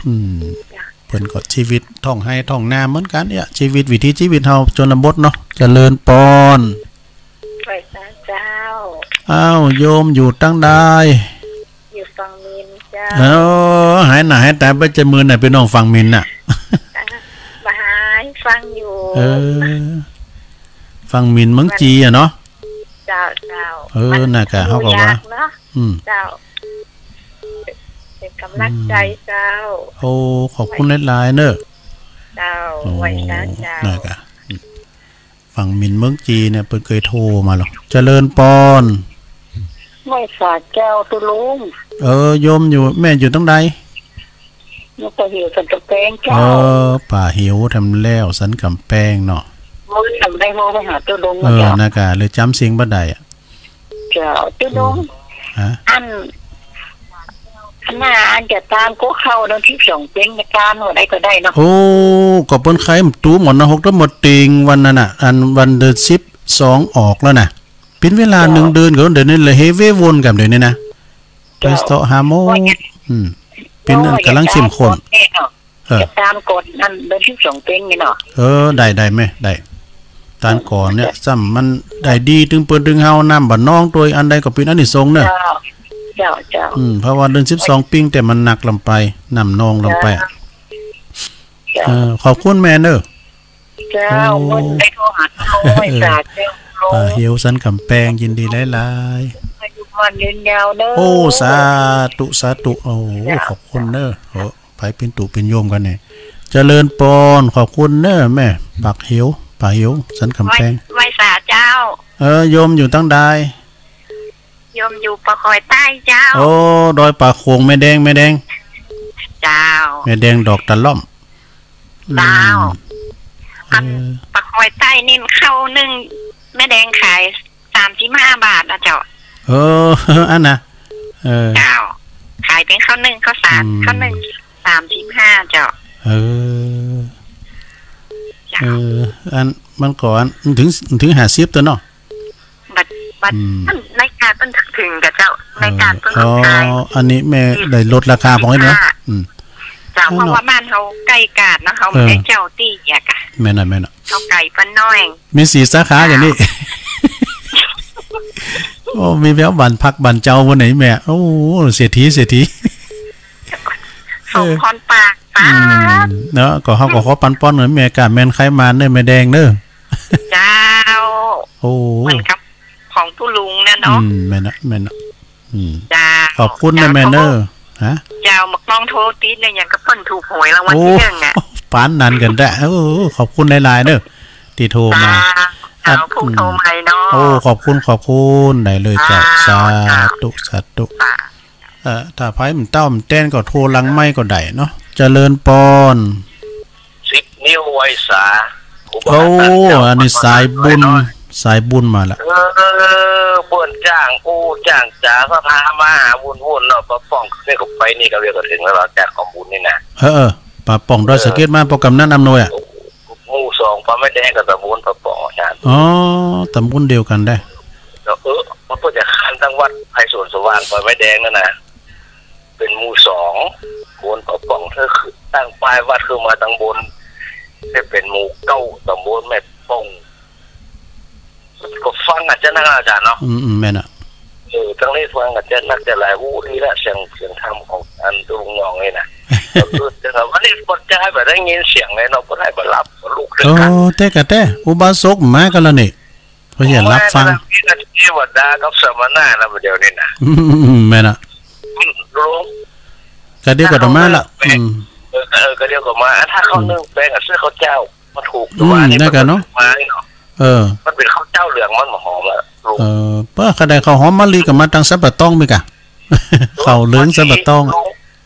อืม เจ้า เพิ่นก็ชีวิตท้องไฮ่ท้องนาเหมือนกันเนี่ย ชีวิต วิถีชีวิตเฮาชนบทเนาะ เจริญปอน ไหว้สาเจ้า อ้าว โยมอยู่ตังใด อยู่ฝั่งมินเจ้า เออ หายหน้าหายตาไปจะมือน่ะ พี่น้องฝั่งมินน่ะ อ่ะ มาหาฟังอยู่ เออ ฝั่งมินเมืองจีอะเนาะ เจ้า เจ้า เออ มัน น่ากะ เฮาก็ว่า อยู่ยากเนาะ อืม เจ้า เป็นกำลังใจเจ้า อืม โอ้ ขอบคุณหลายๆ เนอะ เจ้า โอ้ ไหว้สาเจ้า น่ากะ อืม ฝั่งมินเมืองจีเนี่ย เปิ้นเคยโทรมาหรอก เจริญปอน ไหว้สาเจ้า ตุ๊ลุง เออ โยมอยู่ แม่อยู่ตังใด อยู่ป่าเหวสันกำแพงเจ้า เออ ป่าเหวแถมแล้ว สันกำแพงเนาะ มื้อนั้นได้โทรไปหาตุ๊ลุง เออ เจ้า น่ากะ เลยจำเสียงบ่ได้อะ เจ้า ตุ๊ลุง อืม ฮะ อัน อันน่ะ อันจะตานก็เข้าเดือนสิบสองเป๊ง จะตานวันใดก็ได้เนาะ โอ้ ก็เปิ้นไขมาตูหมดนะ หกเดือนหมดติงวันนั้นน่ะ อันวันเดือนสิบสองออกแล้วน่ะ เป็นเวลา เจ้า หนึ่งเดือนก็เดี๋ยวนี้เลย เฮเววนกันเดี๋ยวนี้นะ เจ้า ไปเสาะหาหมอ ว่าไง อืม เป็นนั่น ว่ากำลังเข้มข้น จะตานก่อนแน่เนาะ เออ จะตานก่อนนั่นเดือนสิบสองเป๊งนี่เนาะ เออ ได้ ได้แม่ ได้ ตานก่อนเนี่ย เออ ซ้ำมันได้ดี ตึงเปิ้นตึงเฮา น้ำบ่านองตัวอันใดก็เป็นอานิสงส์เนอะ เจ้า เจ้า เจ้า อืม เพราะว่าเดือนสิบสองปิ้งแต่มันหนักลำไป น้ำนองลำไปอะ เจ้า เจ้า เออ ขอบคุณแม่เนอะ เจ้า โอ้ มื้อได้โทรหาตุ๊ลุง เออ ไหว้สาเจ้า ป่าเหวสันกำแพง ยินดีหลายๆ อายุมั่นยืนยาวเนอะ โอ้ สาธุ สาธุ โอ้ เจ้า ขอบคุณเนอะ โอ้ ไปเป็นตุ๊เป็นโยมกันเนี่ย เจริญปอน ขอบคุณเนอะแม่ ป่าเหว ป่าเหวสันกำแพง ไหว้ ไหว้สาเจ้า เออ โยมอยู่ตังใด โยมอยู่ป่าคอยใต้เจ้า โอ้ ดอยป่าโขง แม่แดง แม่แดง เจ้า แม่แดงดอกตะล่อม เจ้า อืม อัน เออ ป่าคอยใต้นี่ข้าวนึ่งแม่แดงขายสามสิบห้าบาทนะเจ้า เออ อันน่ะ เออ เจ้า ขายเป็นข้าวนึ่งข้าวสาร อืม ข้าวนึ่งสามสิบห้าเจ้า เออ เจ้า เออ อันมันก็อันถึง ถึงห้าสิบตัวเนาะ บัด บัด อืม มันในกาดมันถึงกับเจ้า ในกาด เออ เพิ่นขาย อ๋อ อันนี้แม่ได้ลดราคาของไอ้เนาะ ยี่สิบห้า อืม เจ้า อันเนาะ เพราะว่าบ้านเขาใกล้กาดเนาะ เขา เออ ไม่ได้เจ้าตี้อะกะ แม่นน่ะ แม่นน่ะ เขาไกลปานน้อย มีสี่สาขาอย่างนี้ โอ้ มีแววบ้านพักบ้านเจ้าวันไหนแม่ โอ้ เศรษฐี เศรษฐี สอง เออ พันปาก อืม เนาะ ก็เฮาก็ขอปันป้อนเงินแม่กะแม่นไขมาเนอะ แม่แดงเนอะ เจ้า โอ้ เหมือนกับของตุ๊ลุงนะเนาะ อืม แม่นนะ แม่นนะ อืม เจ้า ขอบคุณนะแม่เนอะ เจ้า ฮะ เจ้า หมากน้องโทรติดเนี่ย อย่างกับเปิ้นถูกหวยรางวัลที่หนึ่งอะ โอ้ ปานนั้นกันแท้ โอ้ ขอบคุณหลายๆ เนอะ ที่โทรมา เจ้า อัด เจ้า ผู้โทรใหม่เนาะ อืม โอ้ ขอบคุณ ขอบคุณ ได้เลยเจ้า เจ้า สาธุ เจ้า สาธุ เจ้า เอ่อ ถ้าไผมันเต้ามันแต้นก็โทรหลังไมค์ก็ได้เนาะ เจริญปอน สิบนิ้วไหว้สา ครูบา โอ้ อาจารย์เจ้า อันนี้สายบุญ วัดวาน้อย สายบุญมาละ เออ เปิ้นจ้างอู้จ้างจ๋า ศรัทธามาหาวุ่นๆ เนาะ ป้าป้อง นี่ก็ไปนี่ก็เวียนก็ถึงแล้ว จากของบุญนี่นะ เออ เออ ป้าป้อง ดอยสะเก็ดมา ป้องกำนันอำนวยอะ หมู่สอง ป่าไม้แดงกับตำบลป้าป้อง อาจารย์ อ๋อ ตำบลเดียวกันได้ แล้ว เออ มันเพิ่นจะข้ามตั้งวัดไพศาลสว่าง ป่าไม้แดงนั่นนะ เป็นหมู่สอง โบนป้าป้อง เธอคือตั้งป้ายวัดขึ้นมาตังบน ให้เป็นหมู่เก้า ตำบลแม่ป้อง ก็ฟังอาจารย์นะอาจารย์เนาะ อืม อืม แม่นอะ เออ ทั้งนี้ฟังอาจารย์นักจะหลาย อู้ ดีละ เสียง เสียงธรรมของอันตุงนองนี่นะ ก็คือจะว่า วันนี้คนจะให้แบบได้ยินเสียงเลยเนาะ บ่ได้บ่หลับ บ่ลุกเลย โอ้ กัน แต่กะแต่ อุบาสกมากันแล้วนี่ เพิ่นอย่าหลับฟัง เทวดากับสมณะนะ เดี๋ยวนี้นะ อืม อืม อืม แม่นอะ อืม ลุง กะเดี๋ยวก็ต้องมาละ อืม เออ เออ กะเดี๋ยวก็มา ถ้าเขานึ่งแป้งอะ เสื้อข้าวเจ้า มันถูก อืม ว่านี่ นั่นกะเนาะ มานี่เนาะ เออ มันเป็นข้าวเจ้าเหลื จากมันบ่หอมละลุง เออ เปิ้นขะได๋ข้าวหอมมะลิก็มาตังสับปะตองมีกะ ข้าวเหลืองสับปะตองอะ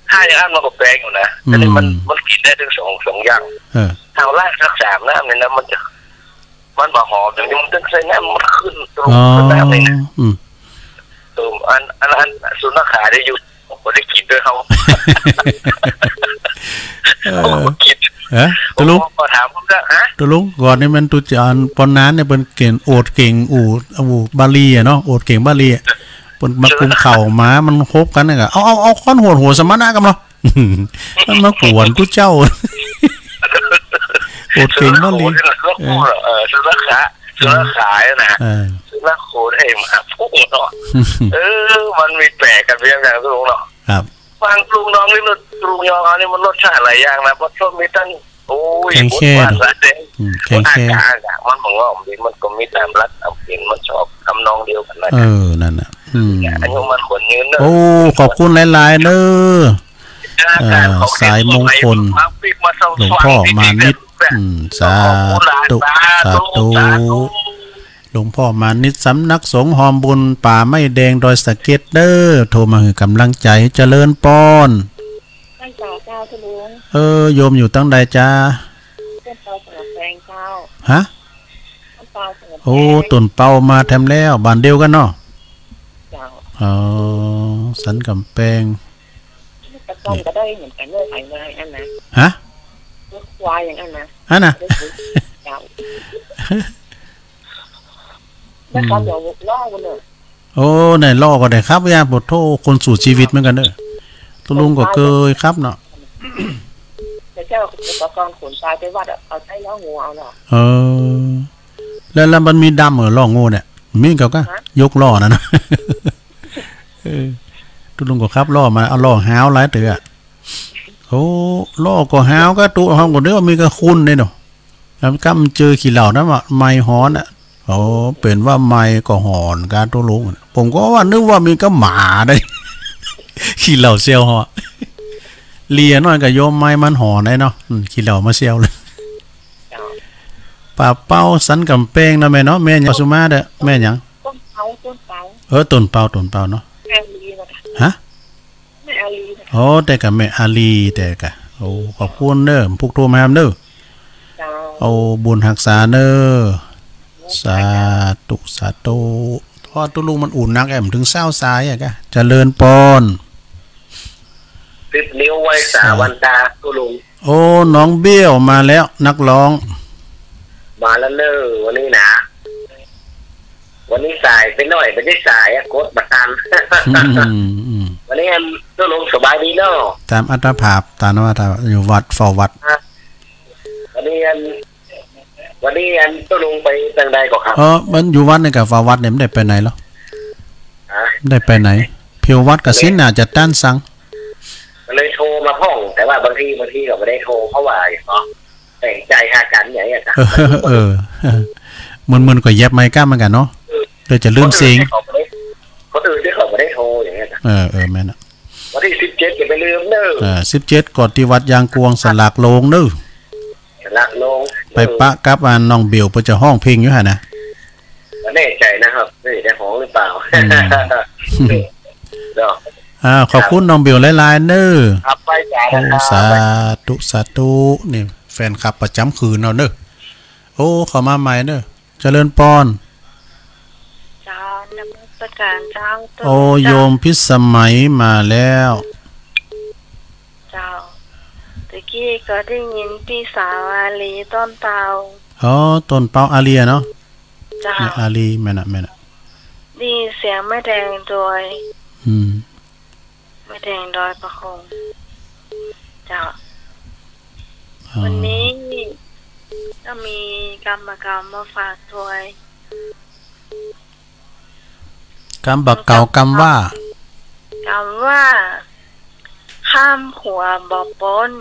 ถ้าอย่างนั้นมันก็แปลกอยู่นะ อืม แต่นี่มัน มันกินได้ทั้งสอง สองอย่าง เออ ถ้าเอารากสักสามน้ำเนี่ยนะ มันจะ มันบ่หอม อย่างนี้มันต้องใส่น้ำ มันขึ้นตรง อ๋อ ขึ้นน้ำเลยนะ อืม เออ อัน อัน อันสุนัขขาได้อยู่ บ่ได้กินด้วยเขา เออ เขาบ่กิน เออ ตุลุง ผมก็ถามผมก็ ฮะ ตุลุง ก่อนนี้มันตุจานปอนนานเนี่ยเปิ้นเก่ง โอดเก่งอู่ อู่บาลีอะเนาะ โอดเก่งบาลีอะ เปิ้นมากุมข้าวหมา มันคบกันเนี่ยก็ เอา เอา เอาค้อนโหดหัวสมณะกันเนาะ มันมากวนตุเจ้า โอดเก่งบาลี เออ เออ สุนัขขา สุนัขขาเนี่ยนะ เออ สุนัขโหดให้หมาพุ่งเนาะ เออ มันมีแปลกกันเพียงอย่างตุลุงเนาะ ครับ ฟังตุลุงน้องนี่รส ตุลุงยองเอานี่มันรสชาติหลายอย่างนะ เพราะส้มมีตั้ง โอ้ย แข็งแค่ บุญวาสนาเด้ง อืม แข็งแค่ อากาศ อากาศมันบ่งอมดี มันก็มีตามรักตามเกณฑ์ มันชอบทำนองเดียวกันนะ เออ นั่นน่ะ อืม อายุมันขวัญยืนเนอะ โอ้ ขอบคุณหลายๆ เนอะ อากาศ เอ่อ ของ สายมงคล มาปิดมาส่อง หลวงพ่อมานิด อืม สาธุ สาธุ สาธุ สาธุ หลวงพ่อมานิด สำนักสงฆ์ฮอมบุญป่าไม้แดงดอยสะเก็ดเด้อ โทรมาหื้อกำลังใจ เจริญปอน ท่านสาวเจ้าทะลุง เออ โยมอยู่ตังใดจ๊ะ ต้นเปาสงบแดงเจ้า ฮะ ต้นเปาสงบแดง โอ้ ต้นเปามาแถมแล้ว บ้านเดียวกันเนาะ เจ้า อ๋อ สันกำแพง แต่ก่อนก็ได้เหมือนกันเนอะ ไถนาอันนะ ฮะ รถควายอย่างนั้นนะ อันน่ะ ได้ซื้อ เจ้า แล้วเขาเดี๋ยวล่อกันเนอะ โอ้ ไหนล่อก็ได้ครับ ยาปวดโทษ คนสู้ชีวิตเหมือนกันเด้อ ตุลุงก็เคยครับเนาะ แต่เจ้าอุปกรณ์ขนทรายไปวัดอะ เอาใช้ล้องัวเอาเนาะ เออ แล้ว แล้วมันมีดำเหรอ ล้องัวเนี่ย มีเขาก็ ฮะ ยกล้อนั่นนะ เออ ตุลุงก็ขับล้อมา เอาล้อหาวหลายเตื้อ โอ้ ล้อก็หาวก็ตุห้องก็เด้อ มีก็คุณเนี่ยเนาะ แล้วก็มันเจอขี้เหล้านะ ว่าไม้ฮ้อนอ่ะ โอ้ เป็นว่าไม้ก็ฮ้อนกาตุลุง ผมก็ว่านึกว่ามีก็หมาได้ ขี้เหล้าเซลล์ฮ้อน เลียน้อยก็โยมไม้มันฮ้อนได้เนาะ อืม ขี้เหล้ามาเซลล์เลย เจ้า ป่าเป้าสันกำแพงนะแม่เนาะ แม่หยังสุมาเด้อ แม่หยัง ต้นเปา ต้นเปา เออ ต้นเปา ต้นเปาเนาะ แม่อาลีนะ ฮะ แม่อาลีนะ โอ้ แต่กะแม่อาลี แต่กะ โอ้ ขอบคุณเด้อ ผู้โทรมาแฮมเด้อ เจ้า เอาบุญฮักษาเด้อ สาธุ สาธุ เพราะตุลุงมันอุ่นนักแอมถึงเศร้าสายอะกะ เจริญปอน สิบนิ้วไหว้สาวันตาตุลุง โอ้ น้องเบี้ยวมาแล้ว นักร้อง มาแล้วเนอะ วันนี้นะ วันนี้สายไปหน่อย ไม่ได้สายอะ กดบ่ทัน อืม อืม วันนี้อันตุลุงสบายดีเนาะ ตามอัตภาพ ตามว่าอยู่วัด เฝ้าวัด วันนี้อัน วันนี้อันตุลุงไปทางใดก่อนครับ เออ มันอยู่วัดนี่กะ เฝ้าวัดเนี่ย ไม่ได้ไปไหนหรอก ฮะ ไม่ได้ไปไหน เพียววัดกะสินน่าจะต้านสัง ก็เลยโทรมาพ่อง แต่ว่าบางที บางทีก็ไม่ได้โทร เพราะว่าอย่างเนาะ แต่งใจหากันอย่างเงี้ยครับ เออ เออ มึนๆ ก็แยบไมค์ก้าเหมือนกันเนาะ เดี๋ยวจะลืมเสียง คนอื่นที่เขาไม่ได้ คนอื่นที่เขาไม่ได้โทรอย่างเงี้ยครับ เออ เออ แม่นอะ วันที่สิบเจ็ดอย่าไปลืมเนอะ เออ สิบเจ็ด ก่อนที่วัดยางกวง สลากลงเนอะ สลากลง ไปปะกับอันน้องเบล เพิ่นจะฮ้องเพลงอยู่หั่นนะ ไม่แน่ใจนะครับ ไม่ได้ฮ้องหรือเปล่า อืม เนาะ อ่า ขอบคุณน้องเบลหลายๆ เนอะ ครับ ไปจ้า โอ้ นะครับ สาธุ สาธุ นี่แฟนคลับประจำคืนเราเนอะ โอ้ เข้ามาใหม่เนอะ เจริญปอน เจ้า นมัสการเจ้า โอ้ โยมพิสมัยมาแล้ว เจ้า ตะกี้ก็ได้ยินพี่สาวอาลีต้นเปา อ๋อ ต้นเปาอาลีอะเนาะ เจ้า แม่อาลี แม่นอะ แม่นอะ ได้ยินเสียงแม่แดงด้วย อืม แม่แดงดอยปะคง เจ้า อ๋อ วันนี้ก็มีกำบ่าเก่ามาฝากด้วย กำบ่าเก่ากำว่า กำว่า ข้ามขัวบ่ป๊น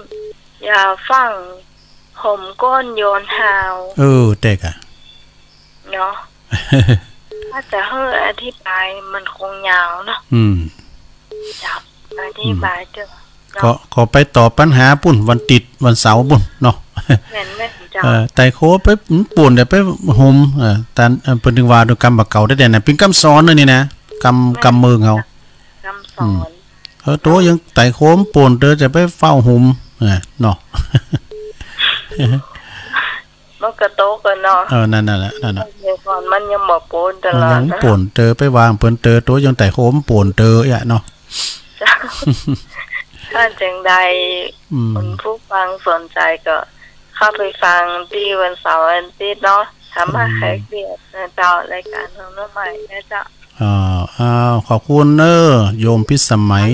อย่าฟั่งผมก้นโยนฮาว เออ แต่กะ เนาะ ถ้าจะให้อธิบายมันคงยาวเนาะ อืม จะอธิบายเถอะ อืม เนาะ ก็ ก็ไปตอบปัญหาปุ้น วันติด วันเสาร์ปุ้นเนาะ แม่นแม่นเจ้า เออ ไต่โคไป อืม ป่นแต่ไปหุม เออ ตาน เออ เปิ้นถึงว่าดูกำบ่าเก่าได้แต่นะ เป็นกำสอนเลยนี่นะ กำ แม่น กำเมืองเขา กำสอน อืม เออ โตยังไต่โคมป่นเตอจะไปเฝ้าหุม เออ เนาะ มันก็โตกันเนาะ เออ นั่นน่ะแหละ นั่นน่ะ เมื่อก่อนมันยังบ่ป่นตลอดนะ เออ ยังป่นเตอไปวางเปิ้นเตอ โตยังไต่โคมป่นเตออ่ะเนาะ ถ้าจังใด อืม คุณผู้ฟังสนใจก็เข้าไปฟังที่วันเสาร์วันอาทิตย์เนาะ ทำมา อืม แขกเกียรตินะเจ้า รายการของน้องใหม่นะเจ้า อ่า อ้าว ขอบคุณเนอะ โยมพิสมัย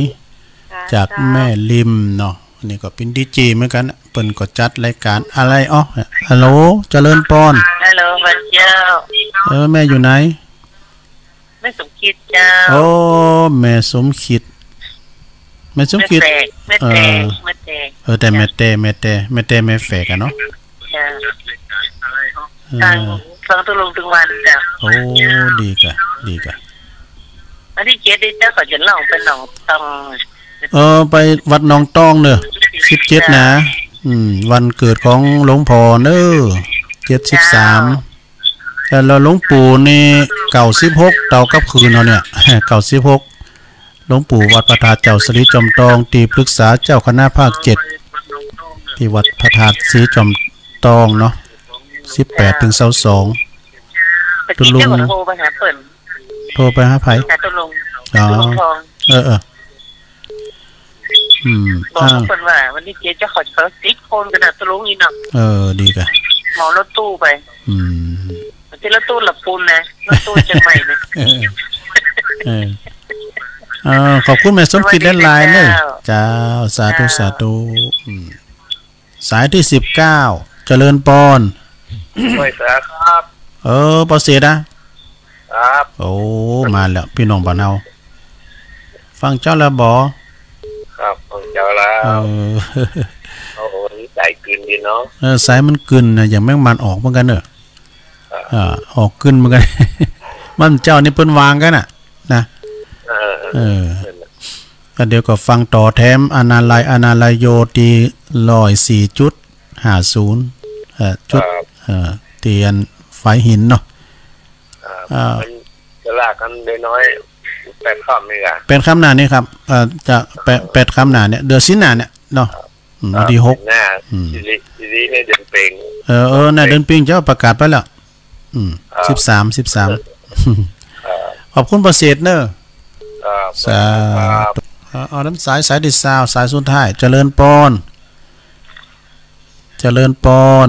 ค่ะ จาก เจ้า แม่ริมเนาะ อันนี้ก็เป็นดีเจเหมือนกัน เปิ้นก็จัดรายการอะไร อ๋อ ฮัลโหล เจริญปอน ฮัลโหล พระเจ้า เออ แม่อยู่ไหน แม่สมคิดเจ้า โอ้ แม่สมคิด แม่สมคิด แม่แตง แม่แตง เออ แม่แตง เออ แต่แม่แต่ แม่แต่ แม่แต่ แม่แฝกอะเนาะ เจ้า เออ ฟัง ฟังตุลุงทุกวันเจ้า โอ้ ดีกะ ดีกะ วันที่เจ็ดนี่เจ้าเขาจะล่องไปหนองตอง เออ ไปวัดหนองตองเนอะ สิบเจ็ด นะ อืม วันเกิดของหลวงพ่อเนอะ เจ็ดสิบสาม เจ้า แล้วหลวงปู่นี่ เก้าสิบหก เต่ากับคืนเขาเนี่ย เก้าสิบหก หลวงปู่วัดพระธาตุเจ้าศรีจอมตอง ที่ปรึกษาเจ้าคณะภาคเจ็ด ที่วัดพระธาตุศรีจอมตองเนาะ สิบแปดถึงซาวสอง ตุลุง เจ้าก็โทรไปหาเปิ้น โทรไปหาไผ หาตุลุง อ๋อ ตุลุงทอง เออ เออ อืม บอกกับ อ่า เปิ้นว่าวันที่เจ็ดเจ้าเขาจะไปติดโคนกันนะตุลุงนี่เนาะ เออ ดีกะ เหมารถตู้ไป อืม ที่รถตู้ละปูนนะ รถตู้เชียงใหม่นะ เออ เออ เออ ขอบคุณแม่สมคิดหลายๆเนอะ เจ้า สาธุ เจ้า สาธุ อืม สายที่สิบเก้า เจริญปอน ไหว้สาครับ เออ ปอเสดอะ ครับ โอ้ มาแล้ว พี่น้องบ้านเฮา ฟังเจ้าแล้วบ่ ครับ ฟังเจ้าแล้ว เออ โอ้โห นี่สายกลืนดีเนาะ เออ สายมันกลืนนะ อย่างแมงมันออกเหมือนกันเนอะ ครับ อ่า ออกกลืนเหมือนกัน มันเจ้านี่เปิ้นวางกันน่ะ นะ เออ เออ นั่นน่ะ ก็เดี๋ยวก็ฟังต่อแถม อนาลัย อนาลัยโย ตี ร้อยสี่จุดห้าศูนย์ เอ่อ จุด ครับ เอ่อ เตียนฝายหินเนาะ ครับ อ่า มันจะลากกันได้น้อย แปดค่ำนี่กะ แปดค่ำหน้านี่ครับ เอ่อ จะแปด แปดค่ำหน้าเนี่ย เดือนสิงหาเนี่ยเนาะ ครับ อืม วันที่หก หน้า อืม สิริ สิริในเดือนเพ็ง เออ เออ หน้าเดือนเพ็งเจ้าประกาศไปแล้ว อืม ครับ สิบสาม สิบสาม ครับ ขอบคุณประเสริฐเนอะ ครับ สาธุ ครับ เอา เอาน้ำสาย สายที่ซาว สายสุดท้าย เจริญปอน เจริญปอน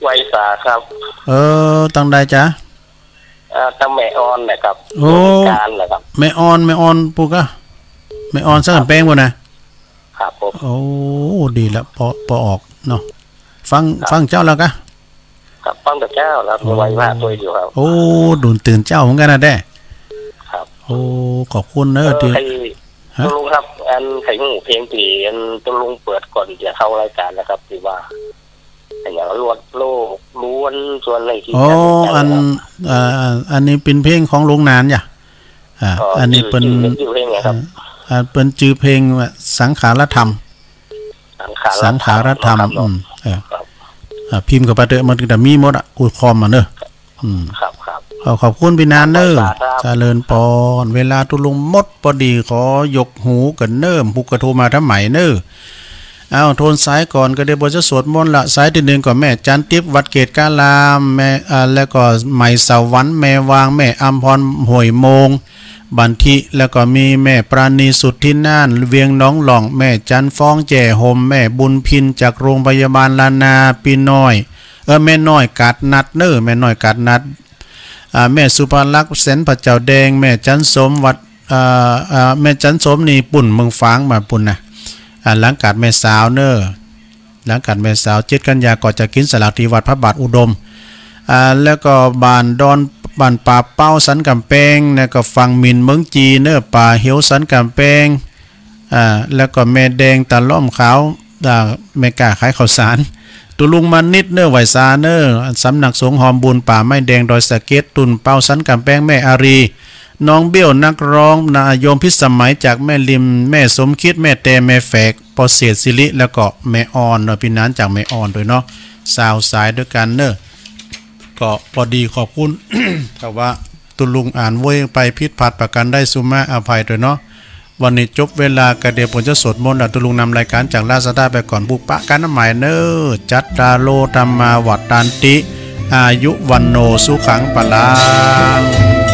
ไหว้สาครับ เออ ตังใดจ๊ะ เอ่อ ตังแม่ออนนะครับ โอ้ อยู่เมืองการนะครับ แม่ออน แม่ออนปูกะ แม่ออนสักแป้งปูนะ ครับผม โอ้ ดีละ ปอ ปอออกเนาะ ฟัง ครับ ฟังเจ้าแล้วกะ ครับ ฟังแต่เจ้าแล้ว ครับ ไหว้พระตัวอยู่ครับ โอ้ ดุลตื่นเจ้าเหมือนกันนะแด้ ครับ โอ้ ขอบคุณเนอะ เออ ที่ ไอ้ ฮะ ตุลุงครับ อันไข่หูเพลงที่อันตุลุงเปิดก่อนจะเข้ารายการนะครับ ที่ว่า อย่างลวดโลกล้วนส่วนในที่ อ๋อ จัดงาน อัน นะครับ เอ่อ อันนี้เป็นเพลงของลุงหนานจ้ะ อ่า อ๋อ อันนี้ ชื่อ เปิ้น ชื่อ ชื่อเพลงไงครับ อ่า อ่า เปิ้นชื่อเพลงว่าสังขารธรรม สังขารธรรม สังขารธรรม นะครับ อืม เออ ครับ อ่า พิมพ์เข้าไปเถอะ มันก็จะมีหมดอะ กูคอมอะเนอะ อืม ครับ ครับ ขอขอบคุณพี่หนานเนอะ ขอบคุณครับ เจริญปอน เวลาตุลุงหมดพอดี ขอยกหูกันเนอะ ผู้กระโทรมาทำไมเนอะ เอา โทนสายก่อนก็ได้ บ่จะสวดมนต์ละ สายที่หนึ่งก็แม่จันทิพย์ วัดเกตการาม แม่ อ่า แล้วก็ไหมสวรรค์ แม่วาง แม่อำพร ห้วยโมง บันทิ แล้วก็มีแม่ปราณี สุทธิน่าน เวียงหนองหล่อง แม่จันฟ้อง แจ่โฮม แม่บุญพิน จากโรงพยาบาลล้านนา พี่น้อย เออ แม่น้อยกาดนัดเนอะ แม่น้อยกาดนัด อ่า แม่สุภาลักษณ์ แสนพระเจ้าแดง แม่จันสม วัด อ่า อ่า แม่จันสมนี่ปุ้นเมืองฝางมาปุ้นนะ อ่า หลังกาดแม่สาวเนอะ หลังกาดแม่สาว เจ็ดกันยาก็จะกินสลากที่วัดพระบาทอุดม อ่า แล้วก็บ้านดอน บ้านป่าเป้าสันกำแพง แล้วก็ฝั่งหมิ่นเมืองจีนเนอะ ป่าเหวสันกำแพง อ่า แล้วก็แม่แดงตาล้อมขาว อ่า แม่ค้าขายข้าวสาร ตุลุงมานิดเนอะ ไหว้สาเนอะ สำนักสงฆ์หอมบุญป่าไม้แดงดอยสะเก็ด ตุ่นเปาสันกำแพง แม่อารี น้องเบี้ยวนักร้องนะ โยมพิสมัยจากแม่ริม แม่สมคิด แม่แต่ แม่แฝก ปอเสดสิริ แล้วก็แม่อ่อนเนาะ พี่น้องจากแม่อ่อนด้วยเนาะ สาวสายด้วยกันเนอะ ก็พอดีขอบคุณ ถ้าว่าตุลุงอ่านเว้ยไปผิดพลาดประการใด สุมาอภัยด้วยเนาะ วันนี้จบเวลาก็เดี๋ยวผมจะสวดมนต์แล้ว ตุลุงนำรายการจากราชดาไปก่อน บุปะกันใหม่เนอะ จัตตาโรธัมมาวัฒันติ อายุวัณโณสุขังพลัง